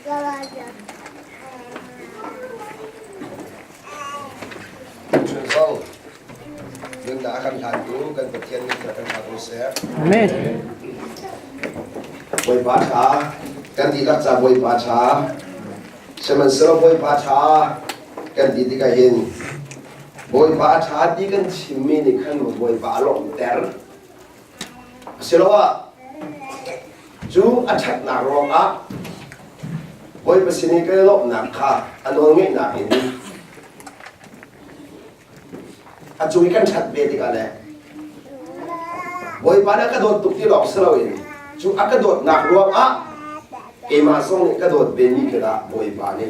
Chun zong nunnak a kan hlantu kan Pathian nih kan hla ko seh. Amen. Bawipa ṭha, kan dihlak ca Bawipa ṭha, sihmanhsehlaw Bawipa ṭha kan ti tikah hin Bawipa a ṭha ti kan chimmi nih khan Bawipa a lawmhter. Asiloah cu a ṭhatnak ruangah Bawipa sin i kan i lawmhnak kha a nawlngeihnak in a cung i kan ṭhat ve tikah le Bawipa nih a ka dawt tuk ti lawng si loin cu a ka dawtnak ruangah keimah zong nih ka dawt vemi khi dah Bawipa nih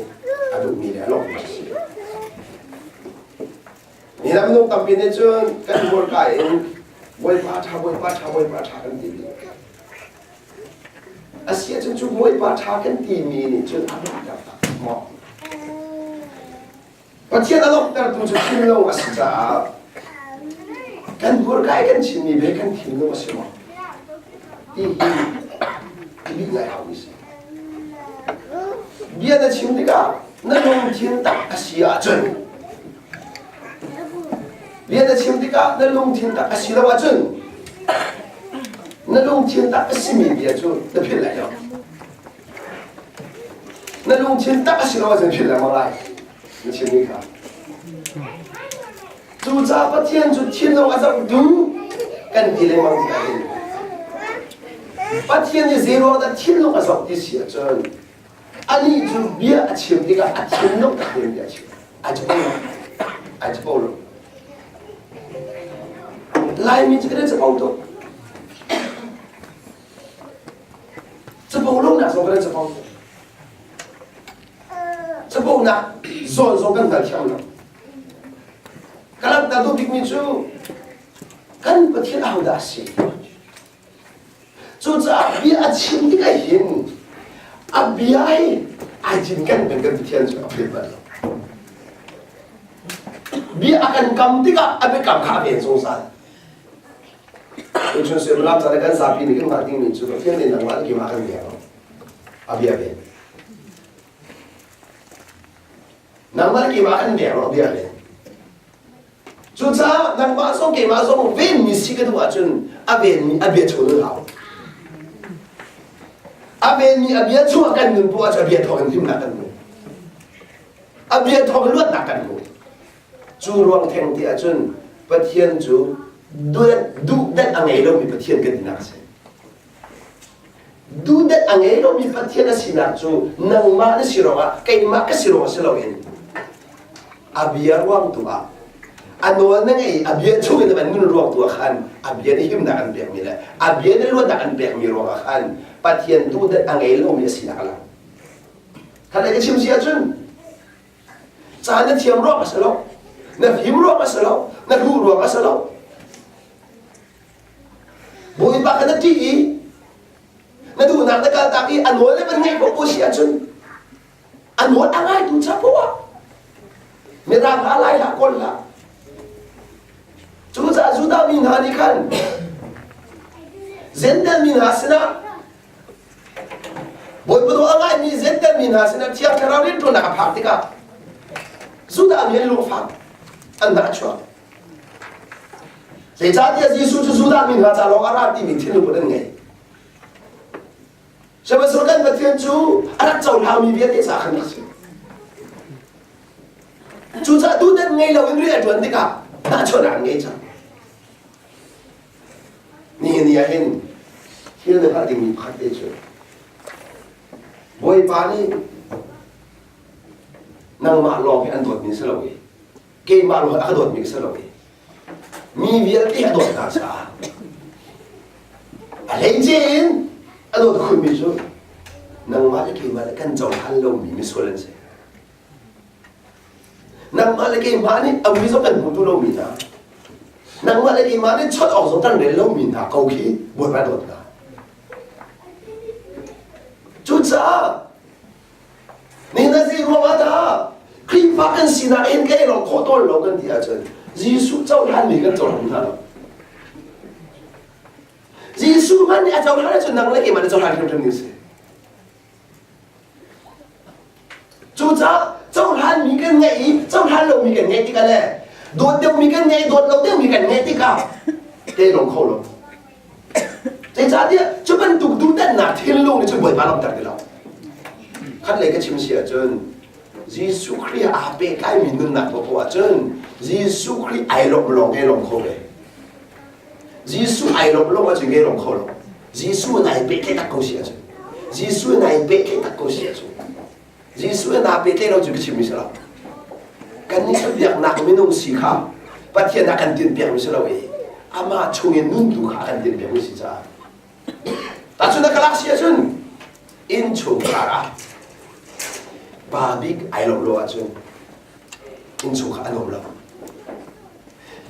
a duhmi le a lawmhmi a si. Ni lam minung tampi nih cun kan hmurka in Bawipa ṭha, Bawipa ṭha, Bawipa ṭha kan ti dih. A si ahcun cu Bawipa ṭha kan timi nih cun a lawmhter tak maw? Pathian a lawmhtertu cu thinlung a si caah kan hmurka i kan chimmi ve kan thinlung a si maw? Ti hi i bih ngai haumi si. Bia na chim tikah na lungthin tak a si ahcun bia na chim tikah na lungthin tak a si lo ahcun na lungthin tak a simi bia cu na philh lai lo. Na lungthin tak a si lo ahcun philh lengmang lai na chimmi kha. Cucaah Pathian cu thinlung a zohtu kan ti lengmang tikah hin Pathian nih zeiruang dah thinlung a zoh ti si ahcun anih cu bia a chim tikah a thinlung tak tein bia a chim. Ai capo lo. Ai capo lo. Laimi cu kan i capo tuk. Capo lonak zong kan i capo. Caponak zawn zong kan hngalthiam lo. Ka langhter duh bikmi cu kan Pathian ahodah a si? Cucaah bia a chim tikah hin a bia hi ai cinken peng kan Pathian cu a philh bal lo. Bia a kan kam tikah a biakam kha a ven zungzal. Tuchun suimilam caan kan zapi nih kan hngalh dingmi cu Pathian nih nangmah le keimah kan bia lo. A bia ve. Nangmah le keimah kan bia lo, a bia ve. Cucaah nangmah zong keimah zong venmi si ka duh ahcun a venmi a bia chung nun hau. A venmi a bia chung ah kan nun poah cu a bia thawng in himnak kan hmu. A bia thawng in luatnak kan hmu. Cu ruang theng ti ahcun Pathian cu duhdat a ngei lomi Pathian kan tinak a si. Duhdat a ngei lomi Pathian a sinak cu nangmah na si ruangah keimah ka si ruangah si loin a bia ruang tu ah a nawl na ngei a bia chung in na nun ruang tu ah khan a bia nih himnak an pekmi le a bia nih luatnak an pekmi ruangah khan Pathian duhdat a ngei lomi a sinak a lang. Khan ka chim si ahcun Ca na thiam ruang a si lo. Na fim ruang a si lo. Na hluh ruang a si lo. Bawipa kha na ṭih i na duhnak na kaltak i a nawl le van ngaih ko si ahcun a nawl a ngaitu ca poah mirang hlah lai hlah kawl hlah cucaah Judah mi hna nih khan Jentail mi hna sinah Bawipa nawl a ngaimi Jentail mi hna sinah Thiang Thlarau rianṭuannak a phak tikah Judah mi an lungfak, an hnah a chuak. Zeicahtiah Jesuh cu Judah mi hna ca lawng a ra timi thinlungput an ngei. Sihmanhsehlaw kan Pathian cu a rak cohlangmi vialte ca khan a si. Cucaah tutan ngei loin rian a ṭuan tikah hnahchuahnak an ngei cang. Nihin ni ah hin thil na hngalh dingmi pakhat te cu Bawipa nih nangmah lawng hi an dawtmi si lo i keimah lawng hi a ka dawtmi si lo i mi vialte a dawt hna caah a hleice in a dawt khunmi cu nangmah le keimah le kan cohlan lomi misual an si. Nangmah le keimah nih a mui zong kan hmu tu lomi hna nangmah le keimah nih chawt awk zong kan rel lomi hna ko khi Bawipa dawt hna. Cucaah ni na zei ruang ah dah Khrihfa kan sinak in kan i lawm khawh tawn lo kan ti ahcun Jesuh cohlanmi kan cohlang hna lo. Jesuh hmanh nih a cohlan ahcun nang le keimah nih cohlan hrimhrim ding si. Cucaah cohlanmi kan ngeih i cohlan lomi kan ngeih tikah le dawt deuhmi kan ngeih dawt lo deuhmi kan ngeih tikah te lawng kho lo. Zeicahtiah cu bantuk duhdanhnak thinlung nih cun Bawipa lawmhter ti lo. Khat lei ka chim si ahcun Jesuh Khrih aa pehtlaimi nunnak paohpaoh ahcun Jesuh Khrih ai lawmh lawng ai lawm kho ve. Jesuh ai lawmh lawng ahcun ai lawm kho lo. Jesuh nai pehtlaih tak ko si ahcun Jesuh nai pehtlaih tak ko si ahcun Jesuh naa pehtlaih lo cu ka chimmi si lo. Kannih cu biaknak minung si kha Pathian a kan tinhpiakmi si lo i amah chungin nun tu kha a kan tinhpiakmi si caah. Tahchun na ka lak si ahcun innchungkhar ah pa bik ai lawmh lo ahcun innchungkhar a nuam lo.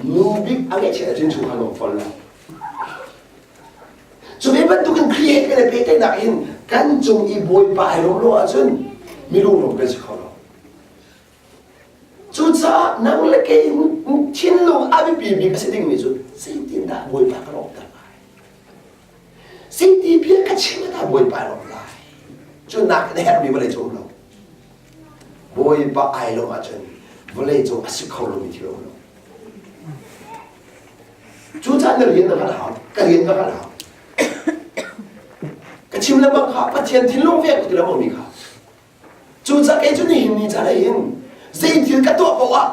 Nu bik a ngeihchiat ahcun innchungkhar a nuam fawn lo. Cu ve bantukin Khrih he kan i pehtlaihnak hin kan cung i Bawipa ai lawm lo ahcun mi lunglawm kan si kho lo. Cucaah nang le kei thinlung a biapi bik a si dingmi cu zeitindah Bawipa ka lawmhter lai? Zeiti bia ka chim ah dah Bawipa lawm lai? Cu nak in a herhmi vawlei cu um lo. Bawipa ai lawm ahcun vawlei cung a si kho lomi thil a um lo. Cucaah na rian na hngalh hau, ka rian ka hngalh hau. Ka chim lengmang kha Pathian thinlung vek ti lengmang mi kha. Cucaah kei cu nihin ni caan ah hin zei thil ka tuah paoh ah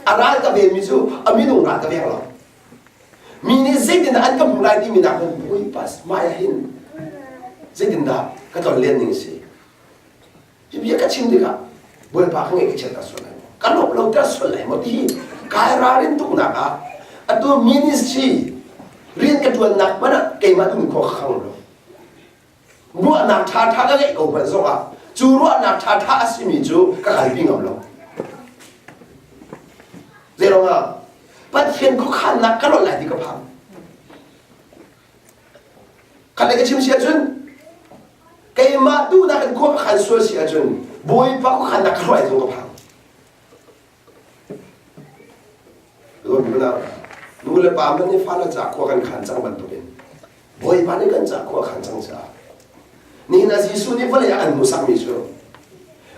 a ral ka venmi cu a minung ral ka veng lo. Mi nih zeitindah an ka hmuh lai timi nak hin Bawipa hmai ah hin zeitindah ka tlonlen ning si. Hi bia ka chim tikah Bawipa ka ngaih ka chiat sual lai maw? Ka lawmh lo ter sual lai maw ti hi kai ralrin tuknak ah atu ministry rian ka ṭuannak hmanh ah keimah tu khua ka khang lo. Ruahnak ṭhaṭha ka ngeih ko hmanh zongah cu ruahnak ṭhaṭha a simi cu ka kalpi ngam lo. Zeiruangah Pathian khuakhannak ka rolh lai ti ka phang. Khat le ka chim si ahcun keimah duhnak in khua ka khan sual si ahcun Bawipa khuakhannak ka hruai zong ka phang. Nu le pa man nih fale ca khua kan khan cang bantukin Bawipa nih kan ca khua khan cang caah nihin ah Jesuh nih vawlei ah an hmuhsakmi cu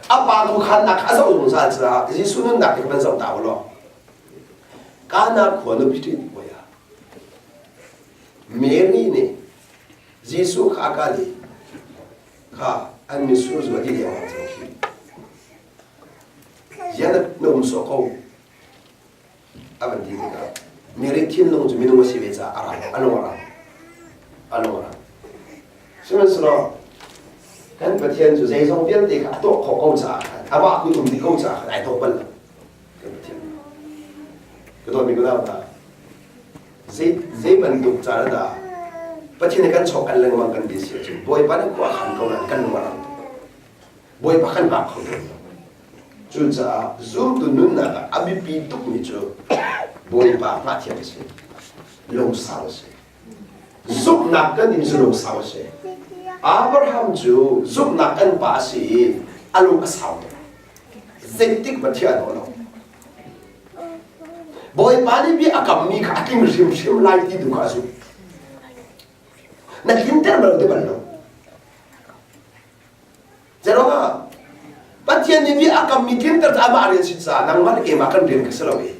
a pa khuakhannak a zoh zungzal caah Jesuh nunnak hi kan zoh ta u law Kana khua nupi ṭit puai ah Mary nih Jesuh kha a kal i kha an mitsur zu a ti lengmang cang khi. Ziah na um sawh ko a van ti tikah Mary thinlung cu minung a si ve caah a rang, a lung a rang. A lung a rang. Sihmanhsehlaw kan Pathian cu zeizong vialte kha a tuah khawh ko caah khan amah kut um dih ko caah khan ai dawh bal lo. Kan Pathian. Ka dawtmi unau hna, zei zei bantuk caan ah dah Pathian nih kan chawk kan lengmang kan ti si ahcun Bawipa nih khua a khan ko nain kan lung a rang tuk. Bawipa kan hngak kho lo. Cucaah zumtu nunnak ah a biapi tukmi cu Bawipa hngah thiam a si. Lungsau a si. Zumhnak kan in cu lungsau a si. Abraham cu zumhnak kan pa a si i a lung a sau tuk. Zeitik hmanh thiah a dawh lo. Bawipa nih bia a kammi kha a tling hrimhrim lai ti tu kha a zumh. Na tlinter bal ti bal lo. Zeruangah Pathian nih bia a kammi tlinter cu amah rian si caah nangmah le keimah kan rian kha si lo i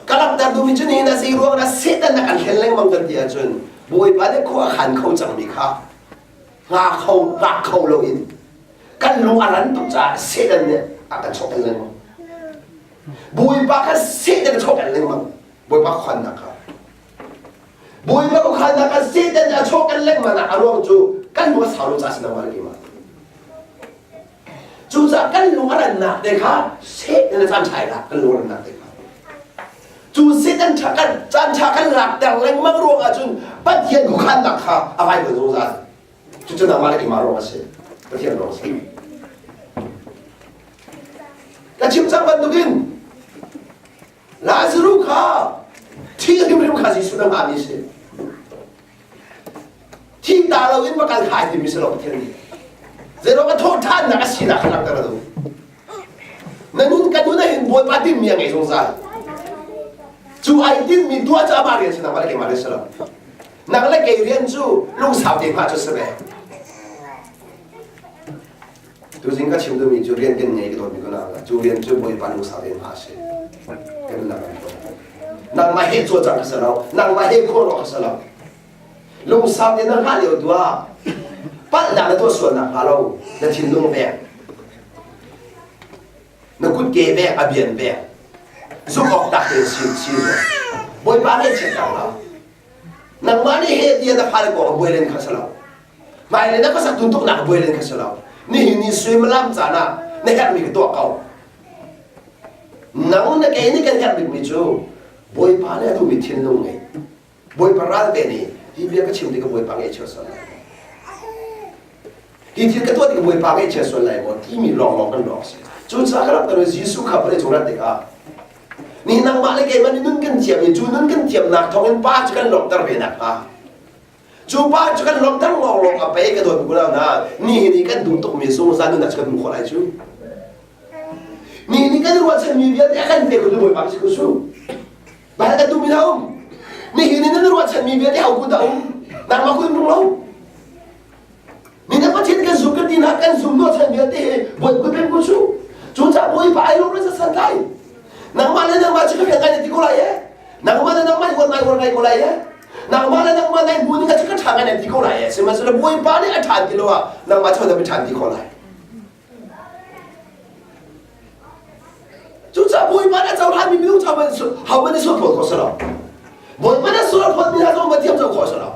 ka langhter duhmi cu nihin ah zei ruang dah Satan na kan hlen lengmang kan ti ahcun Bawipa nih khua a khan kho cangmi kha hnga kho hngak kho loin kan lung a ran tuk caah Satan nih a kan chawk lengmang. Bawipa kha Satan a chawk lengmang. Bawipa khuannak kha. Bawipa khuakhannak kha Satan nih a chawk kan lengmang nak a ruang cu kan lung a sau lo caah si nangmah le keimah. Cucaah kan lung a rannak te kha Satan a caan ṭha i lak kan lung a rannak te kha. Cu Satan ṭha kan caan ṭha kan lakter lengmang ruang ahcun Pathian khuakhannak kha a vai zungzal. Cucu nangmah le keimah ruang a si. Pathian ruang a si. Ka chim cang bantukin Lazarus kha thi hrimhrim kha Jesuh na hngahmi si. Thi ta loin va kal khai timi si lo Pathian nih. Zeiruang a thawhṭhannak a sinak kha langhter a duh. Na nun ka nun ahhin Bawipa tinhmi a ngei zungzal. Cu ai tinhmi tuah cu amah rian si nangmah le keimah rian si lo. Nang le kei rian cu lungsau te hngah cu si ve. Tuzing ka chim duhmi cu rian kan ngei ka dawtmi ko na cu rian cu Bawipa lungsau tein hna si. Kan nunnak kan tuah. Nangmah he cawlcang ka si lo, nangmah he khuaruah ka si lo. Lungsau tein na hngah lio tu ah palhnak na tuah sual nak hnga lo, na thinlung vek. Na kutke vek, a bian vek. Zumh awk tak tein si si zuam. Bawipa ngaihchiat tak lo. Nangmah nih he tiah na fale kong a buai len kha si lo. Hmailei na khuasak tuntuknak a buai len kha si lo. Nihin ni suimilam caan ah na herhmi ka tuah ko. Nang na ke nih kan herh bikmi cu Bawipa nih a duhmi thinlung ngei. Bawipa ralte nih hi bia ka chim tik ah Bawipa ngaihchia sual lai maw? Hi thil ka tuah tik ah Bawipa ngaihchia sual lai maw timi lawnglawng kan lawng si. Cucaah ka rak ton Jesuh kha vawlei cung rat tikah Ni nangmah le keimah nih nun kan thiam i cu nun kan thiamnak thawngin pa cu kan lawmhter ve nakhnga cu pa cu kan lawmhter lawnglawng a pei ka dawt unau hna nihin i kan duh tukmi zungzal nunnak cu kan hmuh khawh lai cu ni nih kan ruahchanmi vialte a kan pek tu Bawipa si ko su Bahal kan duhmi dah um nihin i nan ruahchanmi vialte ho kun dah um nangmah kun rung lo Min Pathian kan zum kan ti hna kan zum hnawhchan vialte he bawi pem ko cu. Cucaah Bawipa ai lawm le san lai. Nangmah le nangmah cu ka fiang ngai na ti ko lai e. Nangmah le nangmah uar ngai uar ngai ko lai e. Nangmah le nangmah nai hmu ning cu ka ṭha ngai na ti ko lai e. Sihmanhsehlaw Bawipa nih a ṭhan ti lo ah nangmah cu na ṭhan ti ko lai. Cucaah Bawipa nih a cohlanmi minung cu hohmanh nih sual phawt khawh si lo. Bawipa nih sual phawtmi hna zong va thiam co khawh si lo.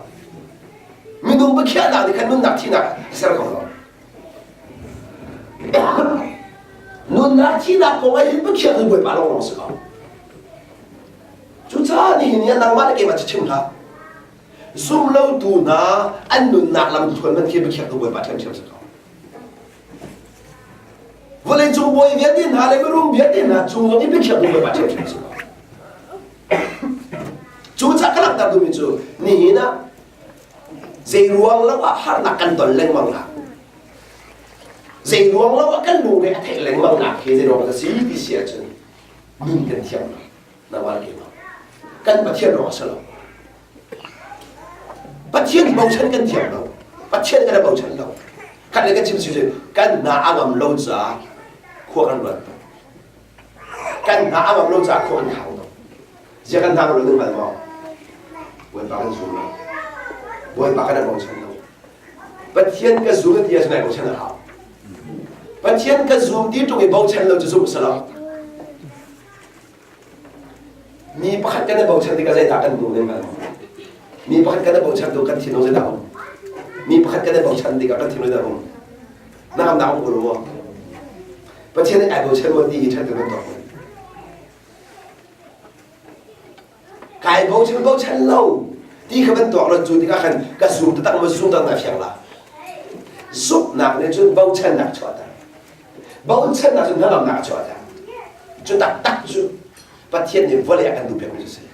Minung biakhiahnak nih khan nunnak thihnak a ser kho lo. Nunnak thihnak kong ah hin biakhiah cu Bawipa lawnglawng si ko. Cucaah nihin ni ah nangmah le keimah cu chim hlah. Zum lotu hna an nunnak lam thluan man khi biakhiah tu Bawipa ṭhiamṭhiam si ko. Vawleicung bawi vialte hna le mirum vialte hna cung zong i biakhiah tu Bawipa ṭhiamṭhiam si ko. Cucaah ka langhter duhmi cu nihin ah zei ruang lo ah harnak kan ton lengmang nak zei ruang lo ah kan lungre a theih lengmang nak hi zei ruang a si ti si ahcun nun kan thiam lo nawal keimah kan Pathian ruang a si lo Pathian bochan kan thiam lo Pathian kan bochan lo kan le kan chim si kan hna a ngam lo caah khua kan ruat kan hna a ngam lo caah khua kan khang lo Zia kan hna lo nan hngal maw? Bawipa kan zum lo. Bawipa kan bochan lo. Pathian ka zum ti ahcun ai bochan a hau. Pathian ka zum ti ṭung i bochan lo cu zumh si lo. Mi pakhat kan i bochan tikah zeidah kan hmuh nan hngal maw? Mi pakhat kan i bochan tu kan thinlung zeidah um? Mi pakhat kan i bochan tikah kan thinlung zeidah um? Na ngamnak um ko lo maw? Pathian nih ai bochan maw ti hi ṭhat kan tuak. Kai bochan bochan lo ti kha van tuak lo cu tikah khan ka zum taktak maw zum tak na fiang la. Zumhnak nih cun bochannak chuahter. Bochannak cun hnangamnak a chuahter. Cu taktak cu Pathian nih vawlei a kan duh piakmi cu si.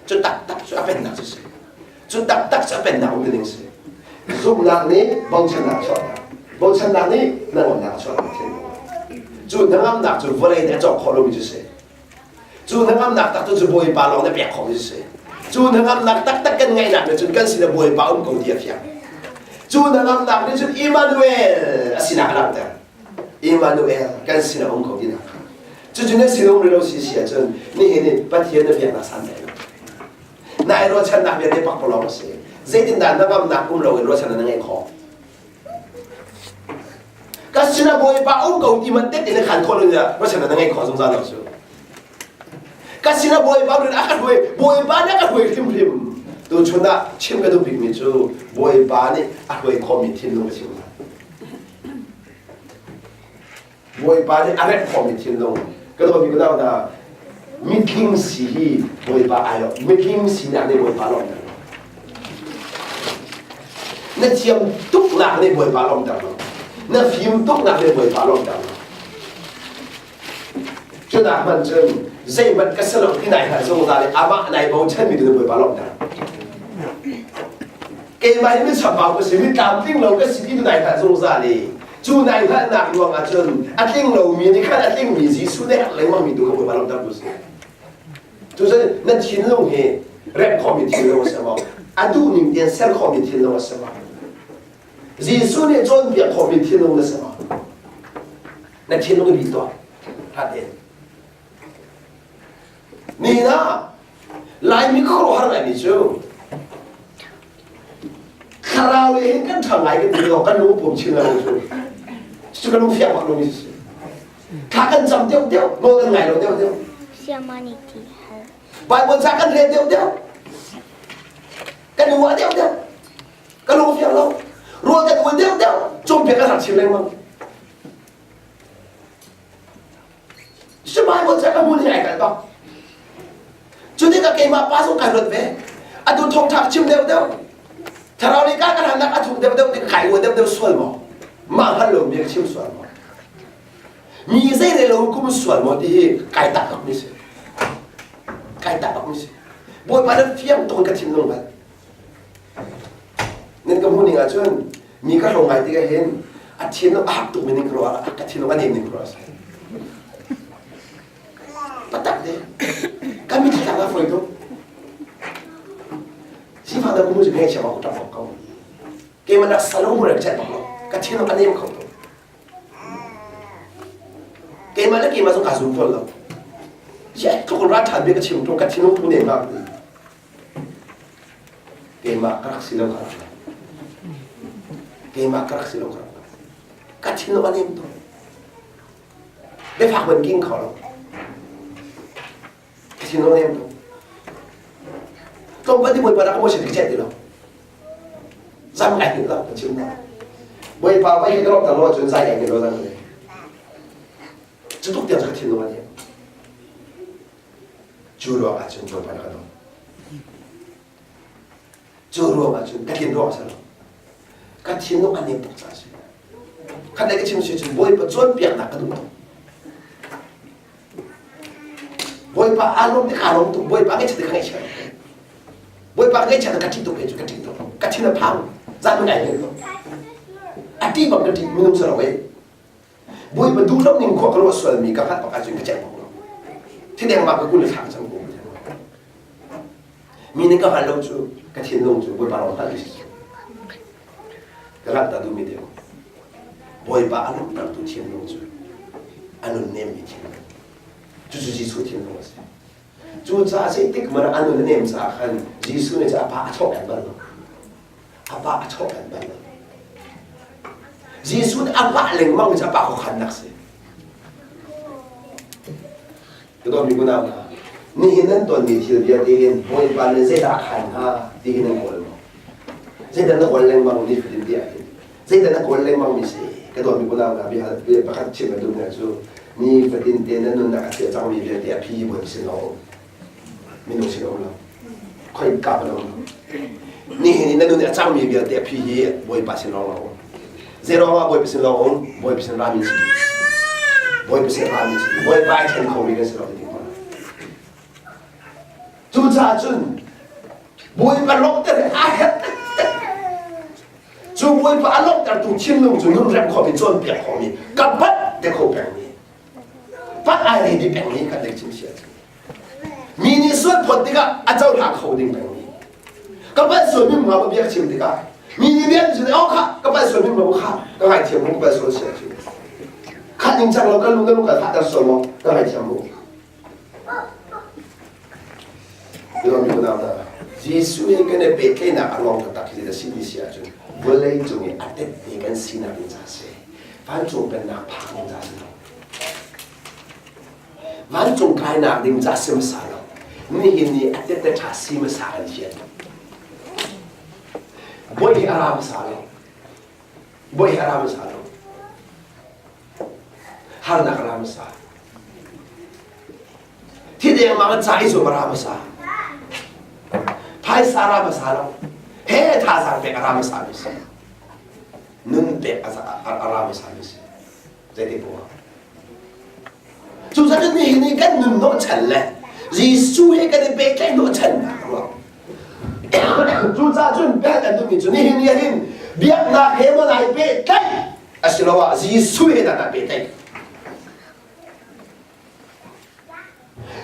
Cu taktak cu a pennak cu si. Cu taktak cu a pennak um ding si. Zumhnak nih bochannak a chuahter. Bochannak nih hnangamnak a chuahter. Cu hnangamnak cu vawlei nih a cawk khawh lomi cu si. Cu hnangamnak tak cu Bawipa lawng nih pek khawh mi si. Cu hnangamnak taktak kan ngeihnak nih cun kan sinah Bawipa um ko ti a fiang. Cu hnangamnak nih cun Emmanuel a sinak a langhter. Emmanuel kan sinah um ko tinak kha. Cucu na sin um rih lo si si ahcun nihin ni Pathian na biaknak san lai lo. Na i ruahchannak vialte pakpalawng a si. Zeitindah hnangamnak um loin ruahchannak na ngeih khawh? Ka sinah Bawipa um ko ti man tet in khan khawh lo ruahchannak na ngeih khawh zungzal lo cu. Ka sinah Bawipa rin a ka hruai, Bawipa nih a ka hruai hrimhrim. Tuchun ah chim ka duh bikmi cu Bawipa nih a hruai khawhmi thinlung ka chim lai. Bawipa nih a remh khawhmi thinlung ka dawtmi unau hna mitling si hi Bawipa ai lo mitling sinak nih Bawipa lawmhter lo na thiam tuknak nih Bawipa lawmhter lo na fim tuknak nih Bawipa lawmhter lo cunak hmanh cun zeihmanh ka si lo ti nai hngalh zungzal i amah nai bochanmi tu na Bawipa lawmhter keimah hi michambau ka si mi tlamtling lo ka si ti tu nai hngalh zungzal i Cu nai hngalhnak ruangah cun a tling lomi nih khan a tlingmi Jesuh nih a lengmangmi tu kha Bawipa lawmhter tu si. Cucun na thinlung hi remh khawhmi thinlung a si maw? A duhning tein ser khawhmi thinlung a si maw? Jesuh nih cawnpiak khawhmi thinlung na si maw? Na thinlung i bi tuah. Hlat in. Nihin ah Laimi khuaruahhar ngaimi cu thlarau lei hin kan ṭha ngai kan ti lo kan lung pum chin lo cu cu kan lung fiang bak lomi si thla kan cam deuh deuh nawl kan ngai lo deuh deuh Bible ca kan rel deuh deuh kan uah deuh deuh kan lung fiang lo rual kan uan deuh deuh cawnpiak kan har chin lengmang Cu Bible ca ka hmun hi ai kalh bak. Cu tikah keimah pa zong kai ruat ve. Atu thawngṭha chim deuhdeuh. Thlarau nih ka kan halnak a thuk deuhdeuh tik kai uan deuhdeuh sual maw? Mah hngal lo mi ka chim sual maw? Mi zei rel lo kum sual maw ti hi kai tak bak mi si. Kai tak bak mi si. Bawipa nan fiang tuk in ka thinlung hngal. Nan ka hmuh ning ahcun mi ka hro ngai tikah hin a thinlung a hak tukmi ning ka ruah ka thinlung a nem ning ka ruah a si. Patak te kan mi thitlang a fawi tuk. Sifak da kumu cu ngei chia ko ṭap bak ko. Keimah nak salo mu rek chat bak lo. Ka thinlung a nem kho tuk. Keimah le keimah zong kaa zum tawn lo. Ye tluk ra ṭhan bia ka chim ṭung ka thinlung tu nem hna. Keimah ka rak si lo kha rak lo. Keimah ka rak si lo kha rak lo. Ka thinlung a nem tuk. Biafak ban king kho lo. Ka thinlung a nem tuk. Tlawmpal ti Bawipa rak ka maw ka chet ti lo. Zam ngai hin lo ka chim na. Bawipa vai hi ka lawmh lo ahcun zai ngai lo zang le. Cu tuk tiang cu ka thinlung a nem. Cu ruang ah cun Bawipa nih a ka dawt. Cu ruang ah cun ka tlin ruang a si lo. Ka thinlung a nem tuk caah a si. Khat lei ka chim si cun Bawipa cawnpiaknak ka duh tuk. Bawipa aa lawm tik aa lawm tuk. Bawipa ngaihchiat tik ka ngaihchia tuk. Bawipa ngaihchiat ka ṭih tuk cu ka ṭih tuk. Ka thin a phang. Zan ngai hngilh lo. A ṭih bak ka ṭih minung si lo eh. Bawipa duh lo ning khua ka ruah sualmi ka hngalh bak ahcun ka ceih bak lo. Thideng mah ka kul le thla ka cam ko. Mi nih ka hngalh lo cu ka thinlung cu Bawipa lawng hngalh si. Ka langhter duhmi te Bawipa a lawmhtertu thinlung cu a nunnemmi thinlung. Cucu Jesuh thinlung a si. Cucaah zeitik hmanh ah a nun a nem caah khan Jesuh nih cun a pa a chawhkanh bal lo. A pa a chawhkanh bal lo. Jesuh nih a pah lengmang cu a pa khuakhannak si. Ka dawtmi unau hna, nihin nan tonmi thil vialte hin Bawipa nih zeidah a khan hnga ti hi nan kawl maw? Zeidah na kawl lengmang ni fatin ti ahhin? Zeidah na kawl lengmang mi si? Ka dawtmi unau hna, bia pakhat chim ka duhmi cu ni fatin te na nunnak a thil cangmi vialte a phi Bawipa sin a um. Minung sin a um lo. Khoi ka ban a um lo. Nihin i na nun i a cangmi vialte a phi hi Bawipa sin lawng a um. Zeiruang ah Bawipa sin lawng um? Bawipa sin rami si. Bawipa sin rami si. Bawipa ai then khomi kan si lo ti hna. Cucaah cun Bawipa lawmhter hi a herh taktak. Cu Bawipa a lawmhtertu thinlung cu nun remh khawhmi, cawnpiak khawhmi, ka bat te kho pengmi, pat ai ready pengmi kan lei chim si ahcun mi nih sual phawt tikah a cohlang kho ding pengmi ka palh sual mi ma bia chim tikah mi nih bia cun oh kha ka palh sual mi ma kha ka ngaithiam mu ka palh sual si ahcun khat ning cang lo ka lung na lung ka thahter sual maw ka ngaithiam mu Jesuh he kan i pehtlaihnak a ruang taktak hi a si ti si ahcun vawlei cung i a tette kan sinak ding ca si vancung pennak phak ding ca si lo vancung kainak ding ca si hmasa lo nihin ni a tette ṭha si hmasa kan fian bawi hi a ra hmasa lo bawi hi a ra hmasa lo harnak a ra hmasa thi dengmang an ca i zuam a ra hmasa phaisa ra hmasa lo he thazaang pek a ra hmasa mi si nun pek a ra hmasa mi si zeitik poah cucaah nihin ni kan nun hnawhchan le Jesuh he kan i pehtlaih hnawhchannak ruang cucaah cun bel kan duhmi cu nihin ni ahhin biaknak he maw nai pehtlaih asiloah Jesuh he dah naa pehtlaih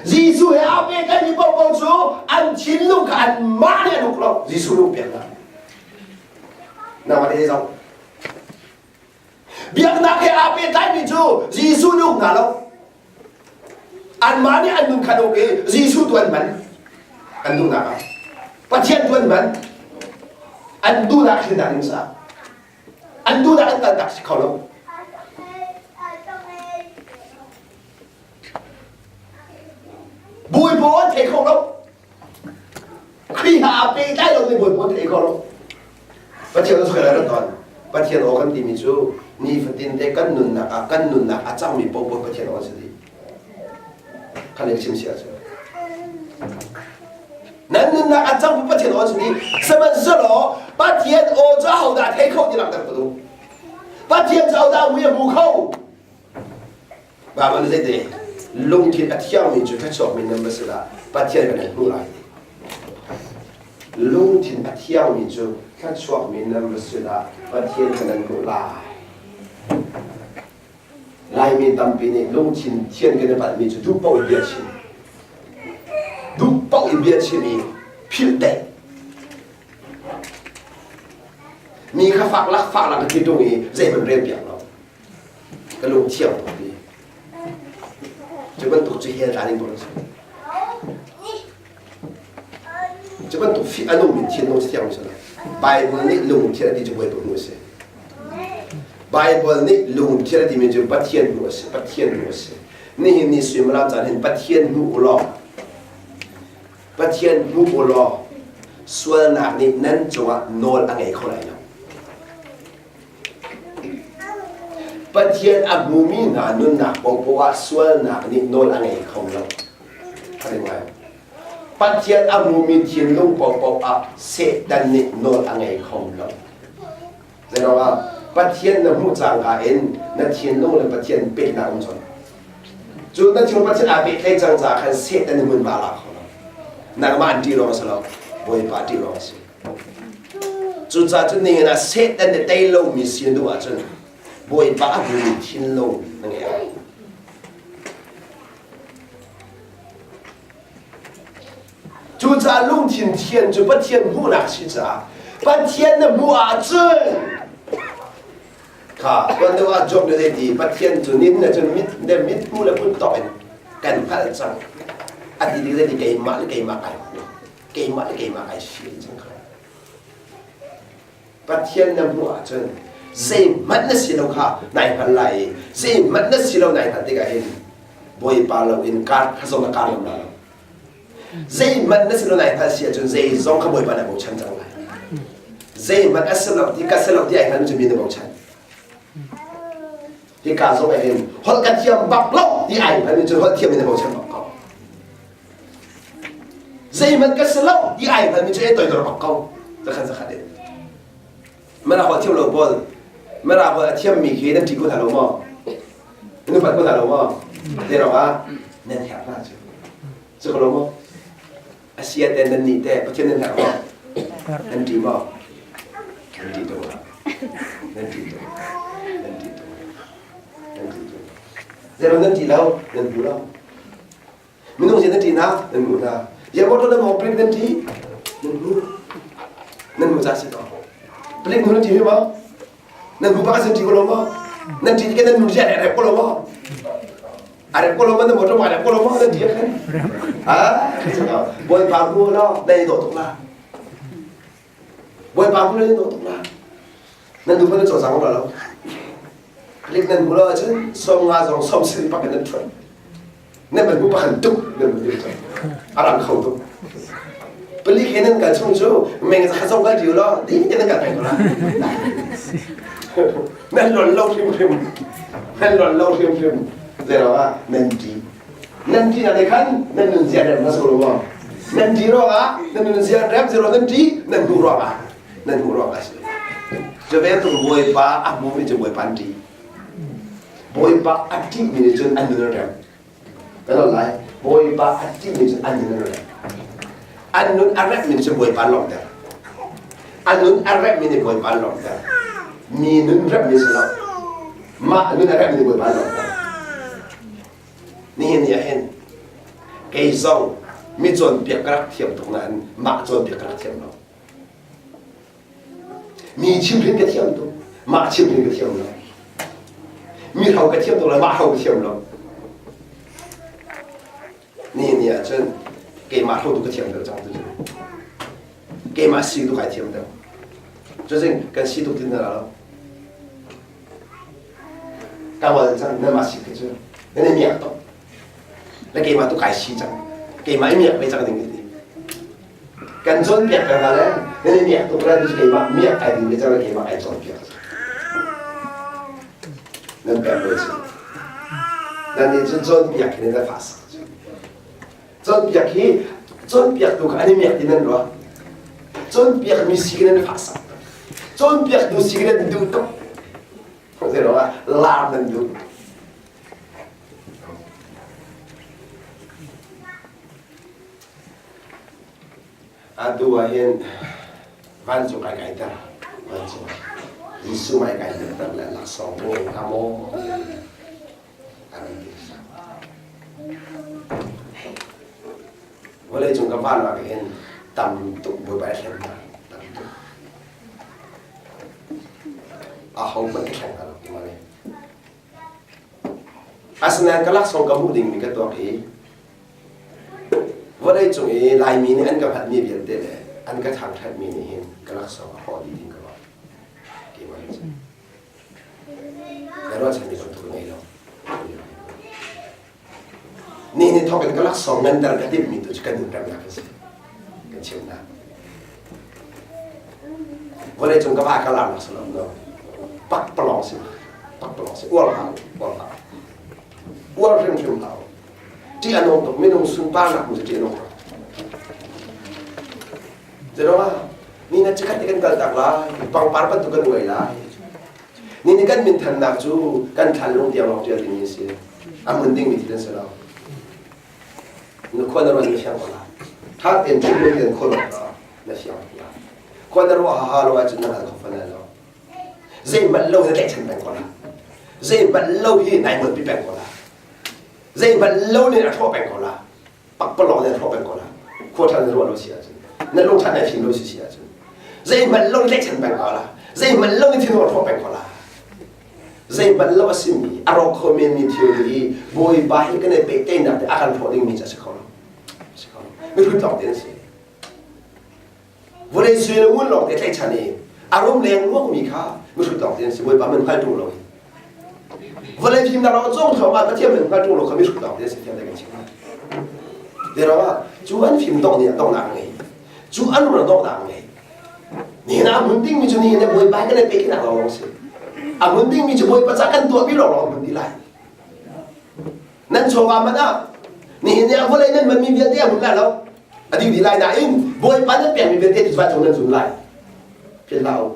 Jesuh he aa pehtlaihmi paohpaoh cu an thinlung kha anmah nih an uk lo Jesuh nih uk piak hna nangmah nih zei zoh. Biaknak he aa pehtlaimi cu Jesuh nih uk hna lo. Anmah nih an nun khan uk i Jesuh tu an hman. An duhnak ah. Pathian tu an hman. An duhnak thil dang in sa. An duhnak an kaltak si kho lo. Bawipa an thei kho lo. Khrih aa pehtlai lo mi Bawipa an thei kho lo. Pathian cu kan rat tawn. Pathian aw kan timi cu nifatin te kan nunnak ah kan nunnak a cangmi paohpaoh Pathian aw an si dih. Khan in chim si ahcun. Nan nunnak a cang Pathian aw an si dih. Sihmanhsehlaw Pathian aw cu ahodah thei kho ti langhter ka duh. Pathian cu ahodah mui a hmu kho? Baibal nih zeiti lungthin a thiangmi cu thluachuakmi nan va si dah Pathian kan hmuh lai. Lungthin a thiangmi cu thluachuakmi nan va si dah Pathian kan nan hmuh lai. Laimi tampi nih lungthin thian kan i palhmi cu duh paoh in bia chim. Duh paoh in bia chim i philh deh. Mi kha fak lak fak lak ti tung i zeihmanh rel piak lo. Ka lung thiang tuk ti. Cu bantuk cu hell tla ding bak a si. Cu bantuk fih a nungmi thinlung thiang si lo. Bible nih lungthin a ti cu Bawipa hmuh a si. Bible nih lungthin a timi cu Pathian hmuh a si. Pathian hmuh a si. Nihin ni suimilam caan hin Pathian hmuh u law Pathian hmu u law sualnak nih nan cungah nawl a ngei kho lai lo. Pathian a hmumi hna nunnak paohpaoh ah sualnak nih nawl a ngei kho lo. Pathian a hmumi thinlung paohpaoh ah Satan nih nawl a ngei kho lo. Zeiruangah Pathian na hmuh cangka in na thinlung le Pathian pehnak um cun. Cu na thinlung Pathian aa pehtlaih cang caah khan Satan nih hmunhma a lak kho lo. Nangmah an ṭih lawng a si lo, Bawipa ṭih lawng a si. Cucaah cun nihin ah Satan nih tei lomi si na duh ahcun Bawipa a hmumi thinlung na ngeih a Cucaah lungthin thian cu Pathian hmuhnak si caah Pathian na hmuh ahcun kha tuan deuh ah Job nih zeiti Pathian cu nin na cun mit ne mit hmu le phun tawk in kan hngalh cang a ti tik zeiti keimah le keimah kai hmu keimah le keimah ai feel cang kha Pathian na hmuh ahcun zeihmanh na si lo kha nai hngal lai i zeihmanh na si lo nai hngalh tikah hin Bawipa lo in kar kha zong na kar lam la lo zeihmanh na si lo nai hngalh si ahcun zeizong kha Bawipa na bochan cang lai zeihmanh a si lo ti ka si lo ti ai hngal cu mi na bochan hika zong ah hin holh ka thiam bak lo ti ai hngal cu holh thiam in na bochan bak ko Zeihmanh ka si lo ti ai hngalmi cu e toidor bak ko. Zakhat zakhat in. Mirang holh thiam lo pawl Mirang holh a thiammi khi nan ṭih ko hna lo maw? Nan upat ko hna lo maw? Te ah nan herh hna cu. Cu ko lo maw? A si te nan nih te Pathian nan herh maw? Nan ṭih maw? Nan ṭih tuk Nan ṭih tuk. Nan ṭih tuk. Nan ṭih tuk. Zeirong nan ṭih lo? Nan hmu lo. Minung sin nan ṭihnak nan hmuh hna. Ziah motor nan hawng palik nan ṭih? Nan hmuh. Nan hmuh ca si ko. Palik hnu nan ṭih maw? Nan hmu bak sin ṭih ko lo maw? Nan ṭih tikah nan hnu ziah rep ko lo maw? A rep ko lo maw? Nan motor ma rep ko lo maw? Nan ṭih khan. Ah, Bawipa hmu law nan i dawh tuk la. Bawipa hmu nan i dawh tuk la. Nan duh nan cawlcang lo lo. Palik nan hmu lo ahcun som nga zong som siri pak in nan ṭhuat. Nan van hmu pakhat tuk nan van tuk cang. A rang kho tuk. Palik he nan kal chung cu meng zakhat zong kal ṭi law ding te nan kal peng ko la. Nan lon lo hrimhrim. Nan lon lo hrimhrim. Zei ah nan ṭi. Nan ṭi na khan nan nun zia rem na so lo maw? Nan ṭi ruangah nan nun zia rem zero nan ṭi nan hmuh ruangah nan hmuh ruangah a si. Cu bantuk Bawipa a hmumi cu Bawipa an ṭih. Bawipa a ṭihmi nih cun an nun a rem. Kan holh lai. Bawipa a ṭihmi cun an nun a rem. An nun a remmi nih cun Bawipa an lawmhter. An nun a remmi nih Bawipa an lawmhter. Mi nun remmi si lo. Mah nun a remmi nih Bawipa an lawmhter. Nihin ni ah hin kei zong mi cawnpiak ka rak thiam tuk nain mah cawnpiak ka rak thiam lo. Mi chimhrin ka thiam tuk. Mah chimhrin ka thiam lo. Mi hro ka thiam tuk lo, mah hro ka thiam lo. Ni ni ahcun keimah hro tu ka thiam deuh cang tu cu. Keimah si tu kai thiam deuh. Cucing kan si tuk tin na lo. Ka wal cang na mah si ka cu. Na ni miak tuk. Na keimah tu kai si cang. Keimah i miak ve cang ding ti. Kan cawnpiak ka hna le na ni miak tuk le tu keimah miak kai ding ve cang le keimah kai cawnpiak. Nan pek lo si. Nan nih cun cawnpiak hi nan fah sak cu. Cawnpiak hi cawnpiaktu kha an i miak ti nan ruah. Cawnpiakmi si khi nan fah sak. Cawnpiaktu si khi nan duh tuk. Zei ruangah lar nan duh. Atu ah hin vancung ai kaiter. Vancung. Jesuh ai kaiter le laksawng ka ngei hnga maw? Vawleicung ka vannak hin tam tuk Bawipa a thlen hna. Tam tuk. Aho hmanh ka thleng hna lo ti male. Asinain ka laksawng ka hmuh dingmi ka tuak i vawleicung i Laimi nih an ka hngalhmi vialte le an ka thangṭhatmi nih hin ka laksawng a hrawh dih ding ka ruah. Keimah hi cu. Na ruahchanmi bantuk ngei lo. Ni ni thawk in ka laksawng nganter ka timhmi tu cu kan in remnak a si. Kan chim hna. Vawlei cung ka va ka lar nak salam no. Pak palong si. Pak palong si. Uar hau. Uar hau. Uar hrimhrim hau. Ṭih a nung tuk. Minung sunparnak mu cu ṭih a nung tuk. Zeruangah ni na chikkhat te kan kal tak lai, pangpar bantuk kan uai lai. Ni ni kan minthannak cu kan thlan lung tiang lawng ṭial dingmi a si. A hmun dingmi thil an si lo. Na khua na ruah na fiang ko lai. Ṭha tein thinlung tein khua ruat law na fiang ko lai. Khua na ruah ha lo ahcun na hngal kho fawn lai lo. Zeihmanh lo hi na tlaihchan peng ko lai. Zeihmanh lo hi nai ngolpi peng ko lai. Zeihmanh lo nih a hrawh peng ko lai. Pakpalawng nih a hrawh peng ko lai. Khua ṭha na ruah lo si ahcun na lung ṭha nai fim lo si si ahcun zeihmanh lo tlaihchan peng ko la zeihmanh lo nih thinlung a hrawh peng ko la zeihmanh lo a simi a rawk kho menmi thil hi bawipa hi kan i pehtlaihnak te a kan hrawh dingmi cu a si kho lo si kho lo mihrut lawng te an si Vawlei sui le ngun lawng te tlaihchan i a rum leng luangmi kha mihrut lawng te an si. Bawipa man hngal ṭung lo hi. Vawlei fimnak lawng cawng thluahmah Pathian man hngal ṭung lo kha mihrut lawng te an si thiam kan chim. Te cu an fim dong nih a donghnak ngei. Cu an rum donghnak ngei. Nihin ah hmun dingmi cu nihin ah Bawipa kan i peknak lawng si. A hmun dingmi cu Bawipa ca kan tuahmi lawng lawng hmun dih lai. Nan chawva man ah nihin ni ah vawlei nan manmi vialte a hmun lai lo. A ding dih lai nain Bawipa nan pekmi vialte cu vancung nan zun lai. Philh hlah u.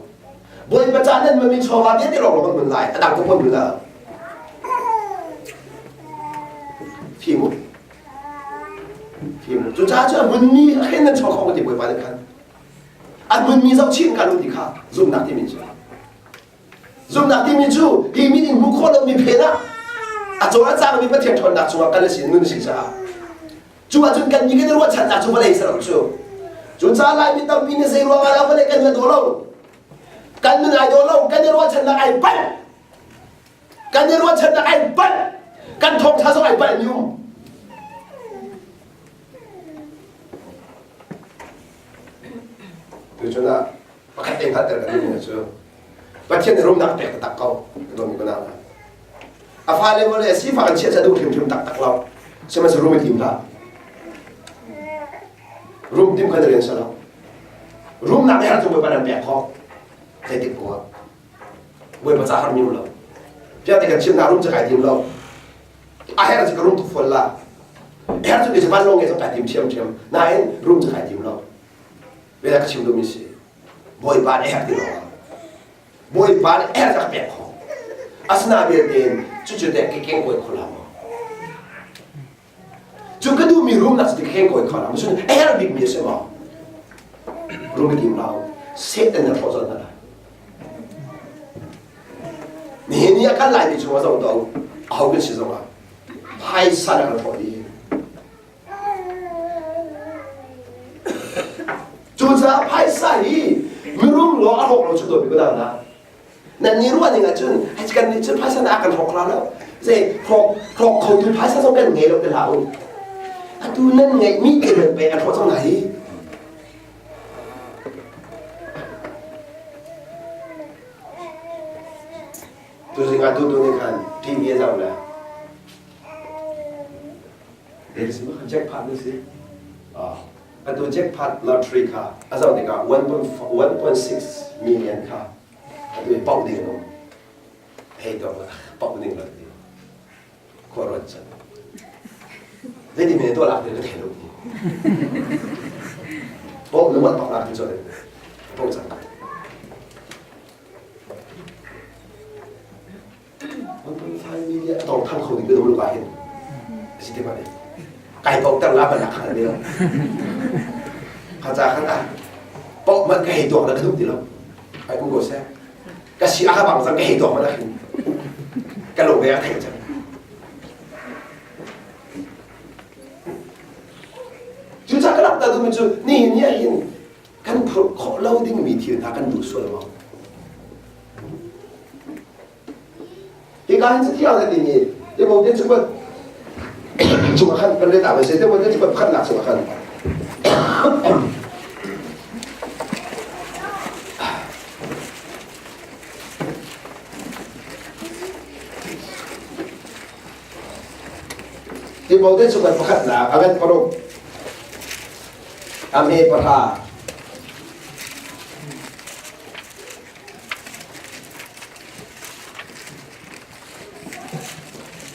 Bawipa ca nan manmi chawva vialte lawng lawng an hmun lai. A dang tuk hmun hlah. Fim u. Fim u. Cucaah cu a hmunmi khin nan chaw kho ti Bawipa nih khan. A hmunmi zohchih in kal u ti kha zumhnak timi cu. Zumhnak timi cu hi min in hmuh khawh lomi phen ah a cawl a cangmi Pathian ṭhawnnak cungah kal a si nun a si caah cu ahcun kan nih kan i ruahchannak cu vawlei si lo cu. Cucaah Laimi tampi nih zei ruangah dah vawlei kan nun a daw lo? Kan nun ai daw lo, kan i ruahchannak ai palh. Kan i ruahchannak ai palh. Kan thawngṭha zong ai palh mi um. Tuchun ah pakhat te hngalhter kan duhmi cu Pathian nih rumnak pek taktak ko ka dawmi ka nau a fale vawlei sifak an chiah cu a duh hrimhrim taktak lo sihmanhsehlaw rum i tim hlah rum tim kha na rian si lo rumnak nih hartung Bawipa nan pek khawh zeitik poah Bawipa ca har mi um lo piak te kan chimnak rum cu kai tim lo a herh cu ka rum tuk fawn la herh cu ni van lawng nge zong kai tim ṭhiamṭhiam nain rum cu kai tim lo Bia ka chim duhmi si. Bawipa nih herh ti lo. Bawipa nih herh ka pek kho. Asina vialte cucu teh ka keng kawi kho la maw? Cu ka duhmi rumnak cu ka keng kawi kho la maw? Cun a herh bikmi a si maw? Rum ka tim lo. Satan na hrawh zon hna. Nihin ni a kan Laimi chung a zoh to aho kan si zong ah phaisa na kan hrawh dih. Cucaah phaisa hi mirum lawng a hrawk lo cu dawt mi ka na. Nan nih ruah ning ahcun kan nih cun phaisa na kan hrawk la lo. Zei hrawk hrawk khotu phaisa zong kan ngei lo ti hlah u. Atu nan ngeihmi te nan pei an hrawh cang hna hi. Tuzing ah tu tu nih khan TV a zoh le jackpot na si. Atu jackpot lottery kha a zoh tikah 1.6 million kha atu i pauh ding an um. Hei to pauh ding lo ti. Khua ruat cun. Zeiti men tuah lak ti ka thei lo. Pauh na mat pak lak ti cun pauh cang. 1.5 million a tawng thang kho ding minung luka hin a si te ma kai pau ter la ban la khan ne kha cha khan a pau man ka hei tuak na ka duh ti lo ai ku ko se ka si a ka bang zang ka hei tuak man a hin ka lo ve a thei cang cu ca ka lak ta du mi cu ni hin ni hin kan phurh khawh lo ding mi thil hna kan duh sual maw Hika hin cathiang na timi Timote cakuat chungah khan kan let ah si Timote cakuat pakhatnak chungah khan Timote cakuat pakhatnak a ngan paruk a me pahra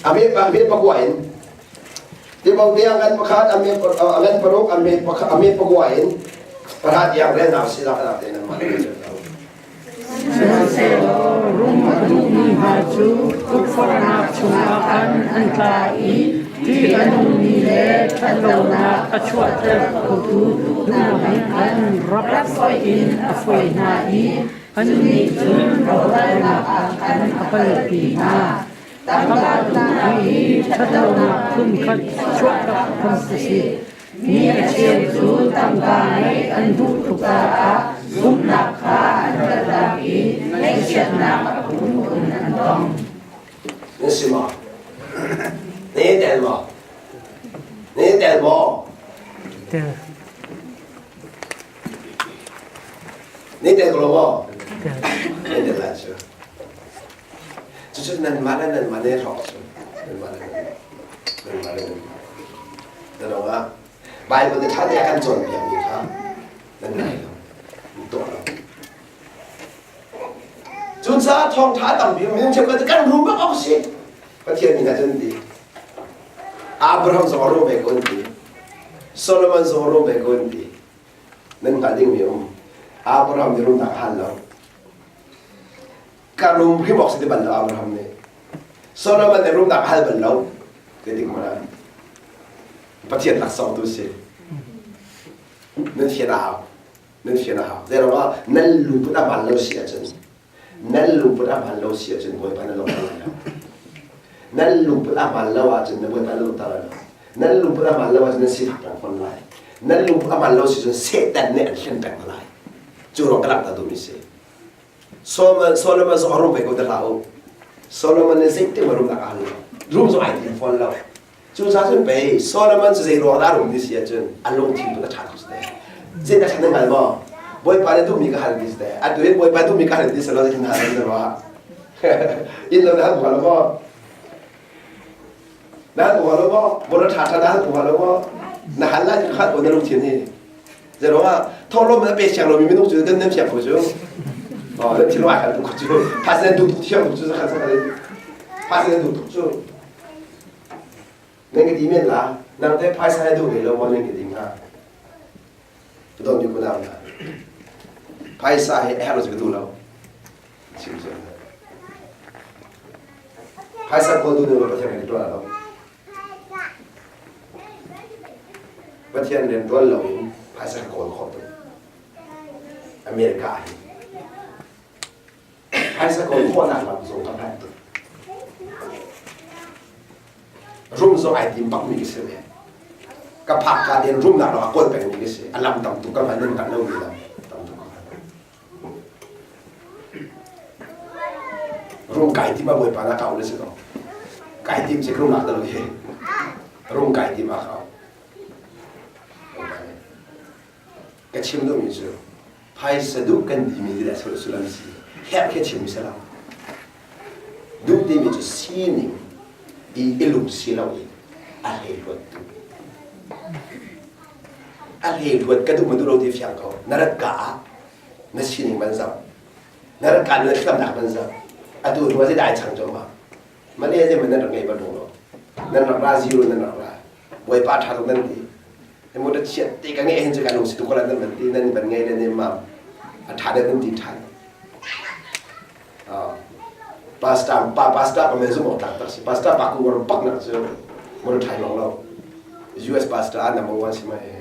A me a me pakua in Timote a ngan pakhat a me a ngan paruk a me pakhat a me pakua in pahra tiang rel hna usih lak te nan mah Sihmanhsehlaw rum a duhmi hna cu tukforhnak chungah khan an tla i ṭih a nungmi le ṭhatlonak a chuahter khotu duhnak nih khan rap foih in a foih hna i annih cun rawhralnak ah khan a kalpi hna. Tangka duhnak hi ṭhatlonak phunkhat chuahtak phun a si. Mi a cheu cu tangka ngeih an duh tuk caah zumhnak kha an kaltak i ngaihchiatnak a phunphun an tong. Na si maw? Na i tel maw? Na i tel maw? Tel. Na i tel ko lo maw? Tel. Na i tel lai cu. Cucu nanmah le nanmah nih hrawk cu. Nanmah le nanmah. Nanmah le nanmah. Na ah Bible nih ṭha te a kan cawnpiakmi kha nan ngai lo. Nan tuah lo. Cucaah thawngṭha tampi minung cheukhat kan rum bak awk si. Pathian nih cun ti. Abraham zong a rum ve ko an ti. Solomon zong a rum ve ko an ti. Nan hngalh dingmi a um. Abraham nih rumnak a hal lo. Ka rum hrim awk si ti bal lo Abraham nih. Solomon nih rumnak a hal bal lo. Zeitik hmanh ah. Pathian laksawng tu si. Nan fian a hau. Nan fian a hau. Zeiruangah nan lungput a hmaan lo si ahcun nan lungput a hmaan lo si ahcun Bawipa na lawmter lai lo. Nan lungput a hmaan lo ahcun na Bawipa na lawmter lai lo. Nan lungput a hmaan lo ahcun nan sifak peng fawn lai. Nan lungput a hmaan lo si cun Satan nih an hlen peng lai. Cu ruang ka langhter duhmi si. Solomon Solomon zong a rum ve ko ti hlah u. Solomon nih zeitin a rumnak a hal lo. Rum zong ai tim fawn lo. Cucaah cun pei Solomon cu zei ruang dah a rum ti si ahcun a lungthin tu a ṭha tuk si te. Zeidah ṭhat na hngal maw? Bawipa nih duhmi ka hal ti si te. Atu hin Bawipa duhmi ka hal ti si lo zeitin hal na ruah? Inn lo na hal hnga lo maw? Na hal hnga lo maw? Bawlung ṭha ṭha na hal hnga lo maw? Na hal lai cu khat na lungthin hi. Zeiruangah thawhlawm na pe siang lomi minung cu nan nan fiang ko cu. Oh, nan thil ai hal tuk cu. Phaisa nan duh tuk thiam tuk cu zakhat zakhat in. Phaisa nan duh tuk cu. Nan ka ti men la, nang te phaisa na duh ve lo maw nan ka ti hnga. Ka don mi ko nang na. Phaisa hi a herh lo cu ka duh lo. Chim cu. Phaisa kawl duh ne Pathian kan i tuah lo. Pathian rian ṭuan loin phaisa ka kawl khawh tuk. America hi phaisa kawl khawhnak lam zong ka hngalh tuk. Rum zong ai tim bakmi ka si ve. Ka phak ka in rumnak lam a kawl pengmi ka si. A lam tam tuk ka hngal nan hngalh lomi lam tam tuk ka hngal. Rum kai tim ah Bawipa na kau na si ko. Kai tim si rum lak dalo hi. Rum kai tim ah kau. Ka chim duhmi cu phaisa duh kan timi ti dah sullam si. Herh khi chimmi si lo. Duh timi cu sining i i lung si lo i a hleihluat tu. A hleihluat ka duh ma duh lo ti fiang ko. Na rat ka ah na sining ban zoh. Na rat ka na thiamnak ban zoh. Atu hnu ah zeidah ai chang cuahmah. Mane zei nan rak ngei bal lo. Nan rak ra zero nan rak ra. Bawipa ṭha tuk nan ti. Emu da chiat te ka ngeih hin cu ka lung si tuk ko nan van ti nan van ngei le ne mam. A ṭha deuh nan ti ṭhan. Pastor pa pastor pa men zumh awk tlak tak si. Pastor pa kung war bak nak cu mon ṭhai long lo. US pastor ah number one si ma he.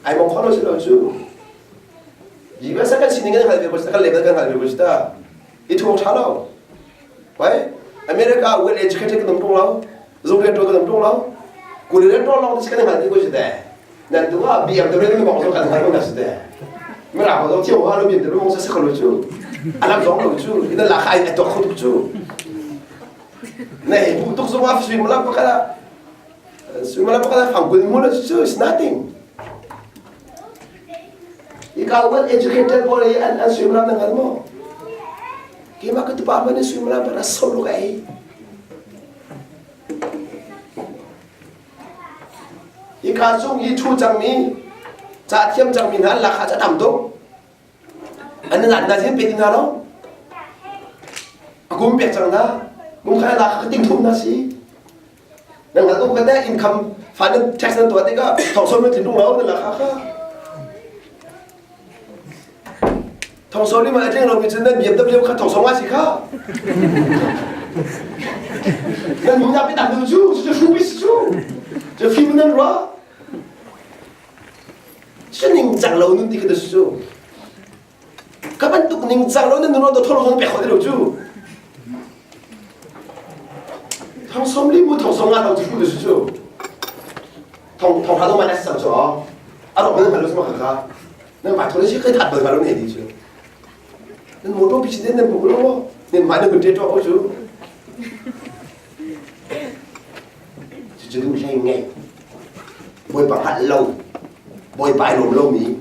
Ai mong kholo si lo cu. US kan sining kan hngal ve ko kan level kan hngal ve ko si ta. I thong ṭha lo. Right? America well educated kan um ṭung lo. Zung rian ṭuan kan um ṭung lo. Kuli rian ṭuan lawng kan hngal ti ko si te. Nan tu ah BMW kan bawk zong kan hngal ko na si te. Mirang zong thiam ha lo BMW mong sa kho lo cu. Alam zong lo cu. Ina la kha ai tuak kho tuk cu. Na hei bu tuk zong ah suimilam pakhat ah suimilam pakhat ah fangkul mu lo cu it's nothing. Ikaw well educated pawl hi an an suimilam na hngal maw? Keimah ka tupa man suimilam pa so lu ka ei. Hika chung i ṭhu cangmi, ca thiam cangmi hna an lakah cu a tam tuk. An nan na zin pe ti hna lo. A kum pek cang hna. Kum khat lakah ka ting thum na si. Nang na kum khat income finance tax nan tuah tikah thongson na tlin tung lo na lakah kha. Thongsawm nih a tling lomi cu nan BMW kha thongsawm nga si kha. Nan nunnak biatak nu cu cu hrupi si cu. Cu fim nan ruah. Cu ningcang lo nun ti kha cu. Ka bantuk ningcang lo nan nun do tholo zong pek khawh ti lo cu. Thongsawm li mu thongsawm nga lo cu hru cu cu. Thong thong hra dong ma nas sang cu a rok nan hal lo sama kha kha. Nan mah thol si kai that bal lo ne ti cu. Nan motor pi chin nan bu lo nan mah nan kun te to ko cu. Cu duh hlei ngei. Bawipa hngalh lo. Bawipa ai lawm lomi.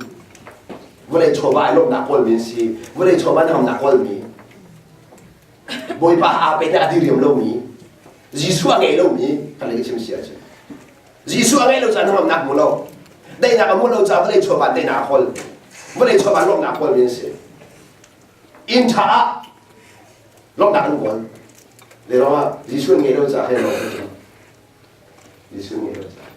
Vawlei chawva ai lawmnak kawlmi an si. Vawlei chawva namnak kawlmi. Bawipa aa pe a diriam lomi. Jesuh a ngei lomi kan lei chim si ahcun. Jesuh a ngeih lo caah hnangamnak hmu lo. Daihnak a hmuh lo caah vawlei chuahvan daihnak a kawl. Vawlei chuahvan lawmhnak a kawlmi an si. Inn ṭha ah lawmhnak an kawl. Zeiruang ah Jesuh an ngeih lo caah khin lawm Jesuh an ngeih lo caah.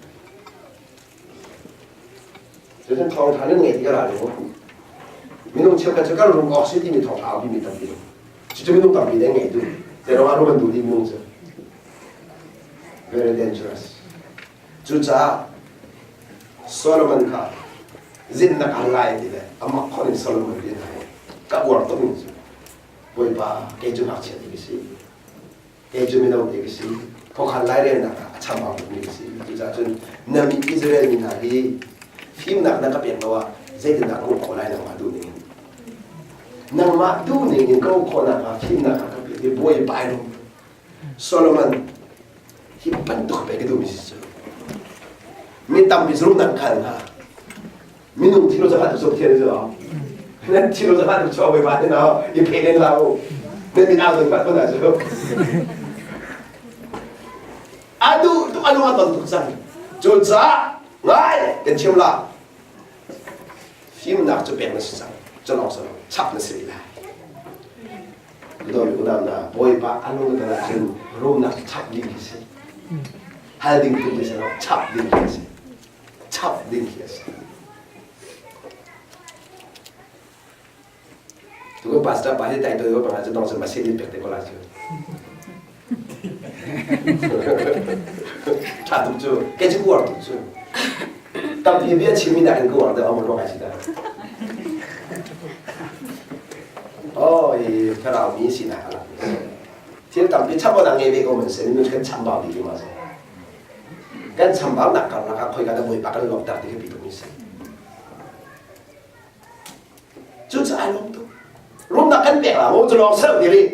Cutin thawngṭha nan ngeih ti ka ral u. Minung cheukhat cu kan rum awk si timi thawngṭha a bimi tampi. Cucu minung tampi nih an ngeih duh. Zeiruang ah rum an duh ti minung cu. Very dangerous. Cucaah Solomon kha zinnak ah lai ti le amah khon in Solomon ti hna ka uar tuk ning cu Bawipa kei cu ngakchia ti ka si kei cu mino te ka si khuakhan lairelnak ah a chambau tukmi ka si cucaah cun na mi Israel mi hna hi fimnak na ka pek lo ah zeitindah ka uk khawh lai nangmah duh ning in nangmah duh ning in ka uk khawhnak ah fimnak a ka pek i Bawipa ai lawm Solomon hi bantuk pek ka duhmi si cu mi tampi zung nan khal hna minung thilo zakhat tu thian cu nan thilo zakhat tu chaw ba ne na i phe len lau nan min au ding bat ko na cu adu tu anu aton tuk cang cu ca ngai kan chim la fimnak cu pek na si cang cu lawng si chap na si lai Dawmi unau hna, Bawipa a lung na ahcun rumnak chap ding khi si. Hal ding khi si lo, chap ding khi si. Chap ding khi si. Tu kan pastor pa hi tai to yo pa cu dong ma sin pek te ko la cu. Tha tuk cu, ke cu uar tuk cu. Tampi bia chimmi nakin ka uar deuh amon ruang ai si dah. Oh, i thlarau mi sinak a lang. Thil tampi chambaunak ngei ve ko man se minung kan chambau dih ma si. Kan chambaunak karlak ah khoika dah Bawipa kan lawmter ti khi pi tuk mi si. Cucaah ai lawm tuk. Rumnak kan. kan pek la mu cu lawng ser ti rih.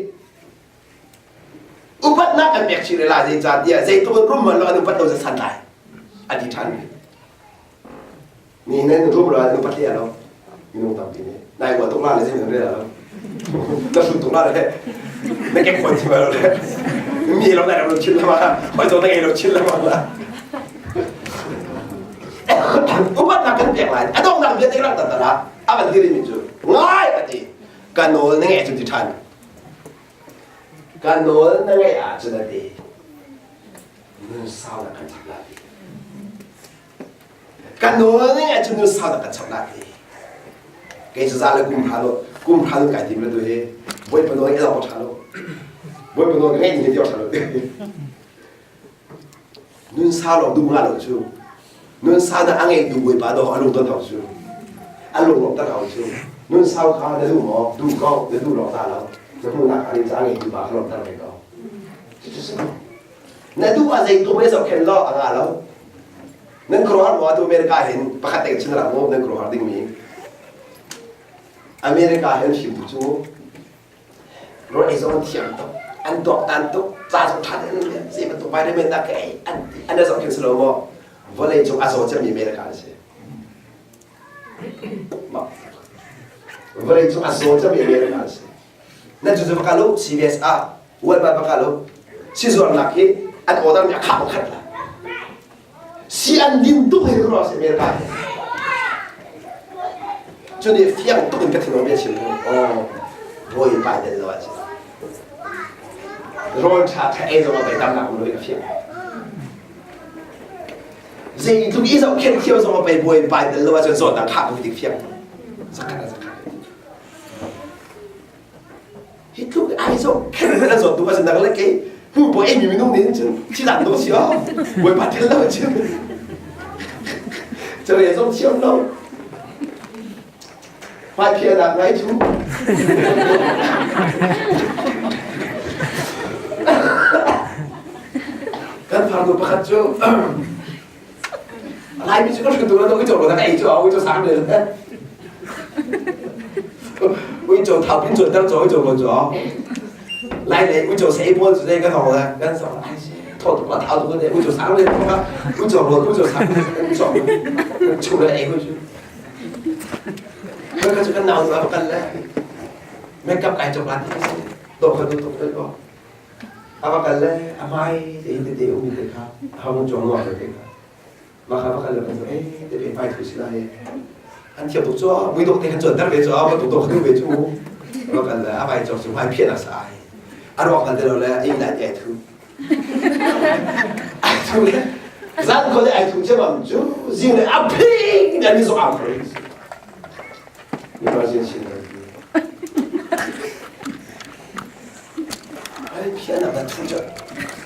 Upatnak kan pek chin lai zeicahtiah zeitluk in rum man lo an upat lo san lai a ti ṭhan. Ni nan rum lo an upat lia lo. Minung tampi nih nai uah tuk la le zei nan rel lo. Na hrut tuk la le na kek khon thi lo le mi lo nai lo chin lama hoi zo na ngei lo chin lama la. Upatnak kan pek lai. A donghnak bia te rak tat a van ti mi cu ngai a ti. Ka nawl na ngeih cu ti ṭhan. Ka nawl na ngeih ahcun a ti. Nun sau na kan chap la ti. Ka nawl na ngeih ahcun nun sau na kan chap la ti. Kei cu za le kum hra lo, kum hra lo kai tim le tu hi. Bawipa nawl ngeih lo ṭha lo. Bawipa nawl ngeih ni hi ti ṭha lo. Nun sau lo duh nga lo cu. Nun sau na a ngei tu Bawipa dawh a lung ton hau cu. A lung lawmh tak hau cu. Nun sau kha na duh maw? Duh ko, na duh lawng ta lo. Na hmuhnak a rin ca a ngei tu pa kha lawmhter ve ko. Cucu si Na duh ah zei tum le zohkhenh law a nga lo. Nan khuaruahhar maw atu America hin pakhat te chin rak mu nan khuaruahhar dingmi. America hin hrim tuk cu Rawl ei zong an thiam tuk, an tuaktan tuk, ca zong ṭha tein an rel. Zei bantuk vitamin dah ka ei an ti. An i zohkhenh si lo maw? Vawlei cung a zaw cemmi America an si. Vawlei cung a zaw cemmi America an si. Nan cu cu va kal u, CVS ah, Walmart va kal u. Sizuarnak hi an order mi a khah khat la. Si an din tuk hi ruah si America hi. Cu nih fiang tuk in ka thinlung bia chim oh rawi pai del lo ah cun rawl ṭha ṭha ei zong a pei tam nak um lo i ka fiang. Zei tluk i zohkhenh thiam zong a pei bawi pai del lo ah cun zawtnak khah ko tik fiang. Zakhat ah zakhat. Hi tluk ai zo khen an zawt tu a nang le kei hmu bo ei mi minung nih cun thi dan do si o bawipa tel lo cun chere zong thiam lo hmai phianak ngai thu kan farnu pakhat cu Laimi cu kan hrin tu na uico lo na ka ei cu a uico sang le uico thau pin chuan ter cho uico ko cu lai le uico sei pawl cu dei kan hong le kan sok ai tho tuk la thau tuk le uico sang le ka uico ro uico sang kan sok chu le ei ko cu kan cu kan nau nu kan le makeup kai chok la ti do kha du tuk ko A va kal le a hmai tein tete a um te kha a hung cawng nuam te kha mah kha va kal le kan eh te pe hmai thu si lai an thiam tuk cu mui dok te kan cawn ter ve cu ma tuk dok du ve cu va kal le a vai cawk cu hmai phian a sa ai a ruak kal te lo le ei lai ti ai thu ai thu le zan ko le ai thu cemam cu zing le a phing an ni zok am Emergency Ai phian a thu cu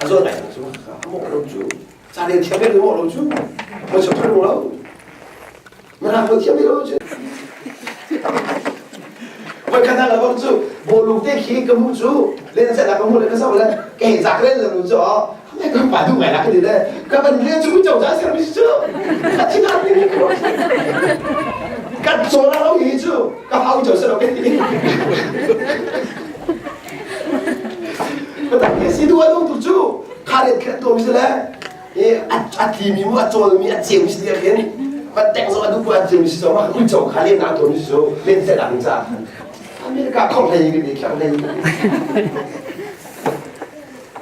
a zawn lai cu a mawh lo cu ca le thiam le mawh lo cu mo chok thar lo na mo thiam lo cu voi khat la bang cu bolung te khi ka mu cu len se la ka mu le ka sau le ke za ka len lo cu o ka pa du ngai la ka di le ka ban le cu chau za service cu a thi na ni ko ka cho la lo hi cu ka hau chau se lo ke ti Si du a dong tu cu kha ret khat tuam si le a tli mi mu a cawl mi a ceu si dia khin va tek zo a du a ceu si so ma uico kha len na tuam si so len se dang cha America khong hlei ni khang hlei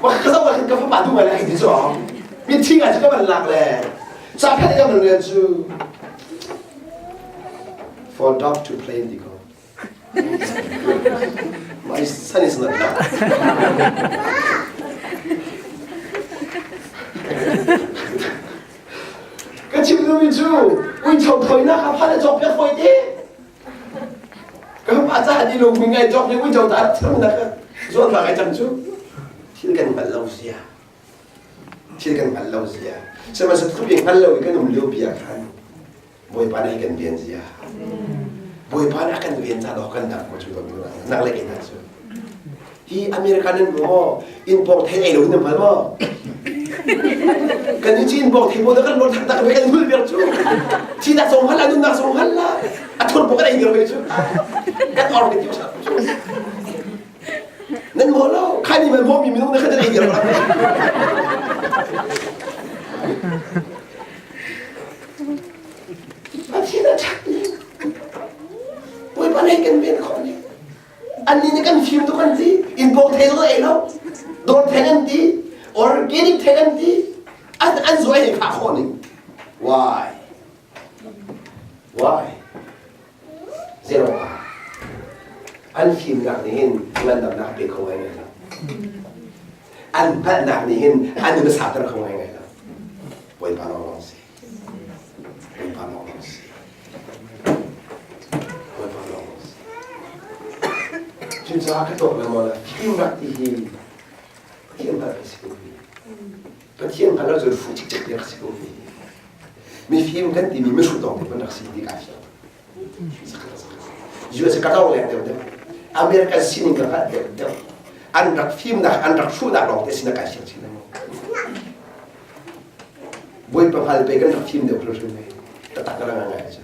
ma ka zo ka ka fa du ngai le ti so mi thi ngai ka ban lak le sa phet ka ban le cu for dog to play in the My son is not dog. Ka chim duhmi cu uico thawinak kha phan a cawk piak fawi te. Ka pa ca ni lung mi ngai cawk ni uico ta thil na ka zuan ngai cang cu. Thil kan hngalh lo sia. Thil kan hngalh lo sia. Sihmanhsehlaw thupi hngal lo i kan um lio bia khan Bawipa nih kan ven zia. Bawipa nih a kan ven ca dawh kan dam ko cu dawt nang le kei hna cu. Hi America nan maw inn pawng thei ei lo in nan hngal maw? Kan i cu inn pawng thei maw kan lor thak tak kan hul ber cu. Thi dak zong hal la nunnak zong hal la. A thur pawng kan ei ber cu. Kan or ke ti cu. Nan maw lo khani man maw mi minung na khan ei dir Pathian a ṭhat ning. Bawipa nih kan ven khawh ning. Annih nih kan fim tuk an ti. Inn pawng thei zong ei lo. Dawr theng an ti. Organic theng an ti. An an zuai hei khah khawh ning. Why? Why? Zero ah. An fimnak nih hin ngandamnak pe kho ngai lo. An hngalhnak nih hin an nun a sauter kho ngai lo. Bawipa lawnglawng si. Bawipa lawnglawng si. Bawipa lawnglawng si. Cucaah ka tuak lengmang la fimnak ti hi Pathian hngalh a si ko mi. Pathian hngalh ahcun fuh cikcek ti a si ko mi. Mifim kan timi mihrut lawng te kan rak si ti kai fiang. US ka dong leng deuh deuh. American sining ka hngalh deuh deuh. An rak fimnak, an rak hruhnak lawng te sin a kai fiang chin lengmang. Bawipa hngal pe kan rak fim deuh hrimhrim hei. Taktak ka ngai ngai cu.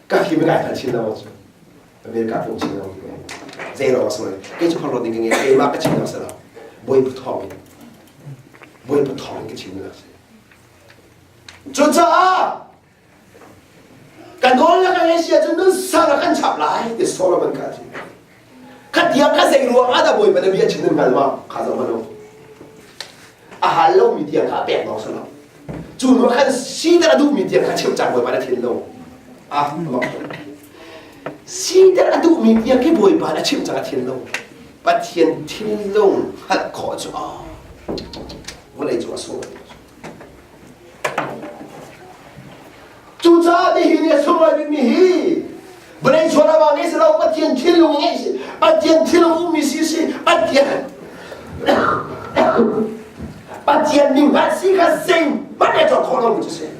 Ka fim kai hngal chin lengmang cu. America fim chin lengmang ti Zei lawng a si Kei cu khuaruat ding ka ngei. Keimah ka chim nak si lo. Bawipa thawng in. Bawipa thawng in ka chim nak si. Cucaah Ka nawl le ka ngaihsia cu nun sang ah kan chap lai ti Solomon kha a ti. Kha tiang kha zei ruang ah dah Bawipa na bia chim nan hngal ma? Kha zoh hmanh u. A hal lomi tiang kha a pek lawng si lo. Cu hnu khan siter a duhmi tiang kha chimh cang Bawipa na thinlung. Ah, mak tuk. Siter a duhmi tiang khi Bawipa na chimh cang a thinlung. Pathian thinlung hngalh khawh cu ah vawlei cung a sung. Cucaah nihin i a sunglawi bikmi hi vawlei chuan ah ngei si lo Pathian thinlung ngei si Pathian thinlung ummi si si Pathian Pathian ning hmanh si kha zeihmanh a cawk khawh lomi cu si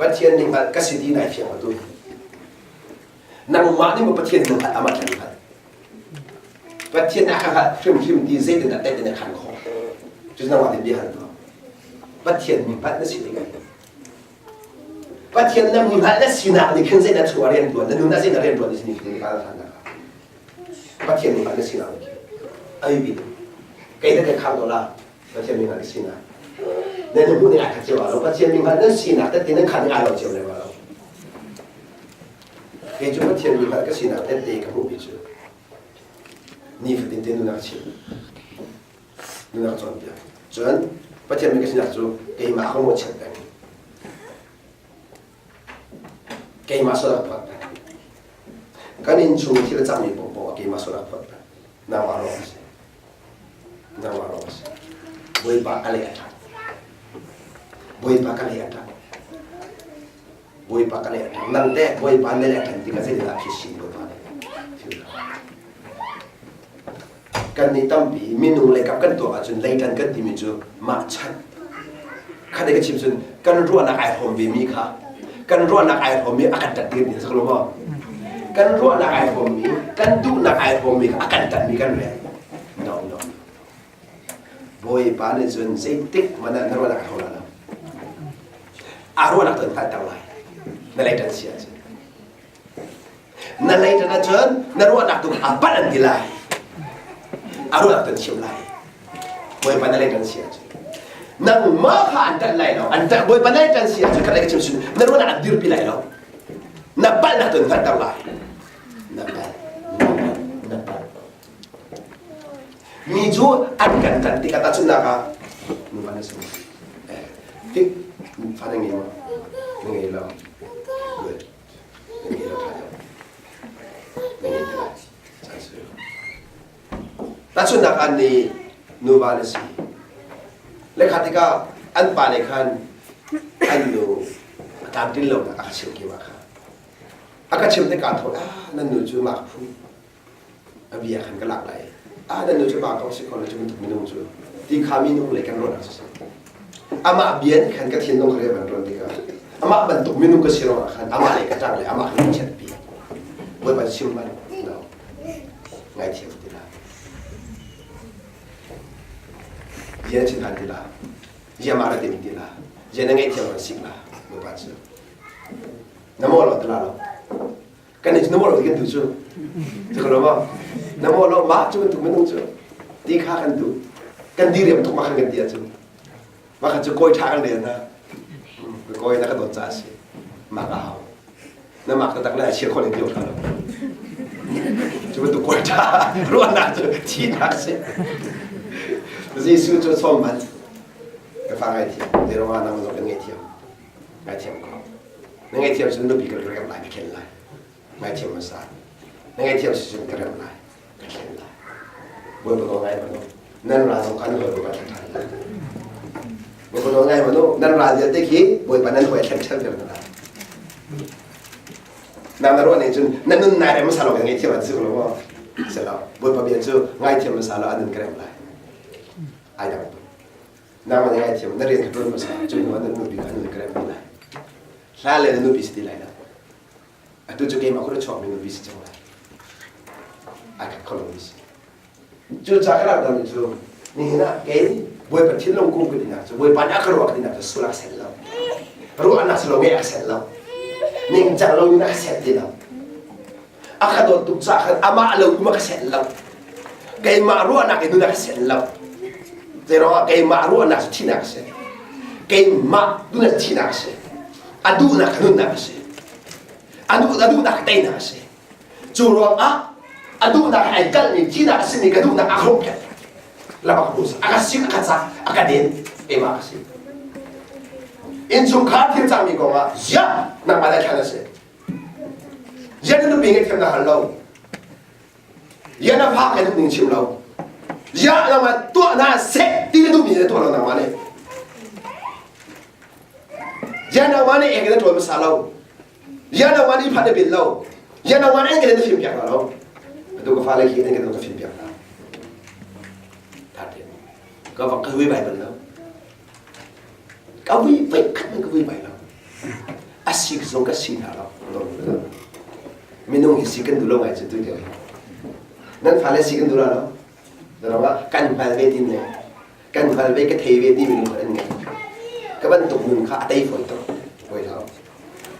Pathian ning hngalh ka si ti nai fiang atu nangmah nih maw Pathian ning hngalh amah nih hngalh Pathian nih a ka hngalh hrimhrim ti zeitindah tehte na khan khawh? Cu nangmah nih bia hal tuah. Pathian mi hngalh na si tikah Pathian na mi hngalh na sinak nih khin zeidah chung ah rian tuan na nun ah zeidah rian tuan ti sini khi ka hlan Pathian mi hngalh na sinak nih khin ai bi kei da kai khang to la Pathian mi hngalh na sinak na nu hmuh ning ai khat cio lo Pathian mi hngalh na sinak tette nan khan ning ai lo cio le lo Kei cu Pathian mi hngalh ka sinak tette ka hmuhmi cu nifatin te nunak chim nunak cawnpiak cun Pathian mi ka sinak cu keimah ka mawhchiat peng keimah sual ak phuat peng kan inn chung thil a cangmi paohpaoh keimah sual ak phuat peng nangmah ruang a si nangmah ruang a si Bawipa ka lei a ṭang Bawipa ka lei a ṭang Bawipa ka lei a ṭang. Nang teh Bawipa na lei a ṭan tikah zeitindah phisin Bawipa nih thil kan nih tampi minung lei kap kan tuah ahcun leiṭan kan timi cu mah chan kha ka chim cun kan ruahnak ai hrawm ve mi kha kan ruahnak ai hrawm mi a kan ṭanh ti sak lo maw kan ruahnak ai hrawm mi kan duhnak ai hrawm mi kha a kan ṭanh mi kan rel no no Bawipa nih cun zeitik hmanh ah na ruahnak a hro lai lo. A ruahnak tu an hngalhter lai. Na leiṭan si ahcun. Na leiṭan ahcun na ruahnak tu aa palh an ti lai. A ruahnak tu an chim lai. Bawipa na leiṭan si ahcun. Nangmah kha an ṭanh lai lo. An ṭanh Bawipa na leiṭan si ahcun khat lei ka chim sun na ruahnak an dirpi lai lo. Na palhnak tu an hngalhter lai. Na palh. Na palh. Na palh. Mi cu an kan ṭanh tikah tahchunhnak ah nuva na si tik fa na ngei maw? Na ngei lo. Good. Na ngei lo ṭha deuh. Na ngei te lai. Caan si. Tahchunhnak ah ni nuva na si. Le kha tikah an pa le khan an nu a tlamtlin lonak a ka chimh keimah kha. A ka chimh tikah thaw ah nan nu cu mah ka phu. A bia khan ka lak lai. Ah nan nu cu pa ko si ko cu bantuk minung cu ti kha minung lei kan ruahnak cu si. Amah bia nih khan ka thinlung kha van ruan tikah amah bantuk minung ka si ruangah khan amah lei ka ṭang le amah khan ka chiatpi. Bawipa chim man no. Ngaithiam ti la. Bia chin han ti la. Bia ma ra ti ti la. Bia na ngaihthiam kan sik la. Bawipa cu. Na maw lo ti la lo. Kan nih na mawh lo ti kan duh cu. Cu lo maw? Na mawh lo mah cu bantuk minung cu ti kha kan duh. Kan diriam tuk mah khan kan ti ahcun. Mah kha cu kawi ṭha kan rel hna. Kawi na ka dawt caah a si. Mah ka hau. Na mak taktak le a chia khawh ning ti awk ṭha lo. Cu bantuk kawi ṭha ruahnak cu thihnak a si. Jesuh cu sawm hmanh. Ka fa ngaithiam. Zei ruangah nang zong kan ngaihthiam. Ngaithiam ko. Na ngaihthiam cun nupi ka rem lai, ka thlen lai. Ngaithiam hmasa. Na ngaihthiam si cun ka rem lai, ka thlen lai. Bawipa nawl ngai hmanh u. Nan ral zong kha nan hawi Bawipa thlen ṭhan lai. Bawipa nawl ngai hmanh u. Nan ral vialte khi Bawipa nan hawi a thlen ṭhan ter hna lai. Nang na ruah ning cun na nun nai rem hmasa lo kan ngaihthiam an si ko lo maw? Si lo. Bawipa bia cu ngaithiam hmasa lo a nun ka rem lai. Ai dang tuk. Nangmah nih ngaithiam na rian kha ṭuan hmasa cu hnu ah na nupi kha an ka remh ti lai. Hla le na nupi si ti lai lo. Atu cu keimah kut a chuakmi nupi si cang lai. Ai khat kho lomi si. Cucaah ka rak dami cu nihin ah kei Bawipa thinlung kung ka tinak cu Bawipa nih a ka ruah ka tinak cu sul a ka set lo. Ruahnak si lo ngeih a ka set lo. Ningcang lo in a ka set ti lo. A ka dawt tuk caah khan amah lo um a ka set lo. Keimah ruahnak in nun a ka set lo. Zeiruangah keimah ruahnak cu thihnak a si. Keimah nun ah thihnak a si. A duhnak nunnak a si. A duh a duhnak teinak a si. Cu ruangah a duhnak ai kalhmi thihnak a simi ka duhnak a hromkhet. Labak bus a ka sik a ka cak a ka den keimah ka si. Innchungkhar thil cangmi kongah ziah nangmah le thlan a si. Ziah na nupi ngaihthiam na hal lo. Ziah na fa ka duh ning chim lo. Ziah nangmah tuah na seh ti na duhmi na tuah lo nangmah nih. Ziah nangmah nih ek na ṭawl hmasa lo. Ziah nangmah nih phat na bil lo. Ziah nangmah nih an ka na fim piak hna lo. Atu ka fale khi an ka fim piak hna. Ka va ka hui bai bal lo. Ka vui voi khat ka vui bai lo. A si zong ka si hna lo. Minung hi si kan duh lo ngai cu tu lio hi. Nan fale si kan duh lo. Zalong kan hngal ve tin ne. Kan hngal ve ka thei ve ti minung an ngei. Ka bantuk nun kha a tei fawi tuk. Fawi lo.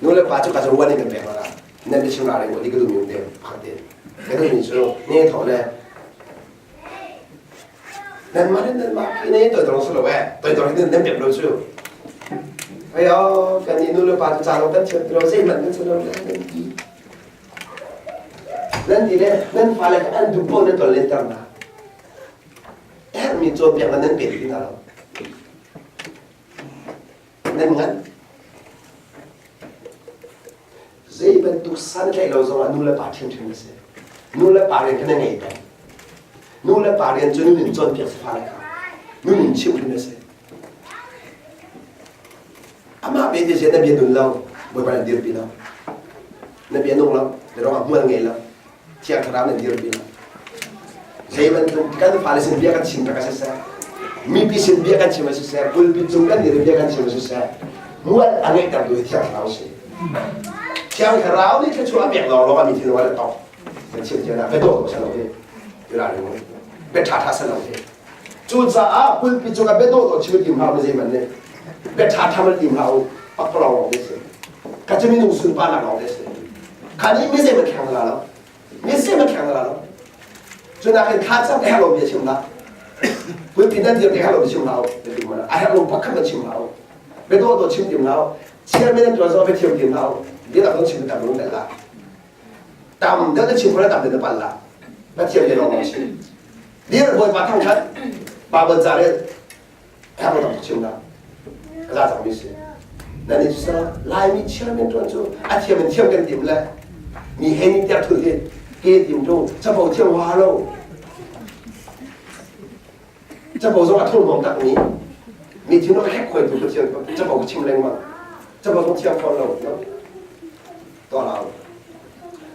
Nu le pa cu ka ruan in kan pek la. Nan biachim ra reng ti ka duh mi te pakhat te. Ka duh mi cu ne tho le Nanmah le nanmah khi ne toidor si lo eh. Toidor hi nan pek lo cu. Ayo, kan nih nu le pa cu ca lo kan thiam ti lo, zeihmanh kan si lo le nan ti. Nan ti le nan fale kha an duh paoh nan ton len ter hna. Herhmi cawnpiaknak nan pe ti hna lo. Nan ngan. Zei bantuk san tlaih lo zongah nu le pa ṭhiamṭhiam na si. Nu le pa rian kha na ngei peng. Nu le pa rian cu nun in cawnpiak si fale kha. Nun in chimhhrin na si. Amah bete zian na bia nun lo, Bawipa na dirpi lo. Na bia nung lo, na ruangah hmual ngei lo. Thiang Thlarau nan dirpi lo. Zei bantuk kan fale sin bia kan chim tak a siseh, mipi sin bia kan chim a siseh, pulpit cung kan dir bia kan chim a siseh, mual a ngeihtertu hi Thiang Thlarau si. Thiang Thlarau nih thluachuah a pek lawnglawng ah mi thinlung ah tok. Kan chim tiah bia dawh dawh si lo hi. Ira ring bia ṭha ṭha si lo hi. Cucaah pulpit cung ah bia dawh dawh chim tim hlah u zei man nih. Bia ṭha ṭha man tim hlah u. Pakpalawng lawng te si. Ka cu minung sunparnak lawng te si. Kha nih mi zei man thleng la lo. Mi zei man thleng la lo. Cu nakin thlacam a herh lo bia chim hlah. Pulpit nan dir te herh lo bia chim hlah u. A herh lo pakhat man chim hlah u. Bia dawh dawh chim tim hlah u. Chairman nan tuan zong bia thiam tim hlah u. Bia dang chim tam lung tel la. Tam deuh na chim khawh tam deuh na pal la. Pathian bia lawng chim. Dir Bawipa thangṭhat Baibal ca rel herh lo tam chim la. A za cangmi si. Nan nih cu Laimi chairman ṭuan cu a thiam in thiam kan tim le mi he ni tiak thul hi ke tim ṭung capo thiam wa lo. Capo zong a thurhnawm takmi mi thinlung a hek khuaitu Pathian capo ka chim lengmang. Capo zong thiam fawn lo. No? Tuah lo.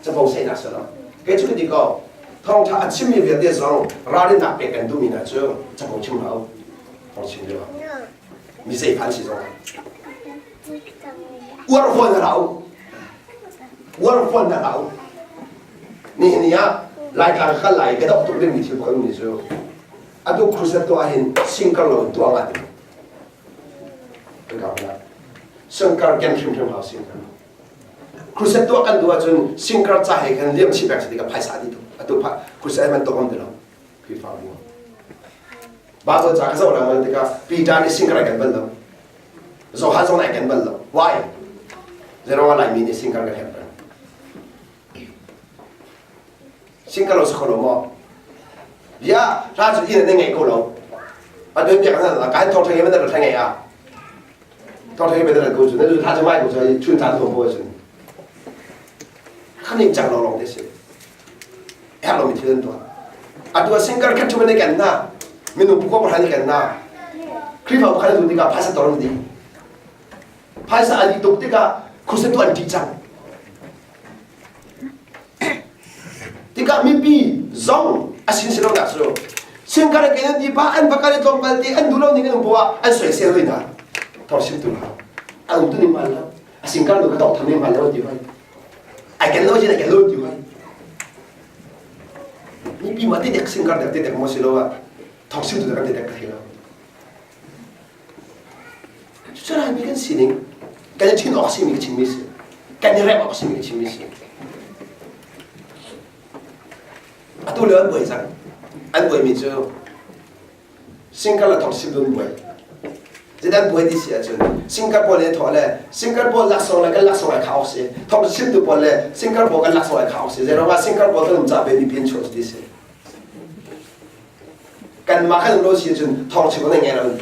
Capo sehnak si lo. Kei cu ka ti ko. Thawngṭha a chimmi vialte zong ralrinnak pek kan duhmi hna cu capo chim lo. Thawng chim lio. Mi zei phan si zong. Uar fawn hna hlah u. Uar fawn hna hlah u. Nihin ni ah Laitlang ka kal lai i ka doh tuk dingmi thil pakhat mi cu atu crusade tuah ahhin singkar lo in tuah nga ding. Kan kau hna. Sangkar ken hrimhrim hau singkar. Crusade tuah kan duh ahcun singkar ca he khan liam chih pek si tikah phaisa dih tuk. Atu crusade man tuk om ti lo. Khrihfabu. Bible ca ka zoh lengmang tikah Peter nih singkar ai kan bal lo. Johan zong ai kan bal lo. Why? Zeruang ah Laimi nih singkar kan herh peng. Singkar lo si kho lo maw? Ya, hla cu inn an ngei ko lo. Atu biak na kan thawng thang in na thang ngei a. Thawng thang in na ko cu na tha cu mai ko cu chun caan ko ko cun. Khan ning cang lo long te si. Herh lo mi thil an tuah. Atu ah singkar khat thu ne kan na. Minung pukwa pahra ni kan na. Khrihfa pakhat tu tikah phaisa toron ding. Phaisa a dih tuk tikah khusa tu an ṭih cang. Tikah mipi zong a sin si lonak cu singkar ke nan ti pa an va kal i tlawmpal te an duh lo ning an um poah an soisel hoi hna. Thawng chimtu hna. A um tu ning hmaan lo. A singkar nu ka tawk tham ning hmaan lo ti hoi. Ai ken lo chin ai ken lo ti hoi. Mipi ma te dek singkar dek te dek mo si lo ah thawng chimtu kan te dek ka thei lo. Cucu mi kan sining kan i ṭhin awk a simi ka chimmi si. Kan i remh awk a simi ka chimmi si. Atu lio an buai cang. An buaimi cu singkar le thawng sim dun buai. Zeidah an buai ti si ahcun singkar pawl nih thawh le singkar pawl laksawng le kan laksawng ai khah awk si. Thawng simtu pawl le singkar pawl kan laksawng ai khah awk si. Zeiruang ah singkar pawl kan um ca ve mipi an chuah cu ti si. Kanmah kan lo si cun thawng chim kan ngei lo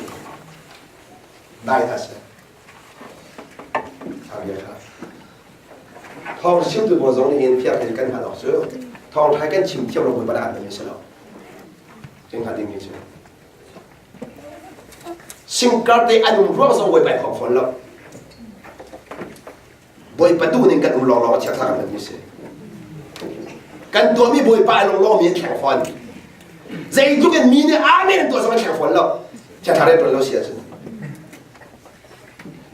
dai hna seh. Thawng chimtu pawl zong nih hin fiang tein kan hngalh awk cu thawng ṭha kan chim thiam lo bawipa dah an si lo. Kan hngalh dingmi cu singkar te an um ruang zong bawipa ai khawng fawn lo. Bawipa duh ning kan um lawnglawng a chiathla kan hmanmi si. Kan tuahmi Bawipa ai lawnglawng mi an thleng fawn. Zeitluk in mi nih amen an tuah zong an thleng fawn lo. Chiathla rian tuan lo si ahcun.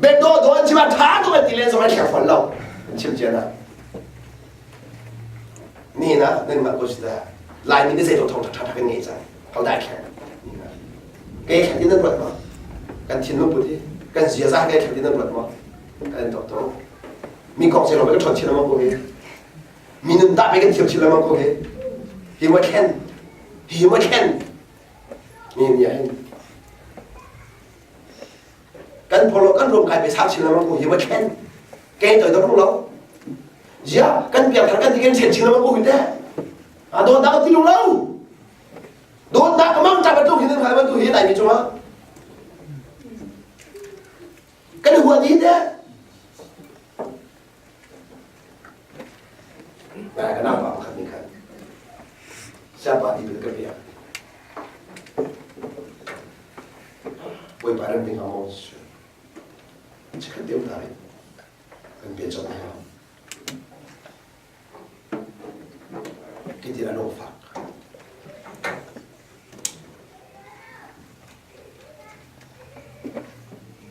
Bet dawh dawh an chim ah tha tuk an ti len zong an thleng fawn lo. An chim cia na. Ni na nan mah ko si dah. Laimi nih zeitluk thawng ṭha ṭha kan ngei cang. Ho dah thleng. Kei thleng tin nan ruat maw? Kan thinlung put hi kan ziaza kei thleng tin nan ruat maw? Kan tok to. Mi kong se lo kan ṭhawn chin lengmang ko hi. Mi nun dah kan thiam chin lengmang ko hi. Hi ma thlen. Hi ma thlen. Ni ni hin. Kan pholo kan rum kai pe sang chin lengmang ko hi ma thlen. Ke toi do lo. Zia kan piang thar kan ti kan chen chin lengmang ko hi te. A do da ti lo. Dawtnak a mang ta bantuk hin nan hngal bantuk hi lai mi cungah kan i huat hi teh Nai ka nau pa pakhat nih khan siapa ti bil ka pek Bawipa rem ding maw chikhat deuh ta rih kan pe chom hau Kiti a lungfak.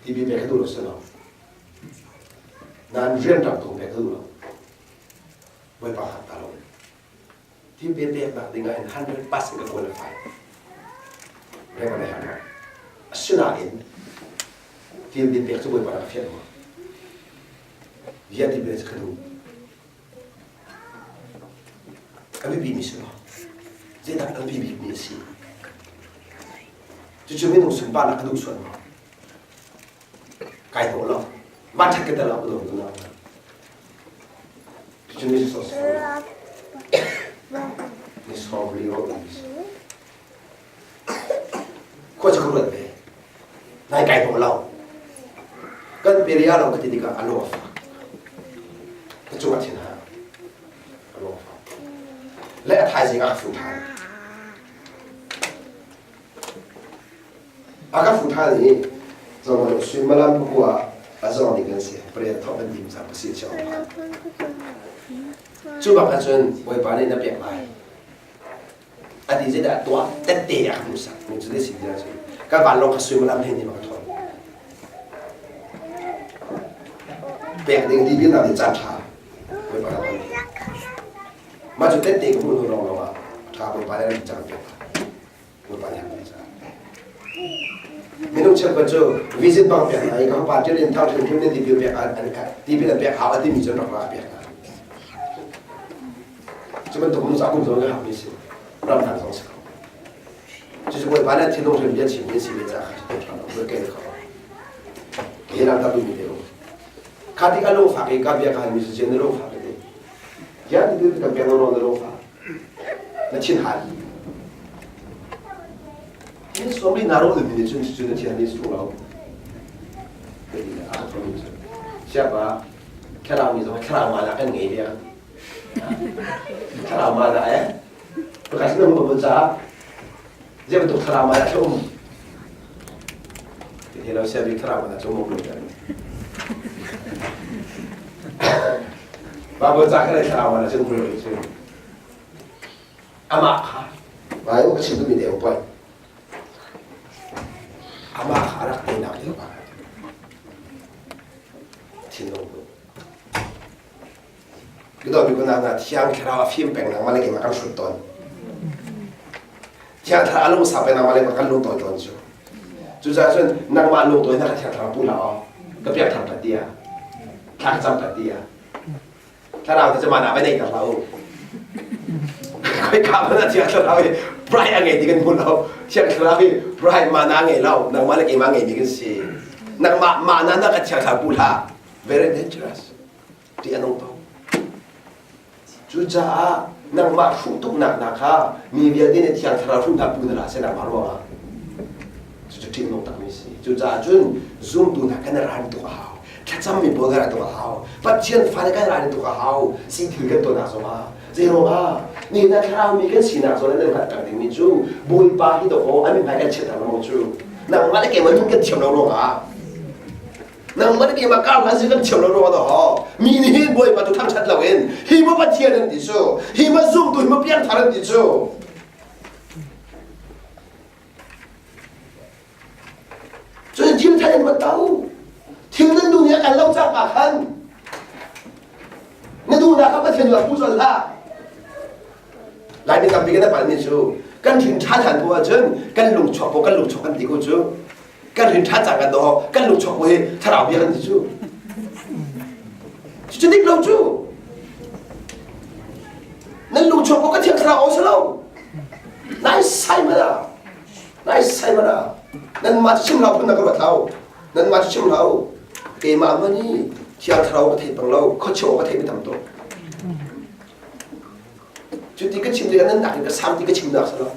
TV pek ka duh lo si lo. Nain rian rak tung pek ka duh lo. Bawipa kha ta lo. TV pek nak ding ah hin 100% ka qualify. Reng an herh lo. Asinain TV pek cu Bawipa rak fial maw? Bia ti bia ka duh. A biapimi si lo. Zeidah a biapi bikmi a si? Cucu minung sunparnak ka duh sual maw? Kai hnawh lo. Mah ṭhat ka tel ah ka dawm na. Cucu ni sawh Ni sawm li ro Khua cu ka ruat ve. Nai kai hnawh lo. Kan peria lo ka ti tikah a lung a fak. Ka cung ah thin a hang. A lung a fak. Le a thaizing ah ka fu ṭhan. A ka fu ṭhan i zong suimilam pakua a zong ding kan si. Pariat thawk kan dim cang pasi chiah phan. Cu bak ahcun Bawipa nih na pek lai. A ti zeidah tuah tette a ka hmuhsak mi cu si ti ahcun ka vanlawng kha suimilam he nih ma ka thawn pek ding ti biaknak nih caan ṭha Bawipa ka ton mah cu tette ka hmuh hnu lawnglawng ah ṭha Bawipa nih ram caan pek Bawipa nih a caan minung cheukhat cu visit bang pek hna i ka fapa ṭil in thang hrimhrim nih tipil pek tipil an pek hau a timi cu rak ra pek hna. Cu bantuk nungcang kum zong ka hakmi si. Ramdang zong si ko. Cucu Bawipa nih thinlung hrim bia chimmi a si ve caah kha ṭha lo ka kel kho. Hi lang ta duhmi te um. Kha tik a lungfak i ka bia ka halmi cu na lungfak i ya ti tu kan pek na lungfak. Na thin han. Hi suami na ro mi nih cun cu na thin han ni su lo. Siapa thlarau mi zong thlarau ma kan ngei ve. Thlarau ma dah eh? Pakhat na hmu caah zei bantuk thlarau ma dah um? Ti lo sia bik thlarau ma dah cu um lo kan. Bible ca kha thlarau ma dah cu um lo cu. Amah kha vai ka chim duhmi deu poi. Amah kha a rak teinak lio ah thinlung put. Midawmi kunah hna Thiang Thlarau a fim peng nangmah le keimah kan hrut tawn. Thiang Thlarau a lungsa peng nangmah le keimah kan lungtawi tawn cu. Cucaah cun nangmah lungtawi na ka Thiang Thlarau pu hlah aw. Ka piak thar tat tiah. Thla ka cam tat tiah. Thlarau te cu mana vai nei ter hlah u. Khoi ka mana Thiang Thlarau hi bright a ngei ti kan hmu lo. Thiang Thlarau hi bright mana ngei lo. Nangmah le keimah ngei mi kan si. Nangmah mana na ka Thiang Thlarau pu hlah. Very dangerous. Ṭih a nung tuk. Cucaah nangmah hruh tuknak hna kha mi vialte nih Thiang Thlarau hruhnak pu na la si nangmah ruangah. Cucu ṭih a nung takmi a si. Cucaah cun zumtu hna kan i ralrin tuk a hau. Thlacammi pawl kan rak tuk a hau. Pathian fale kan ralrin tuk a hau. Si thil kan tuahnak zongah. Zeiruangah? Nihin ah thlarau mi kan sinak zawn nan hngalh peng dingmi cu Bawipa hi dawkaw a mithmai kan chiatter lengmang cu. Nangmah le keimah nun kan thiam lo ruangah nangmah nih keimah kar hlan sin kan thiam lo ruang ah ho mi nih hin bawipa tu thangṭhat lo in hi maw pathian an ti cu hi maw zumtu hi maw piangthar an ti cu cun thil thar in vat lo thil nan duh nih a kal lo cang ah khan na duhnak kha pathian rak pu colh hlah Laimi tampi kan palmi cu kan hrin ṭhan ṭhan tu ahcun kan lungchuak ko kan lungchuak kan ti ko cu kan rin ṭhan cang kan doh kan lungchuak ko hi thlarau bia kan ti cu cu dik lo cu nan lungchuak ko ka thiang thlarau si lo nai sai mana nai sai mana nan mah cu chim hlau phun na ka ruat hlau nan mah cu chim hlau keimah mani thiang thlarau ka thei pang lo khuachia ka thei mi tam tuk cu ti ka chim tikah nan nak in ka sang ti ka chim nak si lo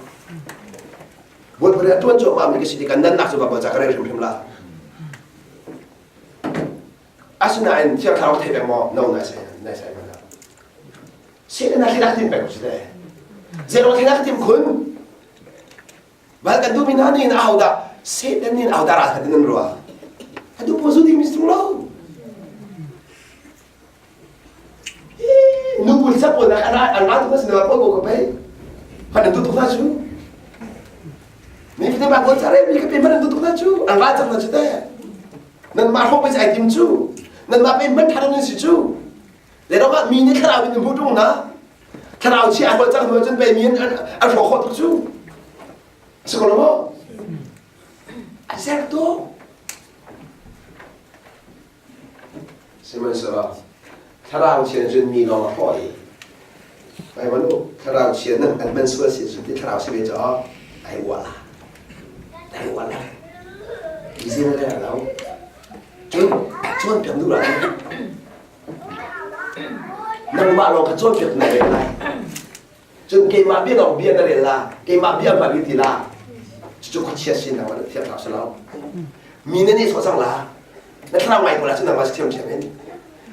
Bawipa nih a ṭuan cuahmahmi ka si tikah nannak cu va ca ka rel hrimhrim la. Asinain Thiang Thlarau thei peng maw? No, nai sai, nai sai mana. Satan a thlinak tim peng ko si te. Zeirong thlinak tim khun? Bal kan duhmi hna nih ahodah Satan nih ahodah ral khat in an ruah? A duh paw zu ding mi sung lo. Nu pul sak pawl an an ra tuk na pawl ko pei man an tu tuk na cu ni fite ma pawl chare mi ka pe man an tu tuk na cu an ra cang na cu te nan ma hro pe ai tim cu nan ma pe man thar nan si cu le ro mi ni thlarau in mu tung na thlarau chi a hol cang hnu cun pe mi an an hro kho tuk cu si ko lo mo a ser tu Sihmanhsehlaw thlarau chia cun mi lawng a hrawh i Baibal u thlarau chia nan an hman sual si cun ti thlarau si ve caah ai uah la ai uah la ti na le lo cun cawnpiak duh la nangmah lawng kha cawnpiak na rel lai cun keimah bia lawng bia na rel la keimah bia hmang ti la cucu khuachia sin nang na thiam hlah si lo mi na nih sawh cang la na thlarau ngai ko la cu nangmah si thiam thiam in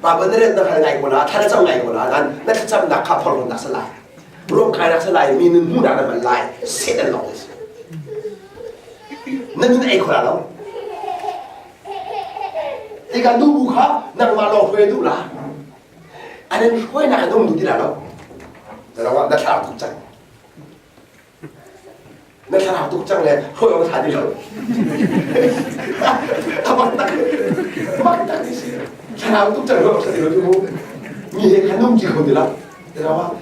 Bible na rel na hal ngai ko la thla na cam ngai ko la nan na thlacamnak kha phorhlawtnak si lai ruamkainak si lai mi nun hmuhnak na hman lai Satan lawng si na nun ei kho la lo tikah nubu kha nangmah lawng hruai duh la an in hruainak in um duh ti la lo na thlarau tuk cang na thlarau tuk cang le hruai awk tha ti lo a bak tak bak tak si thlarau tuk cang hruai awk tha ti lo tu mu mi he khan um ti kho ti lo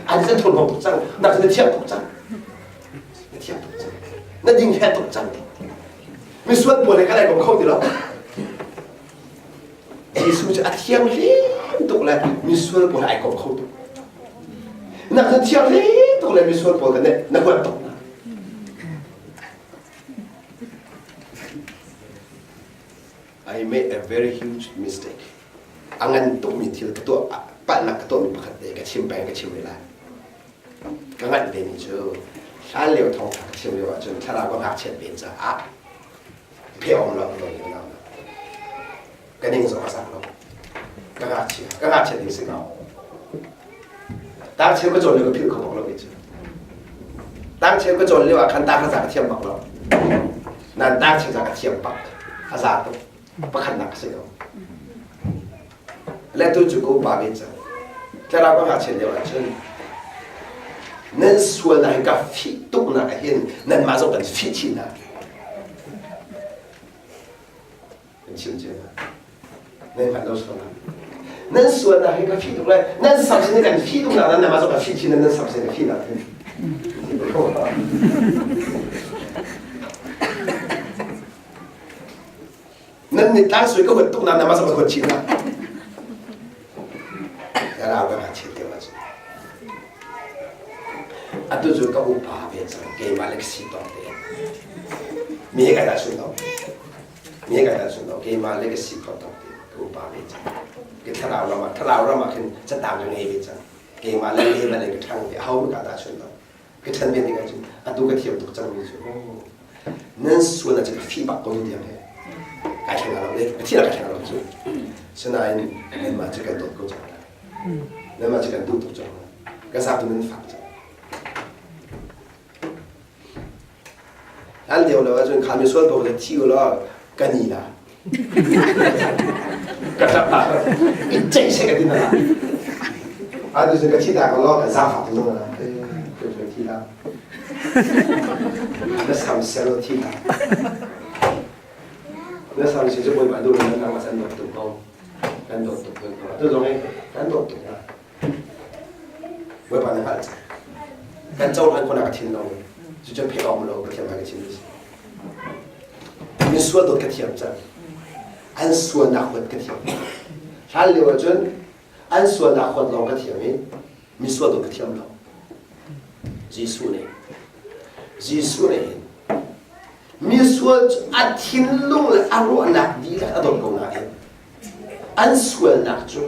an san thol tuk cang na na thiam tuk cang na thiam tuk cang na ding he tuk cang misual pawl he kan ai kom kho ti lo Jesuh cu a thianghlim tuk le misual pawl ai kom kho tuk. Na kan thianghlim tuk le misual pawl kan na huat tuk hna. I made a very huge mistake. A ngan tukmi thil ka tuah palhnak ka tuahmi pakhat te ka chim peng ka chim rih lai. Ka nganh ve mi cu hlan lio thawngtha ka chim lio ahcun thlarau ka ngakchiat ve caah phe om lo lo lo ka ning zong a zak lo. Ka ngakchia ka ngakchia ding si ko. Tangcheu ka cawn lio ka philh kho bak lo cu. Tangcheu ka cawn lio ah khan tang za ka thiam bak lo. Nan tangcheu za ka thiam bak. A za tuk. Pakhatnak ka si ko. Le tu cu ka upa ve cang. Thlarau ka ngakchiat lio ah cun nan sualnak hi ka fih tuknak ah hin nanmah zong kan fih chih hna. Kan chim cia hna. Nan hngalh lo sual lai. Nan sualnak hi ka fih tuk lai. Nan sam sin kan fih tuk nak nan mah zong ka fih chin nan sam sin ka fih nak hin. Nan nih tlang sui ka huat tuk na nan mah zong ka huat chin na. Thlarau ka ngakchiat lio ahcun. Atu cu ka upa ve cang keimah le ka si tawk te. Mi he kai dah sun lo. Mi he kai dah sun lo. Keimah le ka si kho tawk te ka upa ve cang. Ka thlarau ram ah thlarau ram ah khin catang ka ngei ve cang. Keimah le level in ka ṭhang ve. Aho ka dah sun lo. Ka ṭhan ve tikah cun atu ka thiam tuk cangmi cu nan sual ah cun ka fih bak ko tiang he kai thleng lo le ka thil ka thleng lo cu sinain nanmah cu kan dawt ko cang lai nanmah cu kan duh tuk cang lai ka zapi nan fak cang hlan lio lo ahcun kha mi sual ko le thi u law ka ni la ka ṭap la i ceih seh ka ti na la atu cu ka thi ta ko law ka zaangfak tu na la ka thi la na sam sel thi la na sam si cu bawipa duh na nang san dawt tuk ko kan dawt tuk ko atu zong hi kan dawt tuk na bawipa na hngalh cang kan cohlan ko na ka thin lo cu cu pheh awk lo pathian hmai ka chim si Misual dawt ka thiam cang. An sualnak huat ka thiam. Hlan lio ahcun an sualnak huat lawng ka thiam i misual dawt ka thiam lo. Jesuh nih Jesuh nih hin misual cu a thinlung le a ruahnak dihlak a dawt ko nain An sualnak cu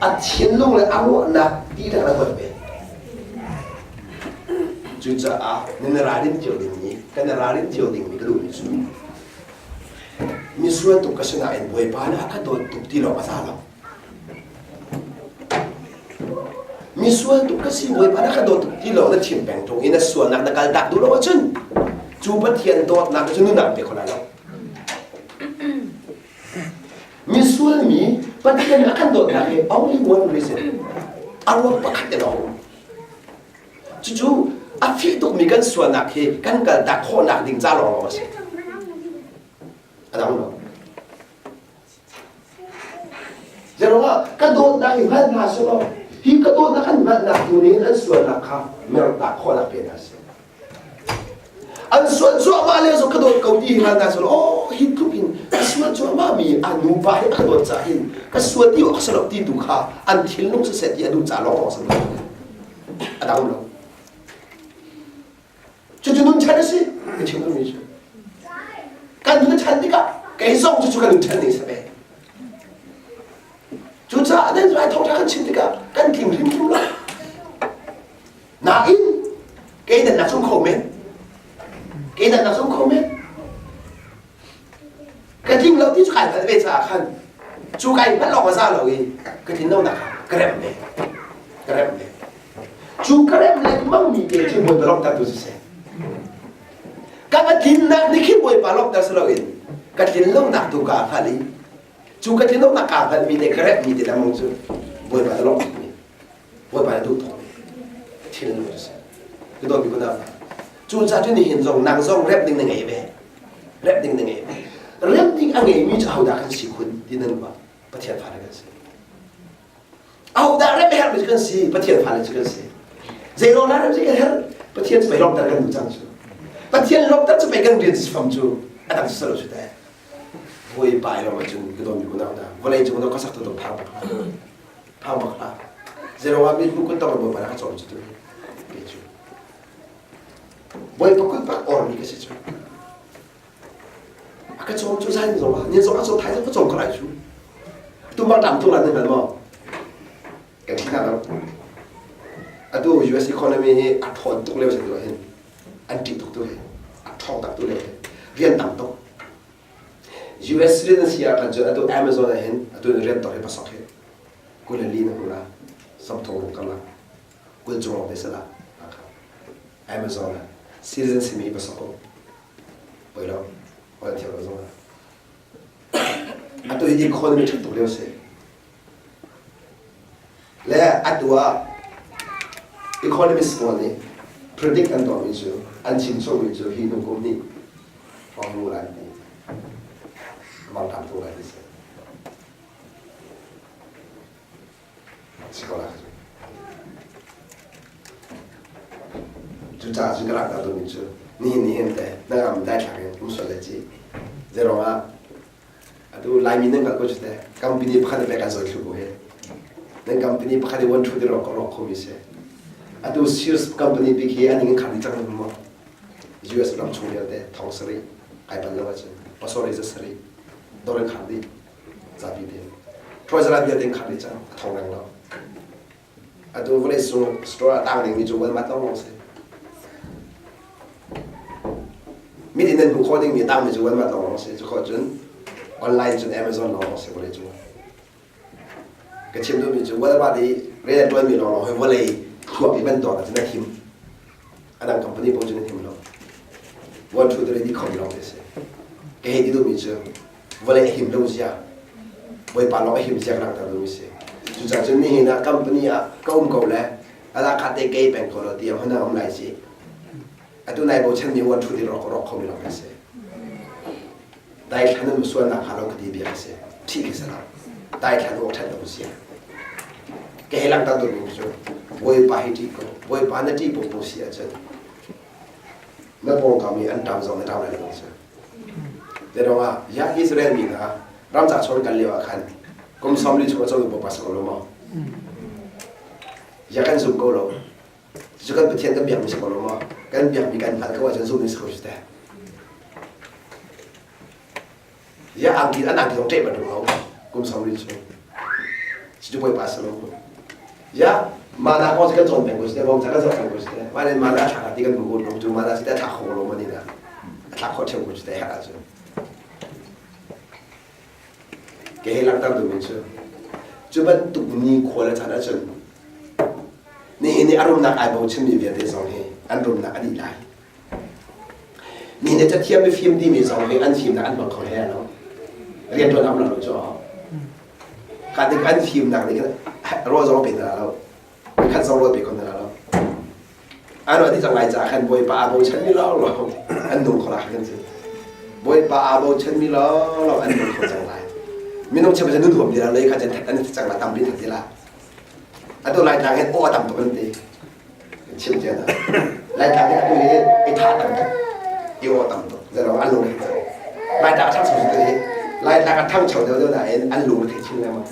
a thinlung le a ruahnak dihlak a huat ve. Cucaah nan ralrin cio dingmi, kan ralrin cio dingmi ka duhmi cu misual tuk ka si nain Bawipa nih a ka dawt tuk ti lawng a za lo. Misual tuk ka si Bawipa nih a ka dawt tuk ti lawng na chim peng ṭung i na sualnak na kaltak duh lo ahcun cu Pathian dawtnak cu nunnak pe kho lai lo. Misual mi Pathian a kan dawtnak hi only one reason. A ruang pakhat te lawng. Cucu a fih tukmi kan sualnak hi kan kaltak khawhnak ding ca lawnglawng a si. A dang lo. Zeruangah ka dawtnak hi hngal hna selaw hi ka dawtnak an hngalhnak tu nih an sualnak kha mertak khawhnak pe hna seh. An sual cuahmah le zong ka dawt ko ti hi hna cu oh hi tluk in ka sual cuahmah mi a nupa hi ka dawt caah hin ka sual ti awk si lo ti tu kha an thinlung siseh ti a duh ca lawng si lo a dang lo cucu nun chan a si ka chim duhmi cu kan nun chan tikah kei zong cucu ka nun chan ning si ve cucaah nan lai thawngṭha kan chim tikah kan tling hrimhrim lo Nain keidan nak sung kho men. Keidan nak sung kho men. Ka tling lo ti cu kai hngalh ve caah khan cu kai hngalh awk a za lo i ka tlin lo nak ka remh ve. Ka remh ve. Cu ka remh lengmang mi te cu Bawipa lawmhter tu siseh. Ka ka tlinnak nih khin Bawipa lawmhter si loin ka tlin lonak tu kaa hngalh i cu ka tlin lonak kaa hngalh mi te ka remh mi te lamang cu Bawipa na lawmh mi. Bawipa na duh tuk thil nu cu si ka dawt mi unau cu ca cu nihin zong nang zong rep ding na ngei ve rep ding na ngei ve rep ding a ngei mi cu ahodah kan si khun ti nan ruah Pathian fale kan si ahodah rep herh mi cu kan si Pathian fale cu kan si zei ruang dah rep si kan herh Pathian cu pei lawmhter kan duh cang cu Pathian lawmhter cu pei kan rian fam cu a dang si lo cu teh Bawipa i lawm ahcun ka dawt mi unau hna vawlei cung na khuasak tu phang bak hlah phang bak hlah. Zeruah mi hmu kun tong Bawipa na ka cawm cu tu kei cu. Bawipa kut bak ormi ka si cu. A ka cawm cu zan zong ah, ni zong a cawm thai zong ka cawm ko lai cu. Tu ma tam tu la nan hngal maw? Kan thi hna lo. Atu US economy hi a ṭhawn tuk lio si tu hin. An ṭih tuk tu hi. A ṭhawng tak tu lio hi. Rian tam tuk. US citizen si ah khan cun atu Amazon ah hin atu rian tor hi pasok hi 24 na hmu la 30 rung kar la 20 cung lawng te sala Amazon ah citizen simi pasok ko poi lo oi thiam lo zong ah atu hi economy ṭhat tuk lio si Le atu ah economist pawl nih predict an tuahmi cu an chimchungmi cu hi hnu kum nih hrawng lai ti mangṭam tu lai ti si. Si ko lai. Cucaah cun ka rak duhmi cu nihin ni hin te na ngam dai thlak in um sual le ci. Zeiruang ah Atu Laimi nan hngalh ko cu teh. Company pakhat le kan zawi thlu ko hi. Nan company pakhat i one two ti rawk rawk khomi si. Atu Sears company bik hi an in khar dih cang maw? US ram chung vialte thong sarih kai pan lo ahcun pasori za sarih dor in khar dih zapi te. Toys R Us vialte in khar dih cang a thong reng lo. Atu vawlei cung store ah tang dingmi cu Walmart lawnglawng si. Mit in nan hmuh khawh dingmi tangmi cu Walmart lawnglawng si. Cu khawh cun online cun Amazon lawnglawng si vawlei cung. Ka chim duhmi cu Walmart i rian a ṭuanmi lawnglawng hi vawlei thluak i bantuak ah cun a him. A dang company paoh cun a him lo. One two three ti khomi lawng te si. Ka hei ti duhmi cu vawlei a him lo zia Bawipa lawng a him zia ka langhter duhmi si. Cucaah cun nihin ah company ah ka um ko le ala kha te kei peng ko lo ti hman um lai si. Atu nai bochan mi wan thu ti rawk rawk khomi lawng si. Dai thlan an sualnak kha lo ka ti bia si. Thi khi sa lo. Dai thlan awk that lo sia. Ka he langhter duhmi cu Bawipa hi ṭih ko. Bawipa na ṭih popo si ahcun na pawngkam i an ṭam zong na ṭam lai lo si. Zeiruangah ya Israel mi hna ramcar chung kan lio ah khan kum 40 chung a cawmi Bawipa si ko lo maw? Ya kan zum ko lo. Cu kan Pathian kan biakmi si ko lo maw? Kan biakmi kan hngalh ko ahcun zum ding si ko si teh. Ya angki an angki zong ṭeh bantuk lo kum 40 chung. Cucu Bawipa si lo. Ya mana kong kan cawn peng ko si bom kan zoh peng ko si mah nih mana a thlak ti kan hmu ko lo cu mana si te thlak kho lo ma ni na a thlak kho ṭheu ko si te herh ahcun ke he langhter duhmi cu cu bantuk ni khua le caan ahcun nihin ni a rumnak ai bochanmi vialte zong hi an rumnak a dih lai Mi nih cathiam mifim timi zong nih an fimnak an hmang kho hlei lo. Rianṭuan am lo cu. Ka tik an fimnak nih rawl zong pe hna lo. Khat zong rawl pe kho hna lo. An ti cang lai caah khan Bawipa aa bochan mi lawnglawng an nung kho lai kan si. Bawipa aa bochan mi lawnglawng an nung kho cang lai. Minung cheu nun huam ti la lei kha cun an cang la tampi that ti la. Atu Laitlang hin aw a tam tuk an ti. Chim cia hna. Laitlang hi atu hi i tha tam tuk. I aw tam tuk. Zeiruang an lung a thei cang. Laitlang a ṭhangcho tu hi Laitlang a ṭhangcho deuh deuh nain an lung a thei chin lengmang.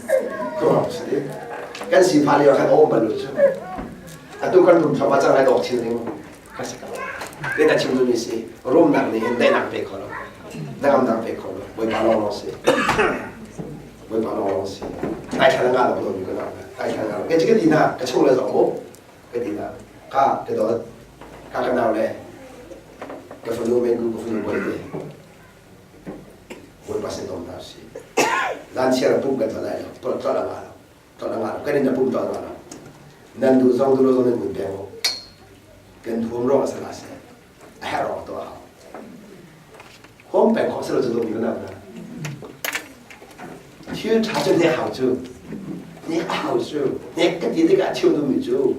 Kan sifah lio ah khan aw bal lo cu. Atu kan rum thluahmah cang lai dawk chin lengmang. Ka si ko. Kan ta chim duhmi si rumnak nih hin daihnak pe kho lo. Hnangamnak pe kho lo. Bawipa lawnglawng si. Bawipa lawnglawng si. Daithlan a ngah lo dawmi ka nau. Daithlan a ngah lo. Kei cu ka ti hna, ka chung le zong mu. Ka ti hna. Ka ka dawt. Ka ka nau le ka fanu mengu ka fanu bawi te. Bawipa sin dawm hna si. Zan chiar pum kan tuah lai lo. Tuah tuah la ngah lo. Tuah la ngah lo. Kan in na pum tuah ngah lo. Nan duh zong duh lo zong nan mun peng u. Kan huam ruang a si la seh. A herh awk tuah hau. Huam peng khawh si lo cu dawmi ka nau hna. Thil ṭha cu hnek hau cu. Hnek a hau cu. Hnek ka ti tikah chim duhmi cu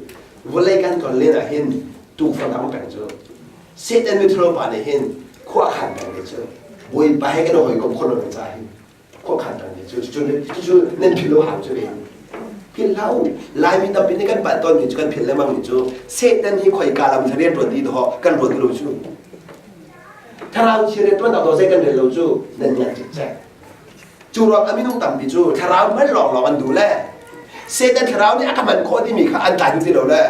vawlei kan ton len ah hin tukforhnak um peng cu. Satan mithalo pa nih hin khua a khan peng ve cu. Bawipa he kan hawikom khawh lo caah hin khuakhan peng ve cu. Cucu nan philh lo hau cu ve. Philh hlah u. Laimi tampi nih kan palh tawnmi cu kan philh lengmang mi cu Satan hi khoika lam rian ṭuan ti dawh kan ruat lo cu. Thlarau chia rian ṭuannak dawh zei kan rel lo cu nan ngan cikcek. Cu ruang ah minung tampi cu thlarau hman lawnglawng an duh le. Satan thlarau nih a ka hman khawh timi kha an tlai duh ti lo le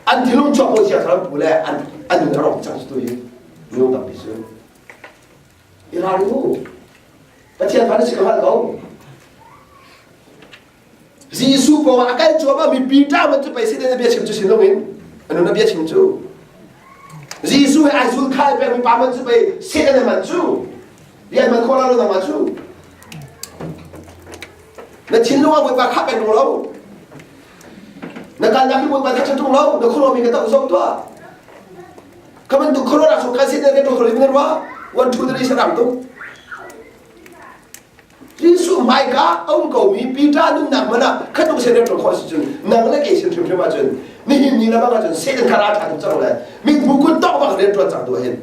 an thinlung chuak ko chia thlarau pu le an an nun a rawk cang tu hi minung tampi cu i ralring u. Pathian fa na si ka hngalh ko. Jesuh pawng ah a kal cuahmah mi Peter man cu pei Satan a bia chim cu sinung in a nun a bia chim cu. Jesuh he ai zul khai peng mi pa man cu pei Satan a man cu. Rian man khawh lo nangmah cu. Na thinlung ah Bawipa khah peng lo. Na kalnak hi Bawipa thangṭhat ṭung lo. Na khuaruahmi ka toh zong tuah. Kha bantuk khuaruahnak chung khan Satan rian ṭuan kho lo ruah. 1 2 3 saram tuk. Jesuh hmaika a um komi Peter nunnak hmanh ah kha tuk Satan ṭuan khawh a si cun nang le kei sin hrimhrim ahcun nihin ni lebang ahcun Satan kha ral ṭha tuk cang le mithmu kut tawk bak rian ṭuan cang tu hin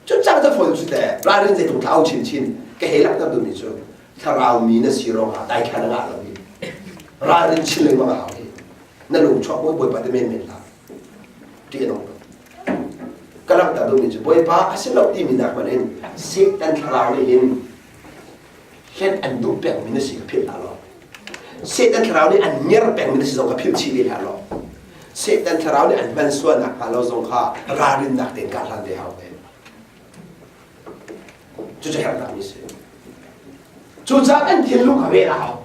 cu cang ca fawi cu te ralrin zeitluk thla au chinchin ka he langhter duhmi cu thlarau mi na si ruangah daithla na ngah lo hi ralrin chin lengmang a hau hi na lung chuak bawi bawipa te men men hlah ṭih a nung tuk ka langhter duhmi cu bawipa a si lo timi nak hmanh in Satan thlarau nih hin hlen an duh pengmi na si ka philh hlah law Satan thlarau nih an nger pengmi na si zong ka philh chih ve hlah law Satan thlarau nih an hman sualnak hnga lo zong kha ralrinnak tein ka hlan ve hau ve cucu herh takmi si cucaah kan thinlung kha ven a hau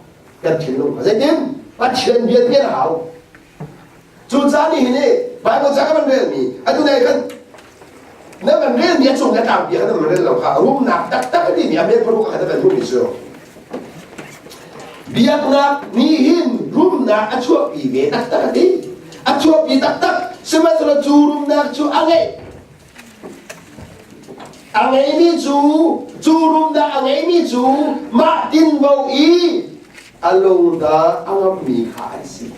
kan thinlung kha zeitin Pathian bia ven a hau Cucaah nihin i Baibal ca ka van relmi atu nai khan na van relmi a cung le tlang bia kha na van rel lo kha rumnak taktak a timi a men paruk kha na van hmuhmi cu biaknak nih hin rumnak a chuahpi ve taktak a ti a chuahpi taktak sihmanhsehlaw cu rumnak cu a ngeih a ngeimi cu cu rumnak a ngeimi cu mah tinvo i a lungda a ngammi kha an si.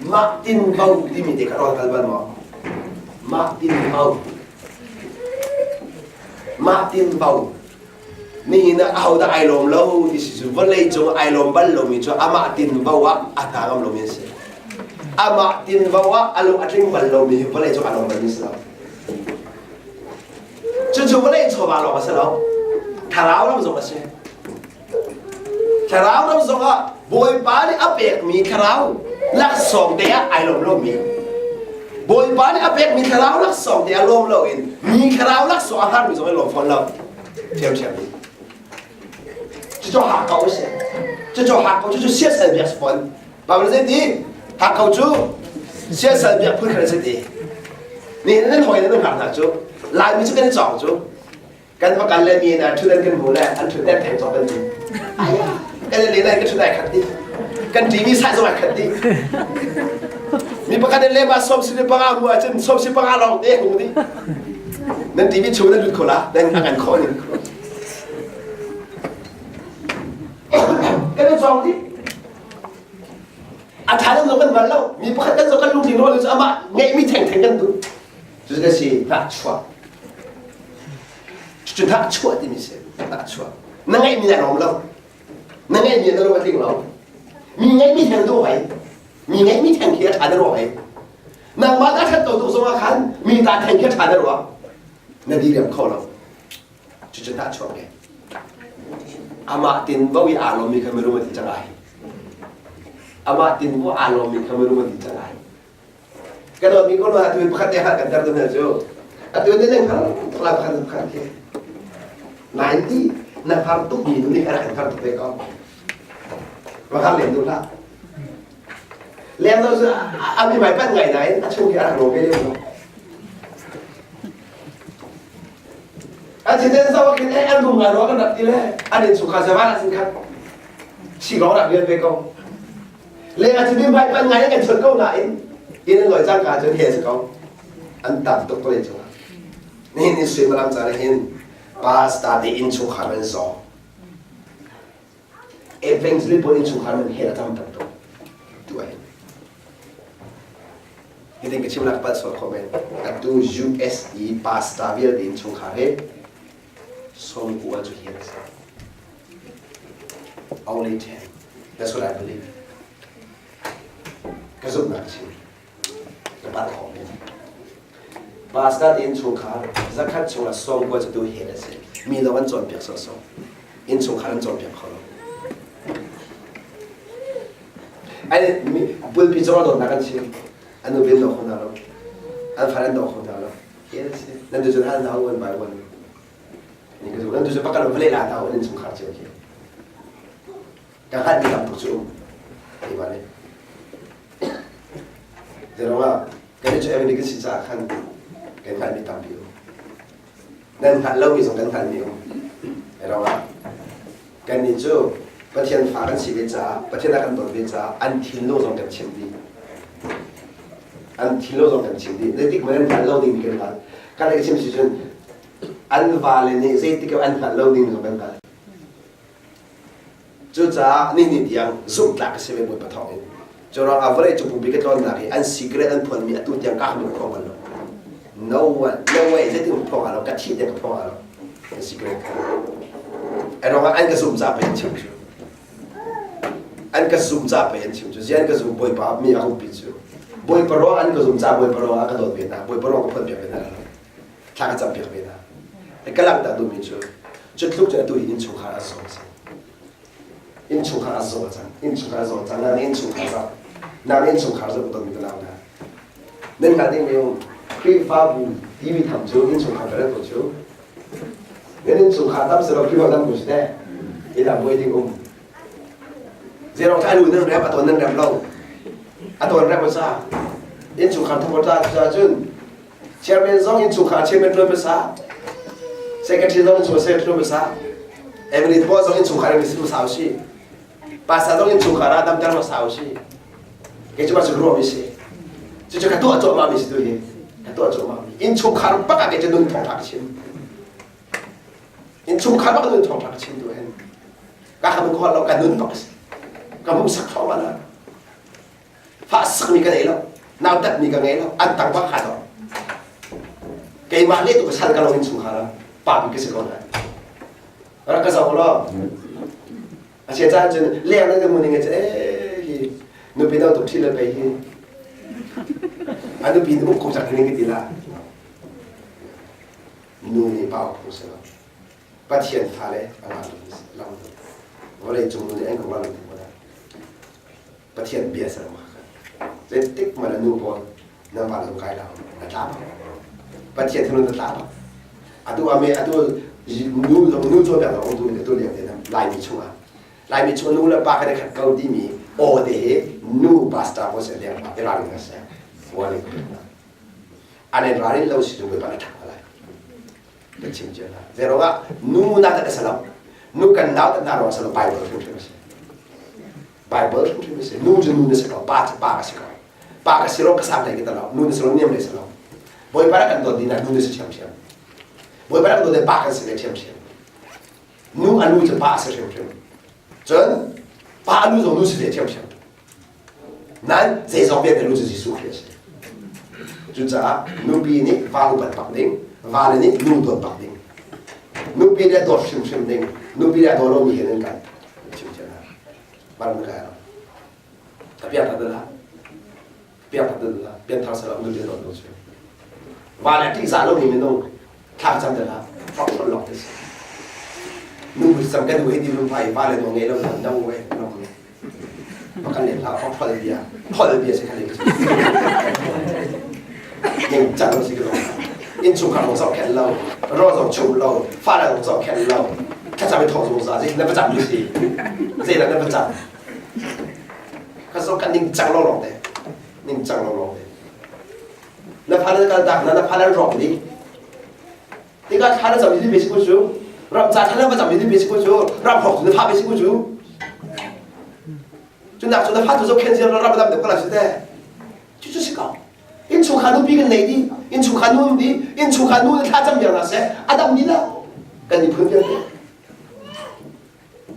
Mah tinvo timi te kha rawl kal bal maw? Mah tinvo. Mah tinvo. Nihin ah ahodah ai lawm lo ti si cu vawlei cung ai lawm bal lomi cu amah tinvo ah a hna ngam lomi an si. Amah tinvo ah a lung a tling bal lomi hi vawlei cung a lawm balmi si lo. Cucu vawlei chawva lawng a si lo. Thlarau lam zong a si. Thlarau ram zongah Bawipa nih a pekmi thlarau laksawng te ah ai lawm lomi Bawipa nih a pekmi thlarau laksawng te ah lawm loin mi thlarau laksawng a harmi zong ai lawm fawn lo ṭhiamṭhiam in cucu hakkau a si cucu hakkau cucu siasal biak si fawn Bible zei ti hakkau cu siasal biak phun khat a si ti nihin nan hawi nan hngak hna cu Laimi cu kan i cawng cu Kan va kal le mi na ṭhut an kan hmu le an ṭhut der theng cawk kan ti. Aya, kan le lai ka ṭhut ai khat dih. Kan ṭimi sai zong ai khat dih. Mi pakhat in le ma som si panga mu ahcun som si panga lawng te hung dih. Nan TV chung nan lut kho la, nan a kan khawh ning. Kan i cawng dih. A ṭha deuh zong kan hngal lo. Mi pakhat kan zong kan lungthin rual cu amah ngeihmi thengtheng kan duh. Cucu ka si hnahchuah. Cucu hnahchuah timi si. Hnahchuah. Na ngeihmi na lawm lo. Na ngeihmi na lung a tling lo. Mi ngeihmi theng duh hai. Mi ngeihmi theng khi a ṭha na ruah hai. Nangmah ta ṭhat ko tuk zongah khan mi ta theng khi a ṭha na ruah. Na diriam kho lo. Cucu hnahchuah ke. Amah tinvo i aa lawmmi kha mirum a ti cang ai. Amah tinvo aa lawmmi kha mirum a ti cang ai. Ka dawtmi ko atu pakhat te kan ter tu cu atu ne nang har tuk la pakhat pakhat ke 90 na har tuk mi nu nih kan har tuk ve ko va har len du hlah leng lo cu a mi mai pan ngai nain a chung hi a rak lo ve lem lo a thiten zo khin e an rum ngai ro kan rak ti le an in chungkhar zavan asin khat si ko rak rian ve ko Leng ah cun vai pan ngai kan chawnh ko nain inn an lawi cangka cun he si ko an tam tuk vawlei cungah nihin ni suimilam caan ah hin pastor te inn chungkhar an zaw evangelist pawl innchungkhar man he a tam tam tuk tu ah hin hitin ka chim lak palh sual kho men atu US i pastor vialte innchungkhar he 10 cu hi an si Only 10. That's what I believe. Ka zumhnak chim. Ka palh khawh men. Pastor innchungkhar zakhat chungah 90 cu tu hel a si. Mi lo an cawnpiak sawhsawh. Innchungkhar an cawnpiak kho lo. Ai pulpi zong dawtnak an chim. An nu bin daw kho hna lo. An fale an daw kho hna lo. Nan tu cun hal hna one by one. Nan tu cun pakhat vale la ta in chungkhar cio khi. Ka hngalh mi tam tuk cu um. Keimah nih. Zeirong kan cu Emily kan si caah khan kan hngalhmi tampi um. Nan hngalh lomi zong kan hngalhmi um. Zeirong ah kannih cu Pathian fa kan si ve caah Pathian a kan dawt ve caah an thinlung zong kan chimh dih. An thinlung zong kan chimh dih. Zeitik hmanh an hngalh lo dingmi kan hngalh. Kan ka chim si cun an vale nih zeitik an hngalh lo ding zong kan hngalh. Cucaah nihin tiang zumhtlak ka si ve Bawipa thawng in. Cu ruangah vawlei cung pumpi ka tlawnnak i an secret an phuanmi atu tiang ka hmu phuang bal lo. No one, no way, zeitin ka phuang lo, ka thih tiang ka phuang lo. An secret. Ai ruangah an ka zum ca pei an chim cu. An ka zum ca pei an chim cu. Zian ka zum Bawipa mi a umpi cu. Bawipa ruang an ka zum ca Bawipa ruang ah ka dawt ve hna. Bawipa ruang ka phuan piak ve hna lo. Thla ka cam piak ve hna. Ka langhter duhmi cu cu tluk cun atu hi innchungkhar a zaw a si. Innchungkhar a zaw cang. Innchungkhar a zaw cang. Nang innchungkhar zoh. Nang innchungkhar zoh tonmi ka nau hna. Nan hngalh dingmi um Khrihfabu timi tham cu innchungkhar ka ko cu. Nan innchungkhar tam si lo Khrihfa tam ko si te. Ila buai ding um. Zeirong thai lu nan rem a ton nan rem lo. A ton rem sa. Innchungkhar thawk ta cun Chairman zong innchungkhar chairman ṭuan hmasa. Secretary zong innchungkhar secretary ṭuan hmasa. Emily pawl zong innchungkhar in si hmasa usih. Pastor zong innchungkhar ah damter hmasa usih. Kei cu cu ruahmi si. Cucu ka tuah cuahmah mi si tu hi. Ka tuah cuahmah mi. Innchungkhar bak ah kei cu nun thawngṭha ka chim. Innchungkhar bak nun thawngṭha ka chim tu hin. Ka ka mun lo ka nun bak si. Ka hmuhsak thawngah la. Fahsakmi ka nei lo, nautatmi ka ngei lo, an tang bak kha lo. Keimah le tu ka sal ka lo innchungkhar ah pa bik ka si ko lai. Rak ka zoh law. A sia caan cun leng nan ka hmu ning eh hi nupi no tuk ṭhi le pei hi. A nupi nih uk ko cang ning ka ti la. Nu nih pa uk phung si lo. Pathian fale a ngah lam vawlei cung nu nih an ka ngah lo Pathian bia ser ma kha zeitik hmanh a nu pawl na van zung kai lo na tla bak Pathian thilun na tla bak atu ame atu nu zong nu cawnpiak zong um tu atu liang te Laimi chungah Laimi chung nu le pa kan i khat ko timi aw te hi nu pastor pawl se leng pa i ralring na se wali an in ralrin lo si tu pa na thak lai kan chim cia la zero ah nu na ta sa lo nu kan nau ta na ro sa lo Bible hrimhrim a si Bible hrimhrim a si. Nu cu nu na si ko, pa cu pa ka si ko. Pa ka si ro ka sang hlei ka lo, nu na si ro niam hlei si lo. Bawipa rak kan dawt ding ah nu na si ṭhiamṭhiam. Bawipa rak dawt pa kan si ve ṭhiamṭhiam. Nu a nu cu pa a si hrimhrim. Cun pa a nu zong nu si ve ṭhiamṭhiam. Nain zeizong vialte nu cu Jesuh Khrih a si. Cucaah nupi nih va upat bak ding, vale nih nu dawt bak ding. Nupi nih a dawt hrimhrim ding, nupi nih a daw lomi he nan kal. Chim cia hna. Baram na kai lo. Ka piak ta dala. Piak ta dala. Pian thar sala nu te lo chu. Va le ti za lo mi minung thla cam dala. Thok thok lok te si. Nu bu sam kan hu ti lum phai va le no ngei lo no we no we. Makan le hla thok thol bia. Thol bia se khali. Ning cang si ko. Innchungkhar zong zohkhenh lo, rawl zong chumh lo, fale zong zohkhenh lo, thlacam i thawh zungzal, zei na va cam si, zeidah na va cam. Ka zo kan ning cang lo lawng te, ning cang lo lawng te. Na fale kal tak na, na fale rawk dih. Tikah thla na cam hi basic cu, ram ca thla na va cam hi basic cu, ram hrawk na fa basic cu. Cunak cu na fa tu zohkhenh ziar ram dam deuh ko la si te. Cucu si ko. Innchungkhar nupi kan nei dih, innchungkhar nu um dih, innchungkhar nu nih thla cam viar hna seh, a dam dih lo. Kan miphun vialte.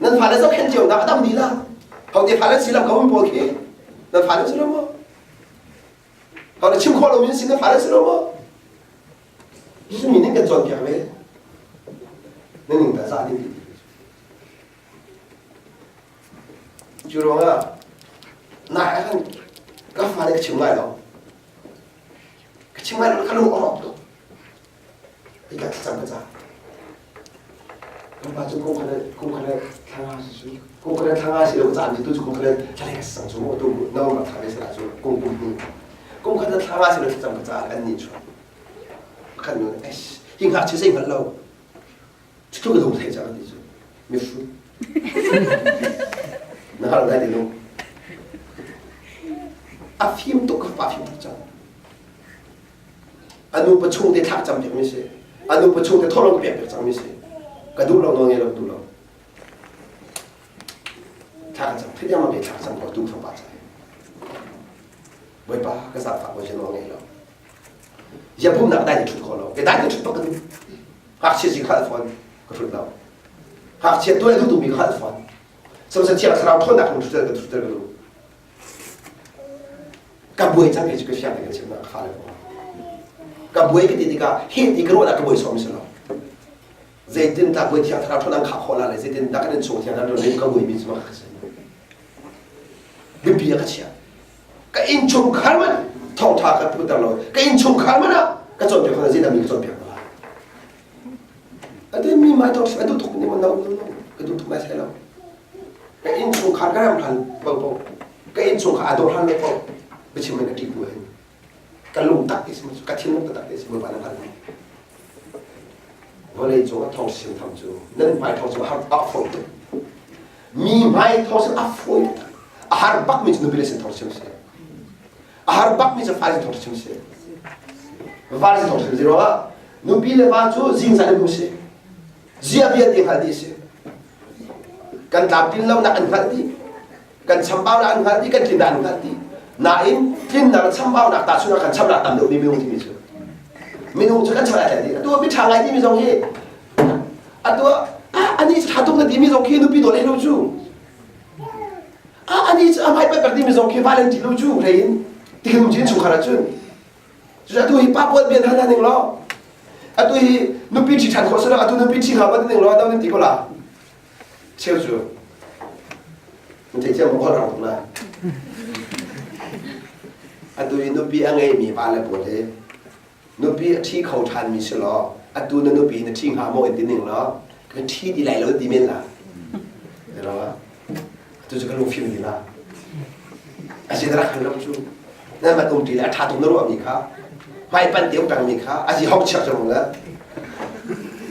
Nan fale zohkhenh cio nak a dam dih lo. Ho te fale si lo ko um pawl khi. Nan fale si lo maw? Ho na chim khawh lomi si nan fale si lo maw? Cucu mi nih kan cawnpiak ve. Nan ning ta zah ding. Cu ruangah nai ah khan ka fale ka chim lai lo. Ka chim lai lo ka lung a rawk tuk. Hika thlacam ka ca. Kan pa cu kum khat kum khat. Thla si cu kum khat thla nga si lo caan ti tu cu kum khat thla le sang cu tu November thla ve sala cu kum kum hnu kum khat thla nga si lo thlacam ka caah an ni chu kan nu es hi ngakchia zei hngal lo cu ka dong thei cang ti cu mihrut na hngal dai ti lo a fim tuk ka pa fim tuk cang A nu pachung te thlak cam piak mi si. A nu pachung te tholong piak piak cang mi si. Ka duh lo nawl ngei lo duh lo. Thlak cam thil yang ma thlak cam ko tu fapa cai. Bawipa ka zaangfah ko nawl ngei lo. Ya pumnak dai te thut kho lo. Ke dai te thut bak ka duh. Ngakchia si khal fawn ka thut lo. Ngakchia tuai duh tu mi khal fawn. Samsa thiang thlarau thawnnak in thuter ka thuter ka duh. Ka buai cang hi cu ka fiang te ka chim ka fale ko. Ka buai ka ti tikah hi ti ka ruah ka buai sawm si lo. Zeitin dah buai thiang thlarau ṭhawn an khah khawh la le zeitin dah kan in chung thiang thlarau ṭhawn ka buai mi cu ka si. Biapi ah ka chiah. Ka innchungkhar man thawngṭha ka puter lo. Ka innchungkhar man ah ka cawnpiak khawh zeidah mi ka cawnpiak la. Atu mi mai tok a duh tuk ni no no no ka duh tuk mai sai lo. Ka innchungkhar ka ram hlan po po ka innchungkhar a dawr hlan lo po biachim in ka ṭih bu hin ka lung tak ti si ka thinlung tak ti si Bawipa na hngalh vawlei cung a thong sim tham cu nan hmai thong cu har a fawi tuk mi hmai thong sim a fawi tuk a har bak mi cu nupi le sin thong sim si a har bak mi cu fa sin thong sim si va sin thong sim si ruangah nupi le va cu zing zan in hmu si zia bia ti hngal dih si kan tlamtlin lonak an hngalh dih kan chambaunak an hngalh dih kan tlinnak an hngalh dih nain tlinnak le chambaunak tahchun ah kan chamnak tam deuh mi minung timi cu minung cu kan cham lai dih atu mi ṭha ngai timi zong hi atu ani cu ṭha tuk na timi zong khi nupi dawt lo cu ani cu a hmai pat timi zong khi valen ti lo cu hlei in tikhin cin chungkhar ahcun Cucaah atu hi pa pawl bian hal ning law atu hi nupi ṭhi ṭhan khawh si lo atu nupi ṭhi hau ning law do nan ti ko la cheu cu nan thei thiam maw rang tuk la atu hi nupi a ngeimi pa le pawl hi nupi a ṭhi kho ṭhan mi si law atu na nupi na ṭhi hnga maw in ti ning law ka ṭhi ti lai lo ti men la Tu cu ka lungfim ti la. A si rak hal lo cu. Nan van um ṭi le a ṭha tuk na ruahmi kha hmai pan te um pengmi kha a si hong chiak cang le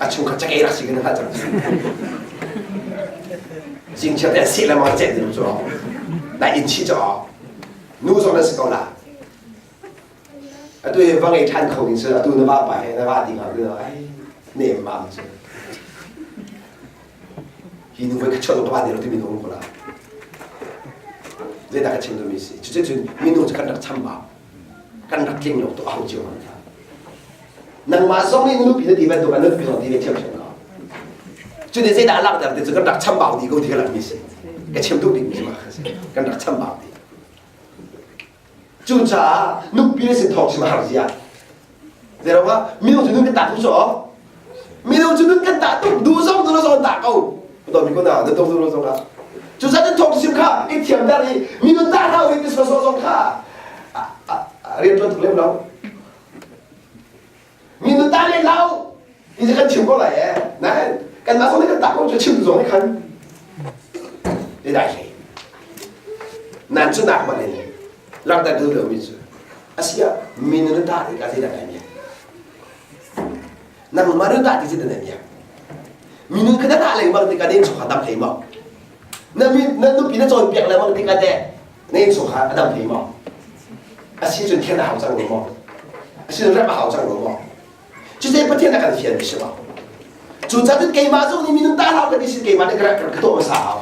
a chung kha cakei rak si kan hngalh cang. Zing chiat te seh le mang ceh ti cu na in chi cu nu zong na si ko la. Atu hi va ngei ṭhan kho ding cu atu na va pa he na va ding ah ai nem mam cu. Hi nu voi kha chuah ka va ti timi nu ko la. Zeidah ka chim duhmi si? Cuticun minung cu kan rak chambau. Kan rak tling lo tu aho cio man Nangmah zong nih nupi na ti bantuk ah nupi zong ti ve thiamthiam ko. Cu nih zeidah a langhter ti cu kan rak chambau dih ko ti ka langhmi si. Ka chim duh bikmi cu mah si. Kan rak chambau dih. Cucaah nupi le sin thawng chim a har zia. Zeiruangah minung cu nun kan tah tuk cu Minung cu nun kan tah tuk duh zong duh zong tah ko. Ka mi ko na na dong duh zong ah. Cucaah nan thawng chim kha i thiam dar i minung tah hau i ti sawsawh zong kha rian tuan tuk lem lo. Minung tah len lo. Ti kan chim ko lai e. Nain kanmah zong nih kan tah ko cu chim zong nih khan ti dai hlei. Nan cu nak man in langhter duh lomi cu asiah minung na tah tikah zeidah nai miak? Nangmah na tah ti zeidah nai miak? Minung kha na tah lengmang tikah na innchungkhar dam hlei maw? Na na nupi na cawnpiak lengmang tikah teh na innchungkhar a dam hlei maw? Asi cun thian a hau cang lo maw? Asi cun rem a hau cang lo maw? Cucu Pathian a kan fian mi si lo. Cucaah cun keimah zong nih minung ta hlau ka ti sin keimah nih ka ka tuah hmasa hau.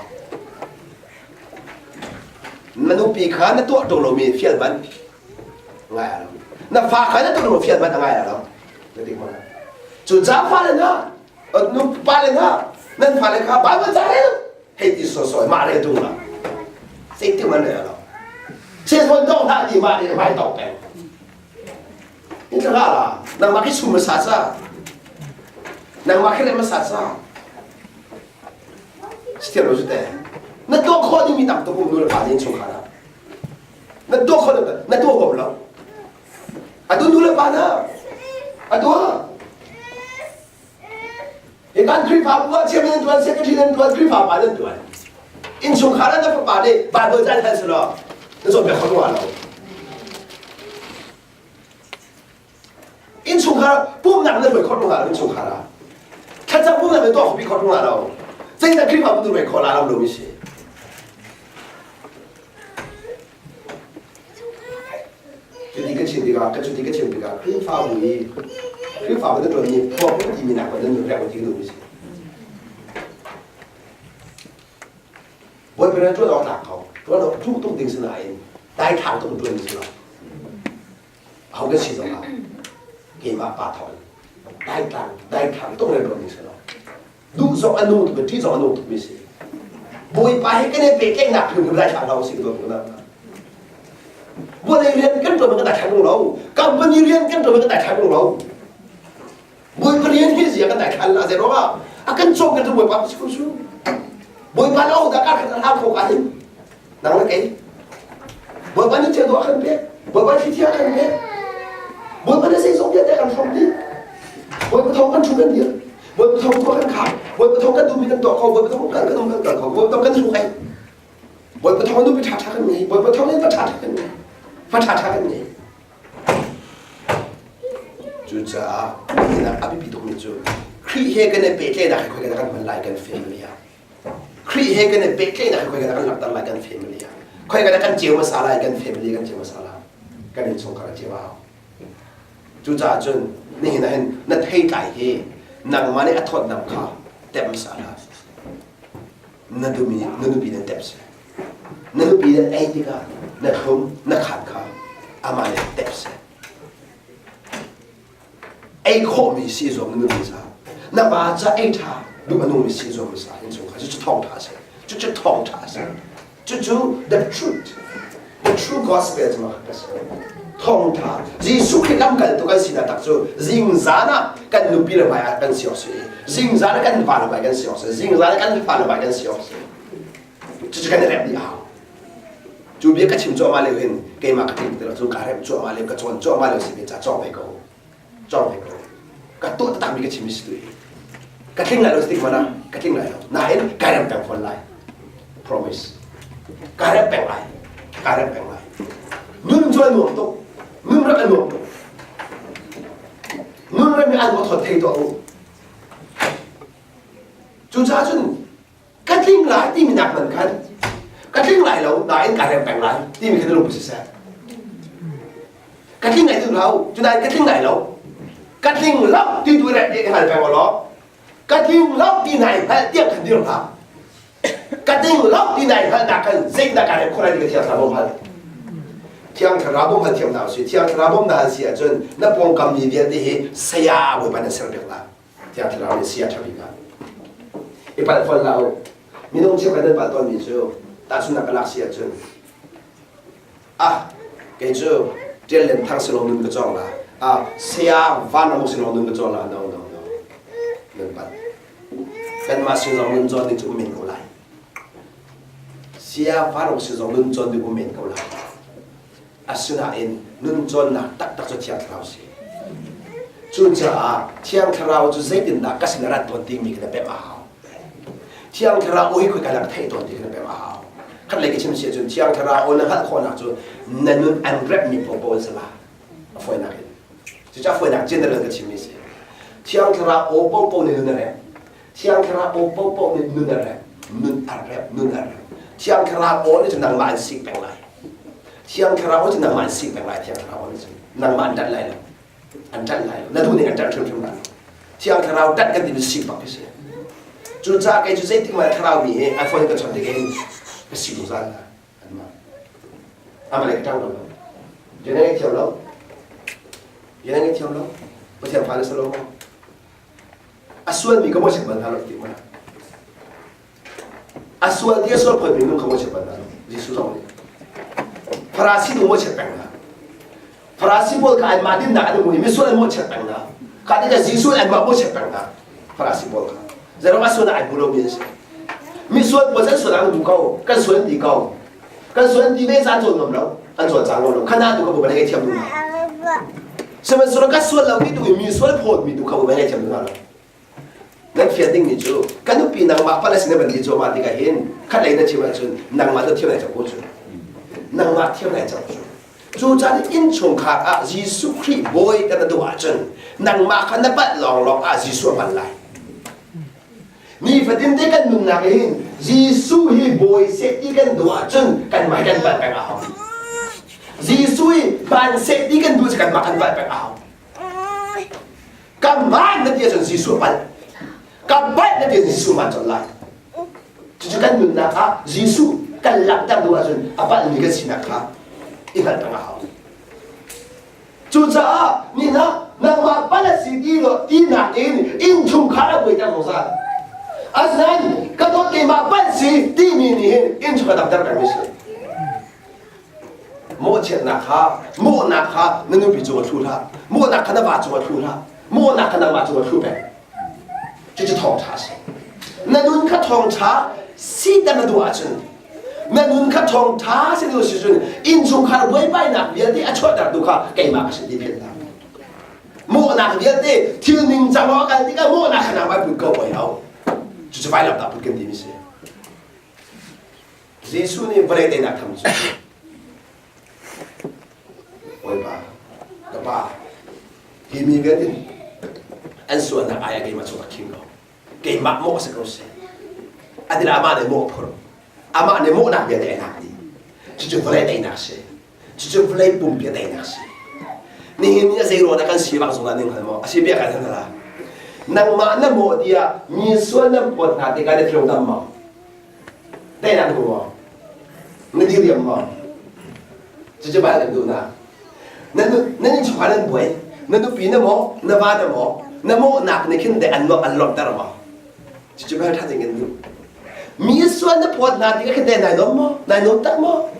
Na nupi kha na tuah ṭung lomi fial man ngai a lo. Na fa kha na tuah ṭung lo fial man a ngai a lo. Na ti ma? Cucaah fale hna, nu pale hna, nan fale kha Bible ca rel hei ti sawsawh mah rel ṭung la. Zeitin man rel lo. Cellphone dong hlah ti mah nih hmai tawk peng. In tla la nangmah khi sum hmasa ca nangmah khi le hmasa ca si lo cu te na tuah khawh dingmi tam tuk um nu le pa nih chungkhar ah na tuah khawh na tuah huam lo atu nu le pa na atu. Hi kan Khrihfabu ah chairman nan tuan, secretary nan tuan, Khrihfa pa nan tuan. Innchungkhar ah na fapa nih Bible caan hal selaw na cawnpiak kho lo. Innchungkhar pumnak na hruai khawh lo innchungkhar ah. Thlacam pumnak na tuah kho khawh lo. Zeidah Khrihfabu na hruai khawh la lo mi si. Cuti ka chim tikah, ka cuti ka chim tikah Khrihfabu i Khrihfabu na ṭuanmi phuak timi nak nan nun rek ti ka duhmi si. Bawipa nan ṭuan awk tlak ko. Ṭuan awk ṭuh tuk ding si nain daithlang tuk ṭuan si lo. Aho ka si zongah keimah pa thawng daitlang daithlang tuk nan ṭuan ding si lo. Duh zong a nung tuk i ṭih zong a nung tukmi si. Bawipa he kan i pehtlaihnak hrimhrim lai hlah usih ka dawt Vawlei rian kan ṭuan kan daithlang lo. Company rian kan ṭuan kan daithlang lo. Bawipa rian hi zia kan daithlang la zei ruangah a kan cawm kan cu Bawipa si ko su. Bawipa lo dah kar khat hlau kho ka hin. Nang le kei. Bawipa nih thil dawh a kan pek. Bawipa thli thiang a kan pek. Bawipa nih zeizong vialte a kan hrawmh dih. Bawipa thawng kan ṭhu kan dir. Bawipa thawng tuah kan khar. Bawipa thawng kan duhmi kan tuah kho. Bawipa thawng kan kan um kan kal kho. Bawipa thawng kan hruh ai. Bawipa thawng nupi ṭha ṭha kan ngei. Bawipa thawng in va ṭha ṭha kan ngei. Va ṭha ṭha kan ngei. Cucaah nihin ah a biapi tukmi cu Khrih he kan i pehtlaihnak hi khoi kan hman lai kan family ah. Khrih he kan i pehtlaihnak hi khoi kan langhter lai kan family ah. Khoi kan kan ceu hmasa lai kan family kan ceu hmasa lai. Kan innchungkhar a ceu a hau. Cucaah cun nihin ah hin na theitlai hi nangmah nih a thawtnam kha tep hmasa hlah. Na nupi na nupi nan tep seh. Na nupi nan ei tikah na thlum na khat kha amah nih tep seh. Ei khawhmi si zuam na nupi ca. Na pa ca ei ṭha duh a nungmi si zuam hmasa innchungkhar cucu thawngṭha a si. Cucu thawngṭha a si. Cucu the truth, the true gospel cu mah ka si. Thawngṭha Jesuh Khrih lamkaltu kan sinak tak cu zingzan ah kan nupi le hmai ah kan si awk si. Zingzan ah kan pa le hmai kan si awk si. Zingzan ah kan fa le hmai kan si awk si. Cucu kan i rem dih a hau. Cu bia ka chim cuahmah lio hin keimah ka tling ti lo cu ka rem cuahmah lio ka cawn cuahmah lio si ve ca cawng ve ko. Cawng ve ko. Ka tuah takmi ka chim mi si tu hi. Ka tling lai lo si tik mana ka tling lai lo. Nain ka rem peng fawn lai. Promise. Ka rem peng lai. Ka rem peng lai. Nun cu a nuam tuk. Nun rak a nuam tuk. Nun rem hi an thawt thei tuah u. Cucaah cun ka tling lai timi nak man khan ka tling lai lo nain ka rem peng lai timi kha na lung siseh ka tling lai tu hau cu nain ka tling lai lo ka tling lo ti tu rem ti hal peng law ka tling lo ti nai hal tiang khan dir hlah ka tling lo ti nai hal nak khan zeidah ka rem khawh lai ti ka thiang thlarau bom hal thiang thlarau bom hal thiam na si thiang thlarau bom na hal si ahcun na pawngkam mi vialte hi saya bawipa na ser piak la Thiang Thlarau nih sia ṭha bik ah i palh fawn hlah u. Minung cheukhat nan palh tawnmi cu tahchunhnak ka lak si ahcun ah kei cu ṭial len thang silawng nun ka cawng la ah saya van ram silawng nun ka cawng la no no no nan palh kanmah sin zong nun cawn ding cu um men ko lai saya van ram sin zong nun cawn ding um men ko lai Asinain nun cawnnak taktak cu Thiang Thlarau si. Cucaah Thiang Thlarau cu zeitindah ka sin a rat tawn timi kha na pemh a hau. Thiang Thlarau aw hi khoika dah ka theih tawn ti kha na pemh a hau. Khat lei ka chim si ahcun Thiang Thlarau aw na hngalh khawhnak cu na nun an remhmi paohpaoh an si la. A fawinak in. Cucaah fawinak general ka chimmi si. Thiang Thlarau aw paohpaoh nih nun a remh. Thiang Thlarau aw paohpaoh nih nun a remh. Nun a remh, nun a remh. Thiang Thlarau aw nih cun nangmah an sik peng lai. Thiang Thlarau cu nangmah an sik peng lai Thiang Thlarau nih cun nangmah an ṭanh lai lo an ṭanh lai lo na duh ning an ṭanh hrimhrim lai lo Thiang Thlarau ṭanh kan timi sik bak khi si cucaah kei cu zeitik mah Thlarau mi hi a phone ka chawnh tik hin ka si zungzal hna anmah amah le ka ṭang lo bia na ngei thiam lo bia na ngei thiam lo Pathian fa na si lo maw a sualmi ka mawhchiat bal hna lo ti mana A sual ti a sual phawimi minung kha mawhchiat bal hna lo. Jesuh zong nih. Farasi nu mawhchiat peng hna. Farasi pawl kha anmah dinnak an um i misual an mawhchiat peng hna. Kha tikah Jesuh nih anmah mawhchiat peng hna. Farasi pawl kha. Zeirong a sual ah ai hmu lomi an si. Misual pawl an sual an duh ko. Kan sual an ti ko. Kan sual an ti ve caan cawn ngam lo. An cawn cang lo. Khana tu kha bu ban ngei thiam duh hna. Sihmanhsehlaw ka sual lo ti tu i mi sual phawt mi tu kha bu ban ngei thiam duh hna lo. Nan fian dingmi cu ka nupi nangmah palh a si na van ti cuahmah tikah hin khatlei na chim ahcun nangmah tu thiam nai cang ko cu. Nangmah thiam nai cang cu. Cu caan innchungkhar ah Jesuh Khrih bawi kan na duh ahcun nangmah kha na palh lawnglawng ah Jesuh a hman lai. Nifatin te kan nunnak hin Jesuh hi bawi seh ti kan duh ahcun kanmah hi kan palh peng a hau. Jesuh hi hman seh ti kan duh cu kanmah kan palh peng a hau. Kan hmaan na ti ahcun Jesuh a palh. Kan palh na ti ahcun Jesuh hmaan colh lai. Cucu kan nunnak ah Jesuh kan langhter duh ahcun a palhmi kan sinak kha i hngalh peng a hau. Cucaah ni hna nangmah palh a si ti lo tinak in innchungkhar a buaiter zungzal. Asinain ka dawt keimah palh si timi nih hin innchungkhar damter pengmi si. Mawhchiatnak kha mawhnak kha na nupi cungah thlu hlah. Mawhnak kha na va cungah thlu hlah. Mawhnak kha nangmah cungah thlu peng. Cucu thawngṭha a si. Na nun kha thawngṭha siter na duh ahcun na nun kha thawngṭha si duh si cun innchungkhar buaibainak vialte a chuahtertu kha keimah ka si ti philh hlah. Mawhnak vialte thil ningcang a kal tikah mawhnak kha nangmah put ko oi hau. Cucu vailamtah put kan timi si. Jesuh nih vawlei teinak tham cu Bawipa, ka pa, hi mi vialte an sualnak ai ah keimah cu ka khing ko. Keimah mawh si ko seh. Adila amah nih mawh phur. Amah nih mawhnak vialte ai lak dih. Cucu vawlei teinak si. Cucu vawlei pumpi a teinak si. Nihin ni a zei ruang dah kan si bak zungzal ning hngal maw? A si bia kan hal. Nangmah na mawh tiah mi sual nan phawt hna tikah na thinlung dam maw? Teinak hmu maw? Na diriam maw? Cucu bai kan duhnak. Na nan innchungkhar nan buai. Na nupi na maw? Na va na maw? Na mawhnak nih khin deh an nuam an lawmhter maw? Cucu bai ṭha ding kan duh. Mi sual na phawt hna tikah khin deh nai nuam maw? Nai nuam tak maw?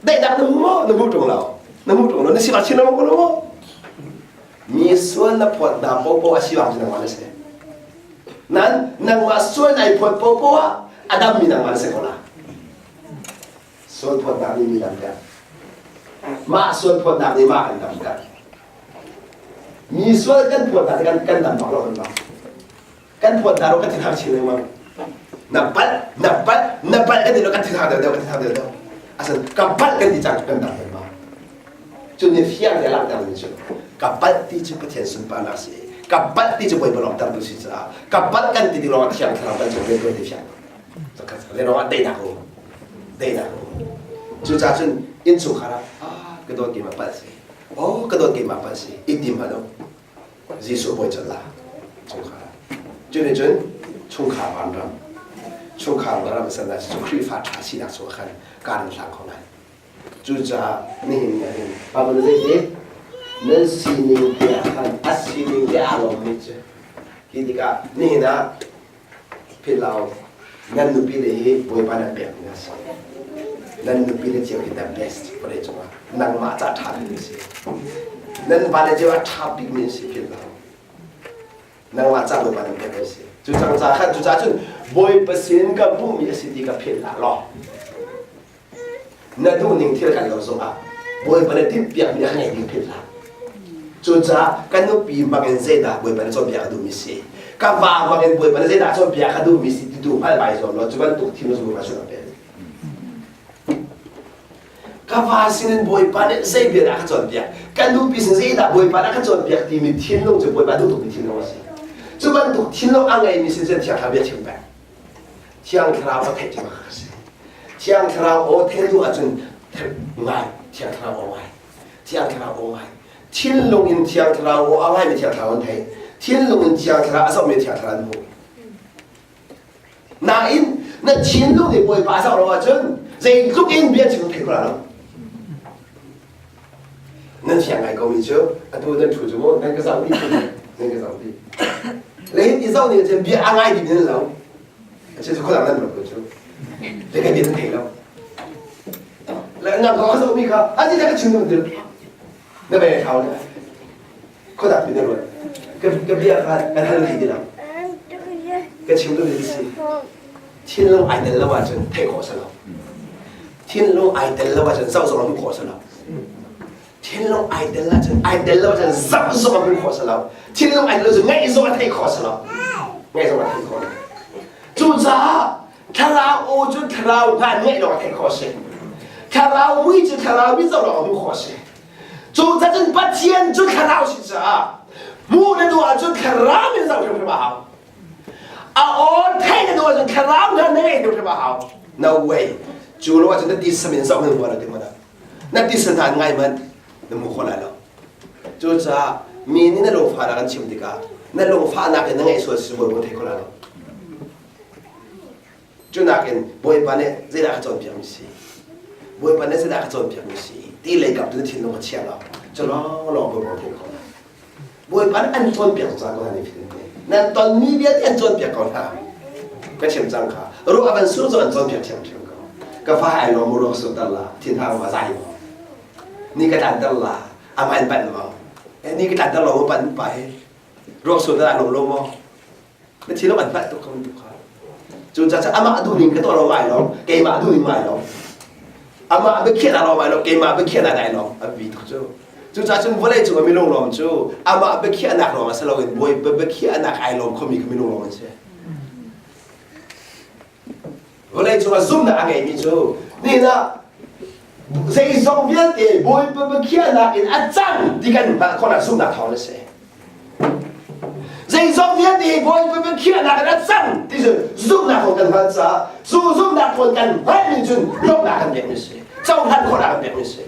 Daihnak na hmu maw? Na hmu ṭung lo. Na hmu ṭung lo. Na sifak chin lengmang ko lo maw? Mi sual na phawt hna popo a sifak chin lengmang na si. Nan nangmah sual nai phawt popo ah a dammi nangmah na si ko la. Sual phawtnak nih mi damter. Mah sual phawtnak nih mah kan damter. Mi sual kan phawt hna kan kan dam bak lo kan bak. Kan phawt hna ro kan thinhang chin lengmang. Na palh, na palh, na palh kan ti lo kan thinhang deuh deuh, kan thinhang deuh deuh. Asan ka palh kan ti cang kan dam kan bak. Cu nih fiang te langhter mi cu ka palh ti cu Pathian sunparnak si. Ka palh ti cu Bawipa lawmhtertu si caah ka palh kan ti ti lawngah thiang thlarau kan cung rian ti fiang. Zakhat le lawngah daihnak um. Daihnak um. Cucaah cun innchungkhar ah ah ka dawt keimah palh si. Oh ka dawt keimah palh si. I tim hmanh u. Jesuh bawi colh la. Chungkhar ah. Cu nih cun chungkhar vanram. Chungkhar vanram san ah cu Khrihfa ṭha sinak chung ah khan kaan hlang kho lai. Cucaah nihin ni ah hin Bible zeitik nan sining te ah khan a sining te aa lawmmi cu hi tikah nihin ah philh nan nupi le hi Bawipa nan pekmi a si. Nan nupi le cio hi the best vawlei cungah nangmah ca ṭha bikmi si. Nan vale cio a ṭha bikmi si philh lo. Nangmah ca Bawipa nan pekmi si. Cu cang ca khan cucaah cun Bawipa sin ka hmuhmi a si ti ka philh hlah law Na duhning thil kan lo zongah Bawipa nih timhpiakmi a ngei ding philh hlah. Cucaah ka nupi bangin zeidah Bawipa nih cawnpiak a duhmi si? Ka va bangin Bawipa nih zeidah cawnpiak a duhmi si ti tu hngalh bai zuam law cu bantuk thil cu Bawipa sin a pek. Ka va sinin Bawipa nih zei bia dah a ka cawnpiak? Ka nupi sin zeidah Bawipa nih a ka cawnpiak timi thinlung cu Bawipa duh tukmi thinlung a si. Cu bantuk thinlung a ngeimi sin cun Thiang Thlarau bia chim peng. Thiang Thlarau a theih cu a si. Thiang Thlarau aw theih duh ahcun ngai Thiang Thlarau aw ngai. Thiang Thlarau aw ngai. Thinlung in Thiang Thlarau aw a ngaimi Thiang Thlarau an theih. Thinlung in Thiang Thlarau a zohmi Thiang Thlarau an hmuh. Nain na thinlung nih Bawipa a zoh lo ahcun zeitluk in bia chim theih khawh lo. Nan fiang ngai ko mi cu atu nan thu cu mu nan ka zoh dih nan ka zoh dih. Le hi ti zoh nih cun bia a ngai dih nan lo. A cu khuadang nan lo cu. Le ka bia nan thei lo. Le nang ko a zoh mi kha a ti ka chim dum na bai thau le khuadang mi na ruat. Ka ka bia kha kan hal thei ti lo. Ka chim dum ni si. Thinlung ai tel lo ahcun theih khawh si lo. Thinlung ai tel lo ahcun zoh zong a hmuh khawh si lo. Thinlung ai tel ahcun ai tel lo ahcun zoh zong a hmuh khawh si lo. Thinlung ai tel lo ahcun ngaih zong a theih khawh si lo. Ngaih zong a theih khawh. Cucaah thlarau aw cu thlarau hna ngaih lawng a theih khawh a si. Thlarau mui cu thlarau mi zoh lawng a hmuh khawh a si. Cucaah cun Pathian cu thlarau si caah hmuh na duh ahcun thlarau in zoh hrimhrim a hau. A aw theih na duh ahcun thlarau hna na ngaih hrimhrim a hau. No way. Cu lo ahcun na tisam in zoh nan hmu lo ti mana. Na tisa hna ngai man na hmu kho lai lo. Cucaah mi nih na lungfahnak an chim tikah na lungfahnak in na ngaih sual si bawi thei kho lai lo. Cu nakin Bawipa nih zeidah ka cawnpiak mi si? Bawipa nih zeidah ka cawnpiak mi si? Ti lei kap tu na thinlung a chia lo. Cu lawng lawng Bawipa thei kho lai. Bawipa nih an cawnpiak zungzal ko hna ni fitin te. Nan tonmi vialte an cawnpiak ko hna. Ka chim cang kha. Ruah a van sur cu an cawnpiak ṭhiamṭhiam ko. Ka fa ai lawm ruak sur ter la, thinhang ma zai maw? Ni ka tlan ter la, amah in panh maw? Ni ka tlan ter lo maw pan pa hi? Ruak sur ter ai lawm lo maw? Na thinlung an hngalh tuk kha bantuk kha. Cucaah amah duhning ka tuah lo mai lo, keimah duhning mai lo. Amah biakhiahnak lo mai lo, keimah biakhiahnak dai lo. A bi tuk cu. Cucaah cun vawlei cung ah minung lawm cu amah biakhiahnak lawng a si loin Bawipa biakhiahnak ai lawm khomi kha minung lawng an si. Vawlei cung ah zumhnak a ngeimi cu nihin ah zeizong vialte Bawipa biakhiahnak in a cang ti kan hngalh khawhnak zumhnak thawng a si. Zeizong vialte hi Bawipa biakhiahnak in a cang ti cu zumhnak thawng kan hngalh caah cu zumhnak thawng kan hngalhmi cun lawmhnak kan pekmi a si. Cohlan khawhnak kan pekmi a si.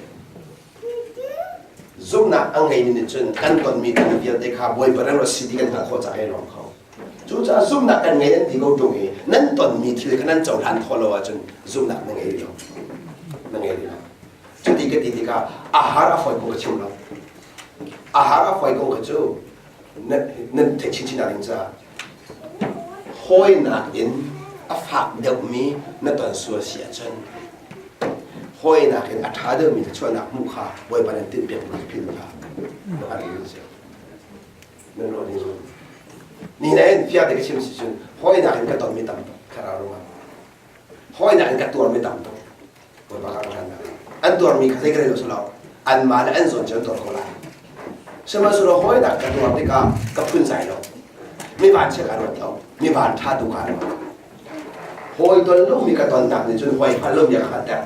Zumhnak a ngeimi nih cun kan tonmi thil vialte kha Bawipa rem a si ti kan hngalh khawh caah i lawm kho. Cucaah zumhnak kan ngei nan ti ko ṭung i nan tonmi thil kha nan cohlan khawh lo ahcun zumhnak na ngei rih lo. Na ngei rih lo. Cuti ka ti tikah a har a fawi kong ka chim lo. A har a fawi kong kha cu nan theih chinchin nak ding caah hawinak in a fak deuhmi na ton sual si ahcun hawinak in a ṭha deuhmi thluachuahnak hmuh kha Bawipa nan tinhpiakmi philh hlah. Na hngalh rih lo. Nan ruah ning zong. Ni na in fiang te ka chim si cun hawinak in ka tonmi tam tuk thlarau ruangah. Hawinak in ka tuarmi tam tuk. Bawipa ka hlan An tuarmi kha zei ka rel lo lo. Anmah le an zawn cu an tuar ko lai. Sihmanhsehlaw hawinak ka tuar tikah ka phunzai lo. Mi vanchia ka ruat lo. Mi van ṭha tu ka ruat. Hawi ton lomi ka tonnak nih cun hawi hngal lomi a ka hngalhter.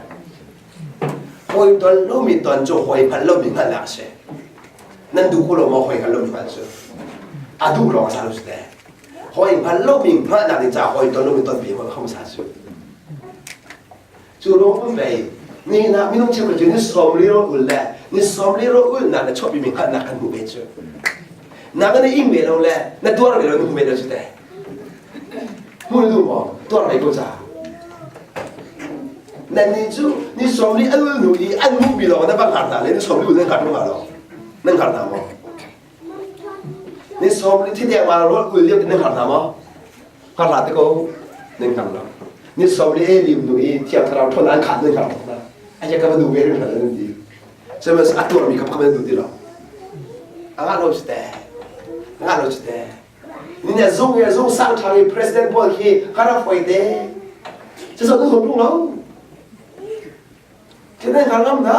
Hawi ton lomi ton cu hawi hngal lomi hngalhnak a si. Nan duh ko lo maw hawi hngal lomi hngalh cu? A duh lawng a sa lo si te. Hawi hngal lomi hngalhnak ding caah hawi ton lomi ton pi kho hmasa cu. Cu ruang um pei nihin ah minung cheukhat cu ni sawm li rawl ul le ni sawm li rawl ulnak le chuahpimi hngalhnak kan hmuh ve cu. Nang na ing ve lo le na tuar ve lo na hmu ve lo cu teh. Hmu na duh maw? Tuar ve ko ca. Nannih cu ni sawm li an ul hnu i an hmuhmi lawng na va hngar hna le ni sawm li ul nan hngar hna lo. Nan hngar hna maw? Ni sawm li thideng ma rawl ul lio nan hngar hna maw? Hngar hlah te ko. Nan hngar lo. Ni sawm li e lim hnu i thiang thlarau ṭhawn an khat nan hngar hna. Aya ka va duh ve hrim hna nan ti. Sihmanhsehlaw a tuarmi kha pakhat nan duh ti lo. A ngah lo cu teh. A ngah lo cu teh. Ni zung he zung sang ṭha mi president pawl khi ka rak foi te. Cucu an hum lo. Thil nan ngam na.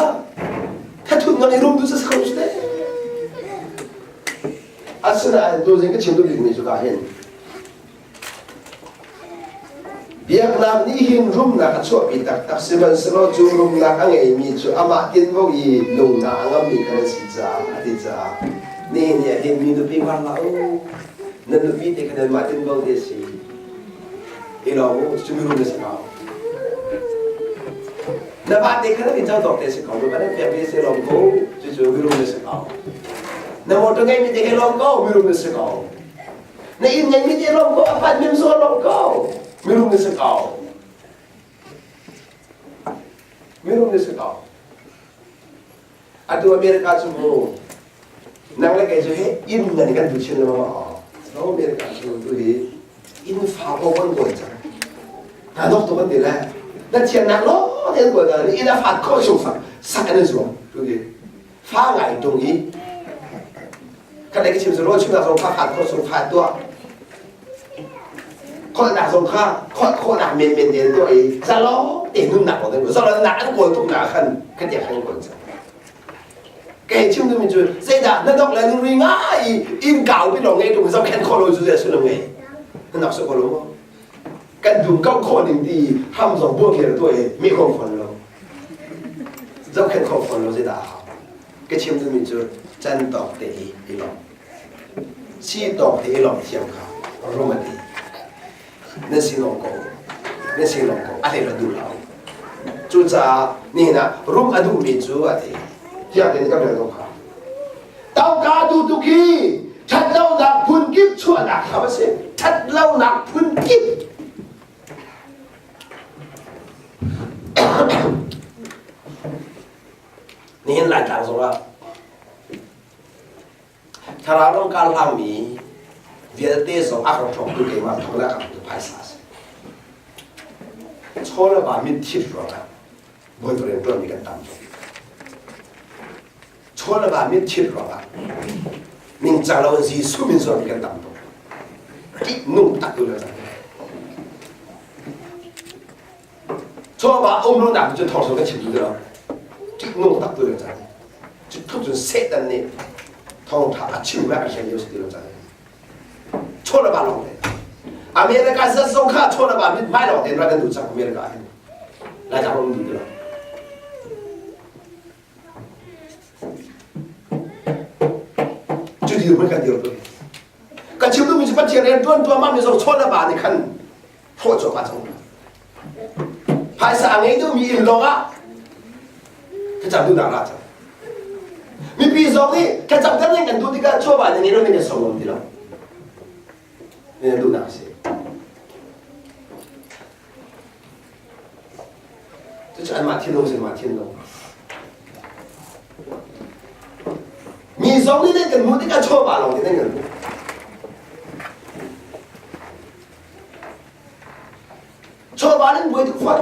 Thathut ngang i rum tu sa kho te. Asinain tu zing ka chim duh bikmi cu ka hin Biaknak nih hin rumnak a chuahpi taktak sihmanhsehlaw cu rumnak a ngeimi cu amah tinvo i lungnak a ngammi kha nan si caah a ti caah nihin ni ah hin mi nupi hmang hlah u nan nupi te kha nanmah tinvo te a si i lawm u cu mirum na si ko na va te kha nan in cawdawk te si ko na va nan pek ve si lawm ko cucu mirum na si ko na motor ngeimi te kha lawm ko mirum na si ko Na inn ngeimi te lawm ko, a hman nim zaw lawm ko. Mirum na si ko. Mirum na si ko. Atu America cu mu nang le kei cu he inn nan kan duh chin lengmang ma no America cu tu hi inn fa ko kan kawl cang. Hna nok tu kan ti le na thiannak lo te an kawl cang inn a fat kho chung sak sak an zuam tu hi fa ngai tung i Kan lei ka chim cu rawl chumnak zong kha khaan khawh chung kha tuah. Kholhnak zong kha kholh khawhnak menmen tein tuah i zalong te nunnak lawng tein zalonnak an kawl tuk nak khan kan tiang khan kawl cang. Kei chim duhmi cu zeidah na dok le nuri ngai i inn kau pi lawng ngei tung zohkhenh khawh lo cu zei sullam ngei. Na nak ko lo maw? Kan dum kau khawh ning ti ham zong buak le tuah i mi khong fon lo. Zohkhenh khong fon lo zeidah a hau? Ka chim duhmi cu can tawk te i i lawm. Si tawk te i lawm thiam kha rum a ti. Nan si lawng ko. Nan si lawng ko. A hlei ra duh lo. Cucaah nihin ah rum a duhmi cu a ti. Tiang tein kan rel ko kha. Tangka duh tuk hi ṭhatlonak phunkip chuahnak hram a si. Ṭhatlonak phunkip. Nihin Laitlang zongah thlarau ram kar hlangmi vialte zong a kan hrawktu keimah thawng a kan phaisa a si. Chaw le va mit thit ruangah bawipa rian ṭuanmi kan tam tuk. Chaw le va mit thit ruangah ningcang lo in Jesuh min zuarmi kan tam tuk. Ṭihnung tak tu le cang. Chawva um lonak cu thawng kan chim tu lo. Ṭihnung tak tu le cang. Cu tluk cun Satan nih thawngṭha a chim le a hlen lio si ti lo cang. Chaw le va lawng te. America zat zong kha chaw le va mithmai lawng tein rak kan duh cang America hin. Laitlang um duh ti lo. Cu dir hmanh kan dir tu. Ka chim duhmi cu Pathian rian ṭuan ṭuan mah mi zong chaw le va nih khan hrawh cawk ah cang. Phaisa a ngei deuhmi inn lawngah thlacam duhnak ra cang. Mipi zong nih thlacam kan kan duh tikah chawva nih ngei lo nih kan song ti lo. Nan duhnak a si. Cucu anmah thinlung si mah thinlung. Mi zong nih nan kan hmuh tikah chawva lawng te nan kan hmuh. Chawva nan buai tuk fawn.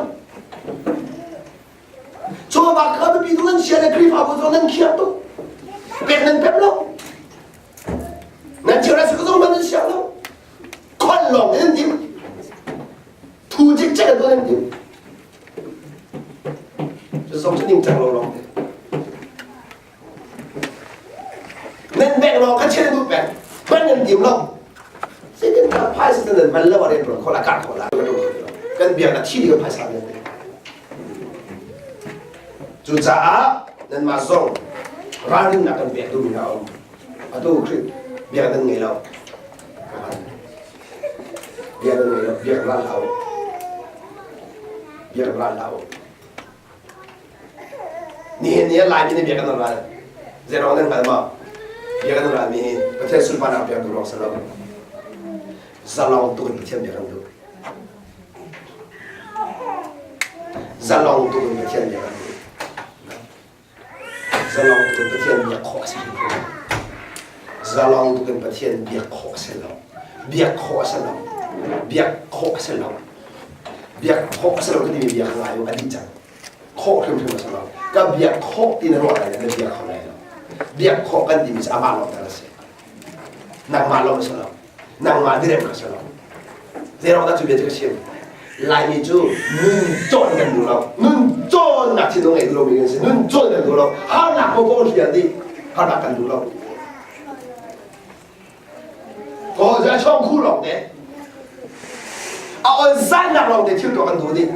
Chawva kha biapi tuk nan chia le Khrihfabu zong nan khiak tuk. Pek nan pek lo. Nan chia le zong nan siang lo. Khon lawng nan tim. Thu cikcek an nan tim. Cu zong cu ningcang lo lawng te. Nan bek lawng kha chia duh pek. Hman nan tim lo. Zeitin dah phaisa nan hman lo a rian tuan khawh la kar khawh la. Kan biak a thi ding phaisa nan Cucaah nanmah zong ralrinnak kan pek duhmi hna a um. Atu Khrih biak nan ngei lo. Biak nan ngei lo. Biak ral hlah u. Biak ral hlah u. Nihin ni ah Laimi nih biak kan ral. Zeiruang nan hngal maw? Biak kan ralmi hi Pathian sunparnak biak duh ruang si lo. Zalong tuk in Pathian biak kan duh. Zalong tuk in Pathian biak kan duh. Zalong tuk in Pathian biak khawh a si hrimhrim. Zalong tuk in Pathian biak khawh a si lo. Biak khawh a si lo. Biak khawh a si lo. Biak khawh a si lo ka timi bia kha ngai u a dih cang. Khawh hrimhrim a si lo. Ka biak khawh ti na ruah lai na biak kho lai lo. Biak khawh kan timi cu amah lawng a si. Nangmah lawng a si lo. Nangmah direm kha si lo. Zeiruang dah cu bia cu ka chim? Laimi cu nun cawn kan duh lo. Nun cawnnak thinlung ngei duh lomi kan si. Nun cawn kan duh lo. Harnak koko hrial dih. Harnak kan duh lo. Kaw cu a chawng khu lawng te. A on zannak lawng te thil tuah kan duh dih.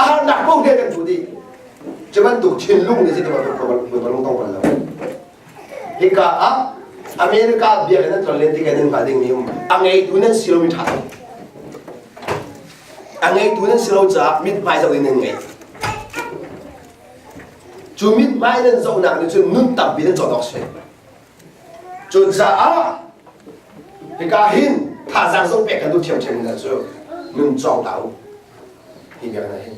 A harnak ko hrial kan duh dih. Cu bantuk thinlung nih zeitin Bawipa lung tong bal lo. Hika ah America biakinn an tlon len tikah nan hngalh dingmi um a ngeitu nan si lomi ṭha a ngeitu nan si lo caah mithmai zoh in nan ngei cu mithmai nan zohnak nih cun nun tampi nan cawn awk si cucaah hika hin thazaang zong pek kan duh ṭhiamṭhiam hna cu nun cawng ta u hi biakinn ah hin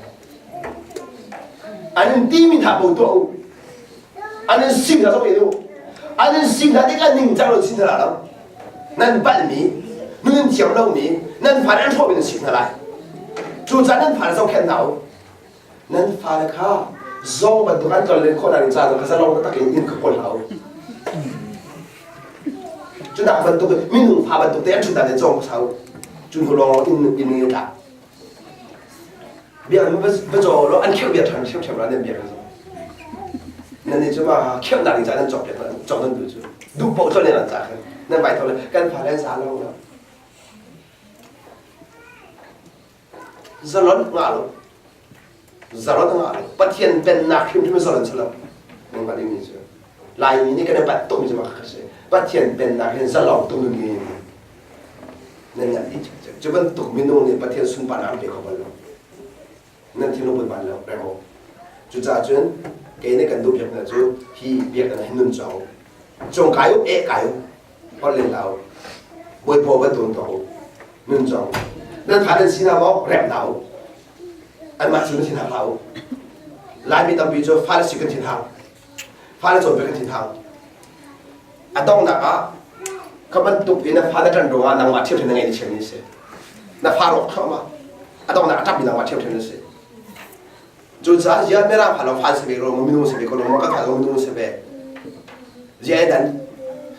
an in timi hna paoh tuah u an in sim hna zong in u an in sim hna tikah ningcang lo sin hna lo nan palhmi nun in thiam lomi nan fale an hrawhmi nan sim hna lai cucaah nan fale zohkhenh hna u nan fale kha zong bantuk an tlon len khawh nak ding ca zong kha zalong taktak in inn kha kawl hlah u cu nak bantuk minung fa bantuk te an ṭhut dan in cawng kha sau cu hnu lawng inn inn in tlak Biak va caw law an kheuh bia ṭhan ṭhiamṭhiam ra nan biak zong. Nan nih cu ma kheuhnak ding caah nan cawk piak cawk nan duh cu. Duh paoh cawk nan an cah khan. Nan vai tho le kan fa le an za lo lo. Zalon ngah lo. Zalon ngah lo. Pathian pennak hrimhrim zalon si lo. Nangmah dingmi cu. Laimi nih kan i bat tukmi cu mah kha si. Pathian pennak hin zalong tuk nunmi nan ngan dih cu bantuk minung nih Pathian sunparnak an pe kho bal lo. Nan thinlung put bal lo. Remo. Cucaah cun kei nih kan duh biak hna cu hi biakinn hi nun cawng. Cung kai u, eh kai u. Holh len hlah u. Bawipa va tun tuah u. Nun cawng. Nan fa nan si hna maw? Rem hna u. Anmah cu nan thin hang hlah u. Laimi tampi cu fale si kan thin hang. Fale cawnpiak kan thin hang. A donghnak ah kha bantuk in na fa na ṭan ruangah nangmah ṭhiamṭhiam na ngei ni chiami si. Na fa rawk thluahmah. A donghnak a ṭapmi nangmah ṭhiamṭhiam na si. Cucaah ziah Mirang fa lo fa si ve ro minung si ve ko lo ma kan fa lo minung si ve. Ziah dan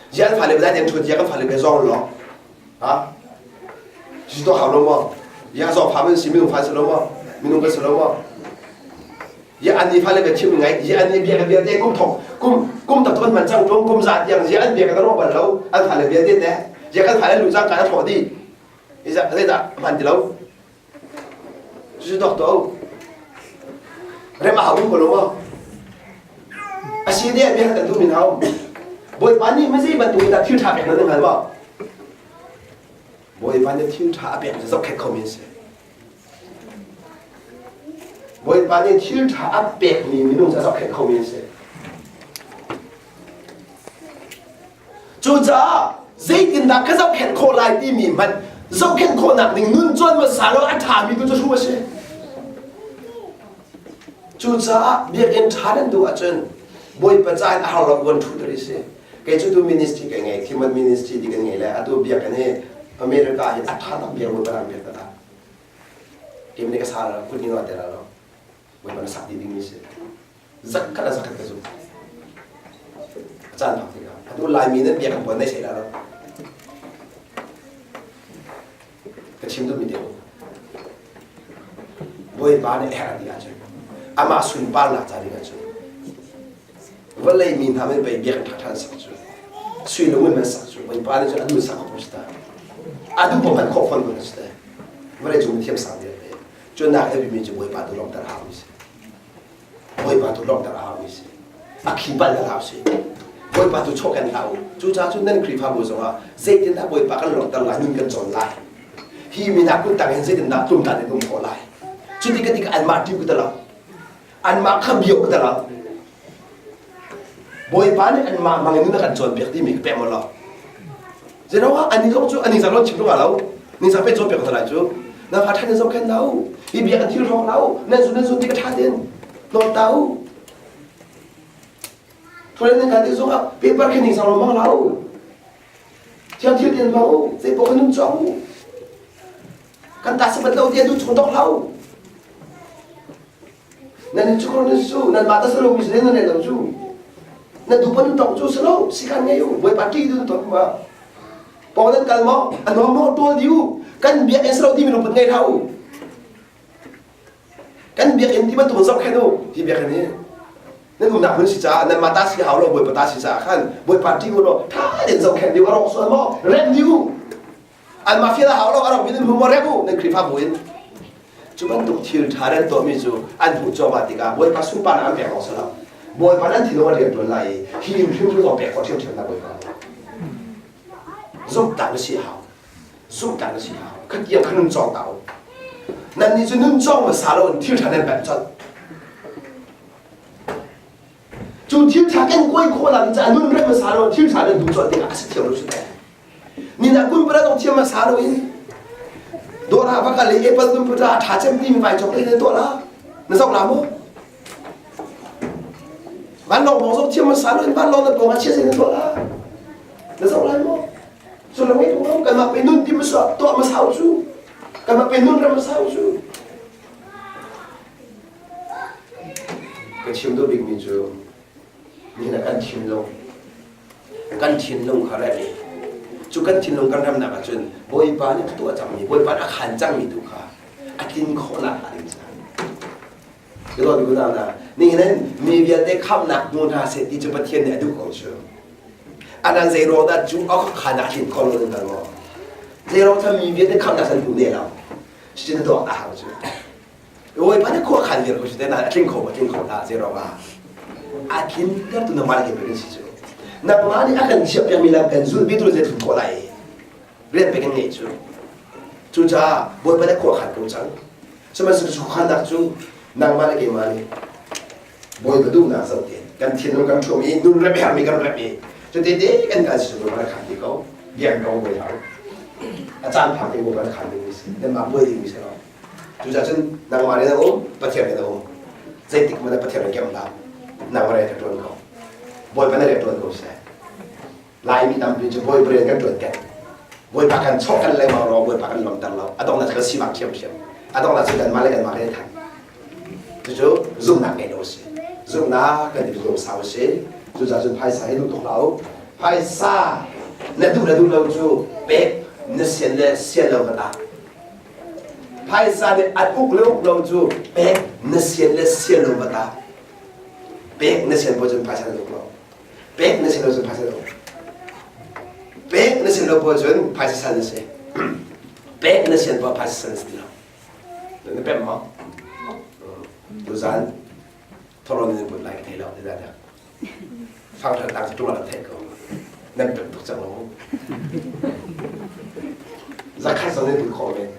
ziah an fale dai den ṭhut ziah kan fale be zong lo. Ha? Si to hau lo maw? Ziah zong fa man si minung fa si lo maw? Minung kan si lo maw? Ziah an ni fale be chim ngai ziah an ni bia ka bia te kum thok kum kum tak ton man chang tum kum za tiang ziah an bia ka ro bal lo an fale bia te te ziah kan fale lu chang ka thro di. Iza zeidah hman ti lo. Cucu dok tuah u. Rem a hau ko lo maw? A si deh bia kan duh min hau. Bawipa nih mazei bantuk in dah thil ṭha pek nan hngal maw? Bawipa nih thil ṭha a pek cu zohkhenh kho mi an si. Bawipa nih thil ṭha a pekmi minung cu a zohkhenh khomi an si. Cucaah zeitindah ka zohkhenh khawh lai timi hmanh zohkhenh khawhnak ding nun cawn hmasa lo a ṭhami tu cu hruh a si. Cucaah biakinn ṭha nan duh ahcun Bawipa ca in a har lo uan ṭhu tar i si. Kei cu tu ministry ka ngei, Thiman ministry ti kan ngei le atu biakinn hi America hi a ṭha tak biak Bawipa ram biak tak ah. Kei nih ka sa lo, kut in te lo. Bawipa na sak dih dingmi si. Zakhat a zakhat ka zumh. A caan phak tikah atu Laimi nan biakam puan nei sei la lo. Ka chim duhmi te Bawipa nih a herh ti ahcun amah sunparnak ca ding ahcun vawlei mi hna men pei biakinn ṭha ṭhan sak cu sui le ngun man sak cu Bawipa nih cun a duh sak khawh si ta a duh paoh hman khawh fawn kun si ta vawlei cung thiam sang vialte cu nak a biami cu Bawipa tu lawmhter hau mi si Bawipa tu lawmhter a haumi si. A khi bal hlah si. Bawipa tu chawh kan hlah u. Cucaah cun nan Khrihfabu zongah zeitindah Bawipa kan lawmhter lai nun kan cawn lai. Hi minak kut tang hin zeitindah tlumtlan in um khawh lai. Cuti ka tikah anmah ṭih ku lo. Anmah kha bio ku lo. Bawipa nih anmah hmang in nun a kan cawnpiak timi ka pek maw lo. Zeiruangah ani zong cu ani zalon chim rung lo. Ni za pe cawnpiak ko lai cu. Na fa ṭhan in zohkhenh lo. Hi bia kan thil hrawk lo. Nan zun nan zun ti ka ṭha tin. Nawl ta u. Thulen nan kan ti zongah paper khin ning sang lo mang lo. Thiang thil tin hmang u. Zei paoh kan nun cawng u. Kan ta sabat lo ti du chung dok lo. Nan in cu nan su nan mah ta salo mi nan nei lo cu. Na du pan tong cu salo sikan ngei u. Bawipa ṭi du tong ma. Pawng nan kal maw? A nuam maw? Tual diu. Kan biakinn salo timi lungput ngei hlah u. Kan biakinn ti bantuk zohkhenh u. Hi biakinn hi nan umnak hmun si caah nan mah ta si hau lo Bawipa ta si caah khan Bawipa ṭih u law ṭha tein zohkhenh diu a rawk sual maw? Remh diu. Anmah fial a hau lo a rawk mi nan hmu maw remh u nan Khrihfabu in. Cu bantuk thil ṭha nan tuahmi cu an hmuh cuahmah tikah Bawipa sunparnak an pek awk si lo. Bawipa nan thinlung a rian ṭuan lai i hi inn hrimhrim zong pek khawh ṭhiamṭhiam hna Bawipa nih. Zumhtlak na si a hau. Zumhtlak na si a hau. Khatiang kha nun cawng ta u. Nannih cu nun cawng hmasa lo in thil ṭha nan pemh colh. Cu thil ṭha kan kuai khawh nak ding caah nun rem hmasa lo in thil ṭha nan duh colh tikah a si thiam lo cu teh. Nina kun pala dong thiam hmasa lo in dawr ah va kal i apple computer a ṭha cem timi vai cawk le tuah la na zoh la mu vanlawng bong zoh thiam hmasa lo in vanlawng na pawng ah chia na tuah la na zoh lai maw cu lo ngai lo kanmah pe nun ti hmasa tuah hmasa cu kanmah pe nun ram hmasa cu ka chim duh bikmi cu nihin ah kan thinlung kan thinlung kha remh i cu kan thinlung kan remnak ahcun Bawipa nih a tuah cangmi Bawipa nih a khaan cangmi tu kha a tlin khawhnak hnga ding caah Ka unau hna, nihin hin mi vialte khamhnak hmu hna seh ti cu Pathian nih a duh ko cu. Anan zei ruang dah cu a khaan ah tlin khawh lo nan hngal maw? Zei ruang mi vialte khamhnak san hmu ne lo. Cucu na tuak a hau cu. Bawipa nih khua khan viar ko cu te na a tling kho a tling kho hlah zei ruangah a tlintertu nangmah le keimah kan si cu. Nangmah nih a kan chiahpiakmi lam kan zulh mi tu zei thun khawh lai rian pek in ngeih cu. Cucaah Bawipa nih khua khan ko cang. Sihmanhsehlaw cu khuakhannak cu nangmah le keimah nih Bawipa duhnak zoh tein kan thinlung kan ṭhum i nun rem hermi kan rem i cuti te kan kal si cu Bawipa na khan ti ko. Biak ko Bawi hau. A caan phak ding Bawipa na khan ding mi si. Nanmah buai ding mi si lo. Cucaah cun nangmah nih na um, Pathian nih na um. Zeitik hmanh ah Pathian nih kemh hlah. Nangmah rian ka ṭuan ko. Bawipa na rian ṭuan ko seh. Laimi tampi cu Bawipa rian kan ṭuan tek. Bawipa kan chawh kan lengmang ruang Bawipa kan lawmter lo. A donghnak cu kan sifak ṭhiamṭhiam. A donghnak cu kanmah le kanmah kan i thanh. Cucu zumhnak ngei lo a si. Zumhnak kan i duh sau a si. Cucaah cun phaisa hi duh tuk hlah u. Phaisa na duh le duh lo cu pek na sian le sian lo kha tah. Phaisa nih an uk le uk lo cu pek na sian le sian lo va ta. Pek na sian paoh cun phaisa na uk lo. Pek na sian lo cun phaisa na uk. Pek na sian lo paoh cun phaisa sal na si. Pek na sian paoh phaisa sal na si ti lo. Na pemh maw? Tuzaan thoron in put lai ka thei lo ti dah. Fang ṭhan tang cu ṭuan theih ko. Nan pek tuk cang lo. Zakhat zong nan put khawh men.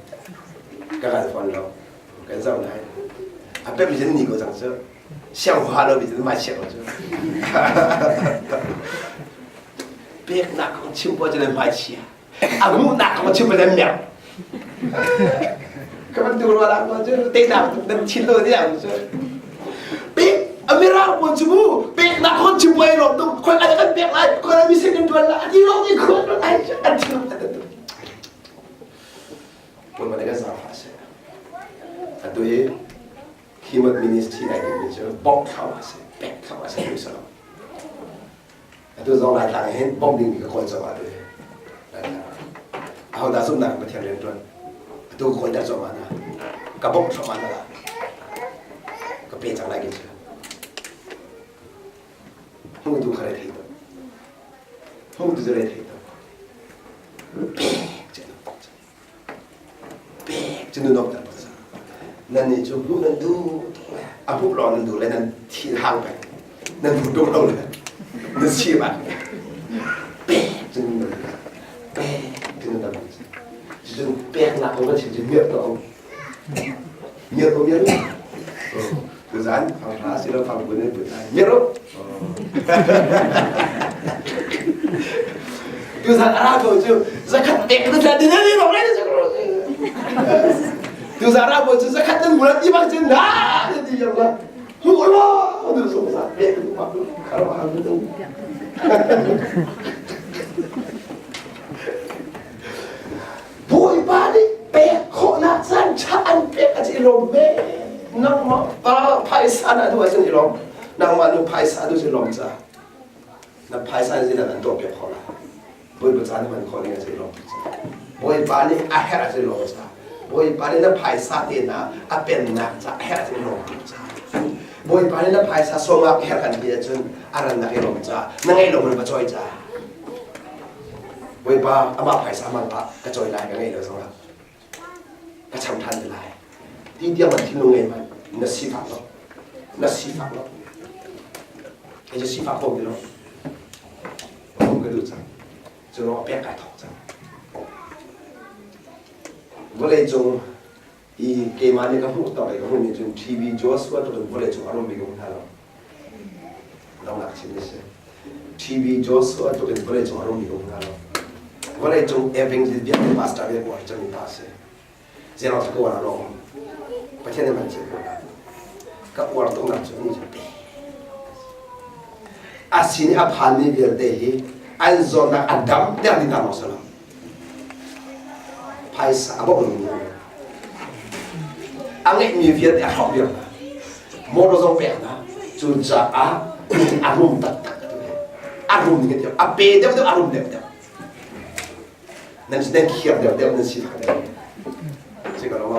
Ka ral fawn lo. Kan zoh lai. A pek mi ni ko cang cu. Siang hua lo mi cu mai siang ko cu. Peknak kong chim paoh cu nan hmai chia. A hmuhnak kong chim paoh nan miak. Ka bantuk ruah lah ko cu teinak nan thin lo tiang cu. Pek a mirang pawl cu mu peknak kong chim paoh ai lawm tuk khoi ka kan pek lai khoi la mi sin kan tuan la a ti lo ti khoi ai an thin an tuk. Pun ma kan zaangfah seh. Atu hi Human Ministry ai timi cu bawmh thlau a si, pek thlau a si tu si lo. Atu zong Laitlang hin bawmh dingmi ka kawl cuahmah tu hi. Laitlang ah. Ahodah zumhnak in Pathian rian ṭuan? Atu ka kawlter cuahmah hna. Ka bawmh thluahmah hna la. Ka pe cang lai ki cu. Hmutu kha re thei tuk. Hmutu cu re thei tuk. Pek cu Pek cu nun awk tuk cang. Nan nih cu hmuh nan duh tuk le a hmuh lawng nan duh le nan thin hang peng. Nan hmu tuk lo le nan si bak. Pek cu nun nan pek cu nun nan Cucun peknak kong kan chim cu mirh tuah u. Mirh u mirh u. Tuzan fang hla silo fang bu nan put lai. Mirh u. Tuzan a ra ko cu zakhat pek na tla din ani rong lai Tuzan ra ko cu zakhat nan mulat ti bak cun na na ti yang la. Hu lo tu sung sa pek tu pak kharo hang tu. Bawipa nih pek khawhnak caan ṭha an pek a ci lawm ve. Nangmah pa phaisa na duh ahcun i lawm. Nangmah nu phaisa duh cun lawm ca. Na phaisa in zeidah an tuahpiak khawh lai. Bawipa ca na hman khawh ning a ci lawm ca. Bawipa nih a herh ahcun lawm ca. Bawipa nih na phaisa te na a pennak ca a herh ahcun lawm ca. Bawipa nih na phaisa sawmnak a herh kan ti ahcun a rannak i lawm ca. Na ngeih lo man va cawi ca. Bawipa amah phaisa man ah ka cawi lai ka ngeih lo zongah ka cham ṭhan te lai ti tiang man thinlung ngei man na sifak lo na sifak lo kei cu sifak ko ti lo hom ka duh cang cu ruang pek kai thawk cang vawlei cung i keimah nih ka hmuh tawk i ka hmuhmi cun TB Joshua tluk in vawlei cung a rummi ka hmu hna lo Dongnak chim a si. TB Joshua tluk in vawleicung a rummi ka hmu hna lo. Vawleicung evangelist biakinn pastor nih uar cemmi pa a si. Zeirang cu ka uar a lawm. Pathian nih hman cia ko hna. Ka uar tuknak cu ani cu pek. A sin i a phanmi vialte hi an zawtnak a dam ter ding hna lawng si lo. Phaisa a bawmh mi a ngeihmi vialte a hrawk viar hna. Motor zong pek hna. Cucaah a rum taktak a rum ning a pe deuh deuh a rum deuh deuh. Nan nan khiar deuh deuh nan sifak deuh. Si ko lo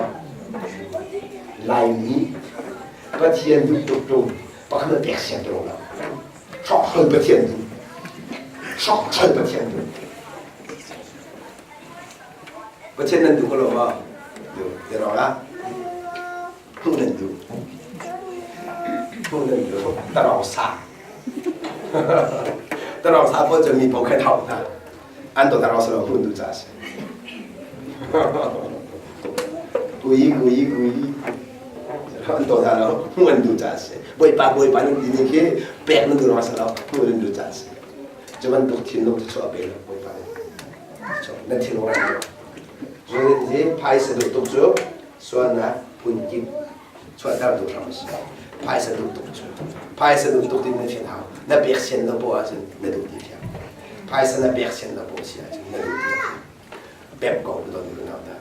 Laimi Pathian duh tuk tung pakhat na pek siang ti lo. Hrokhol Pathian duh. Hrokhol Pathian duh. Pathian nan duh ko lo ma? Duh. Ti ruangah hmuh nan duh. Hmuh nan duh. Tarong sa. Tarong sa pawl cu mi paoh khan hauh hna. An to tarong sa lo hmuh duh ca a si. Kui kui kui. An to hna lo hmuh an duh ca a si. Bawipa bawipa nan ti ning khi pek nan duh ruangah si lo hmuh nan duh ca a si. Cu bantuk thinlung cu chuah pe lo Bawipa nih. Na thinlung rak Cun hi phaisa duh tuk cu sualnak phunkip chuahter duh hram a si. Phaisa duh tuk cu phaisa duh tuk tin na thin hau. Na pek sian lo poah ahcun na duh ti thiam. Phaisa na pek sian lo poah si ahcun na duh ti thiam. Pek ko na don na ta.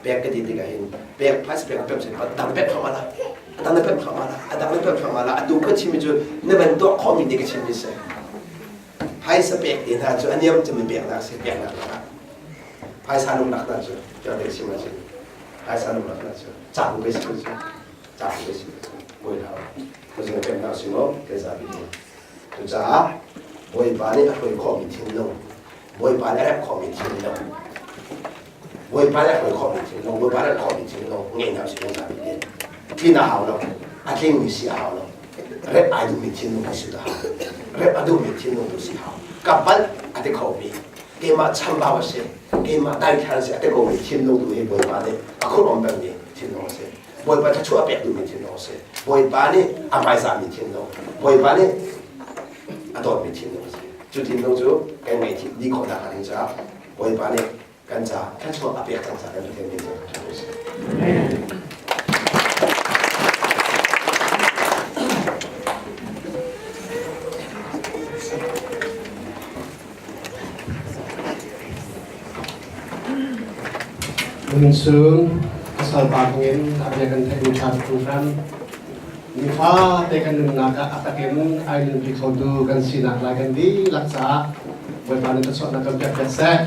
Pek ka ti tikah hin pek phaisa pek pek sin dang pek thluahmah la. A dang na pek thluahmah la. A dang na pek thluahmah la. Atu ka chimmi cu na van tuah khawhmi te ka chimmi si. Phaisa pek te hna cu a niam cemmi peknak si peknak lakah phaisa lungnak hna cu tiang te chim ahcun phaisa lungnak hna cu cang pe si cu cang pe si bawi hau khuazing peknak si maw kan zapi hi cucaah Bawipa nih a hruai khawhmi thinlung Bawipa nih a remh khawhmi thinlung Bawipa nih a hruai khawhmi thinlung Bawipa nih a remh khawhmi thinlung ngeihnak si kan zapi te tlin a hau lo a tlingmi si a hau lo rep ai duhmi thinlung tu si hau rep a duhmi thinlung tu si hau ka palh a ti khomi keimah chambau a si keimah daithlan si a ti komi thinlung tu hi Bawipa nih a khur-om pengmi thinlung a si Bawipa thluachuah a pek duhmi thinlung a si Bawipa nih a hmaizahmi thinlung Bawipa nih a dawtmi thinlung a si cu thinlung cu kan ngaih dih khawhnak hnga ding caah Bawipa nih kan ca thluachuah a pek cang ca kan Pathian min cu si. Minsun a salpa thawngin a bia kan theihmi ṭha tuk hringhran. Nifate kan nunnak ah a takin ai nunpi khotu kan sinak lai kan dihlak caah Bawipa nih thluachuahnak kan pek piak seh.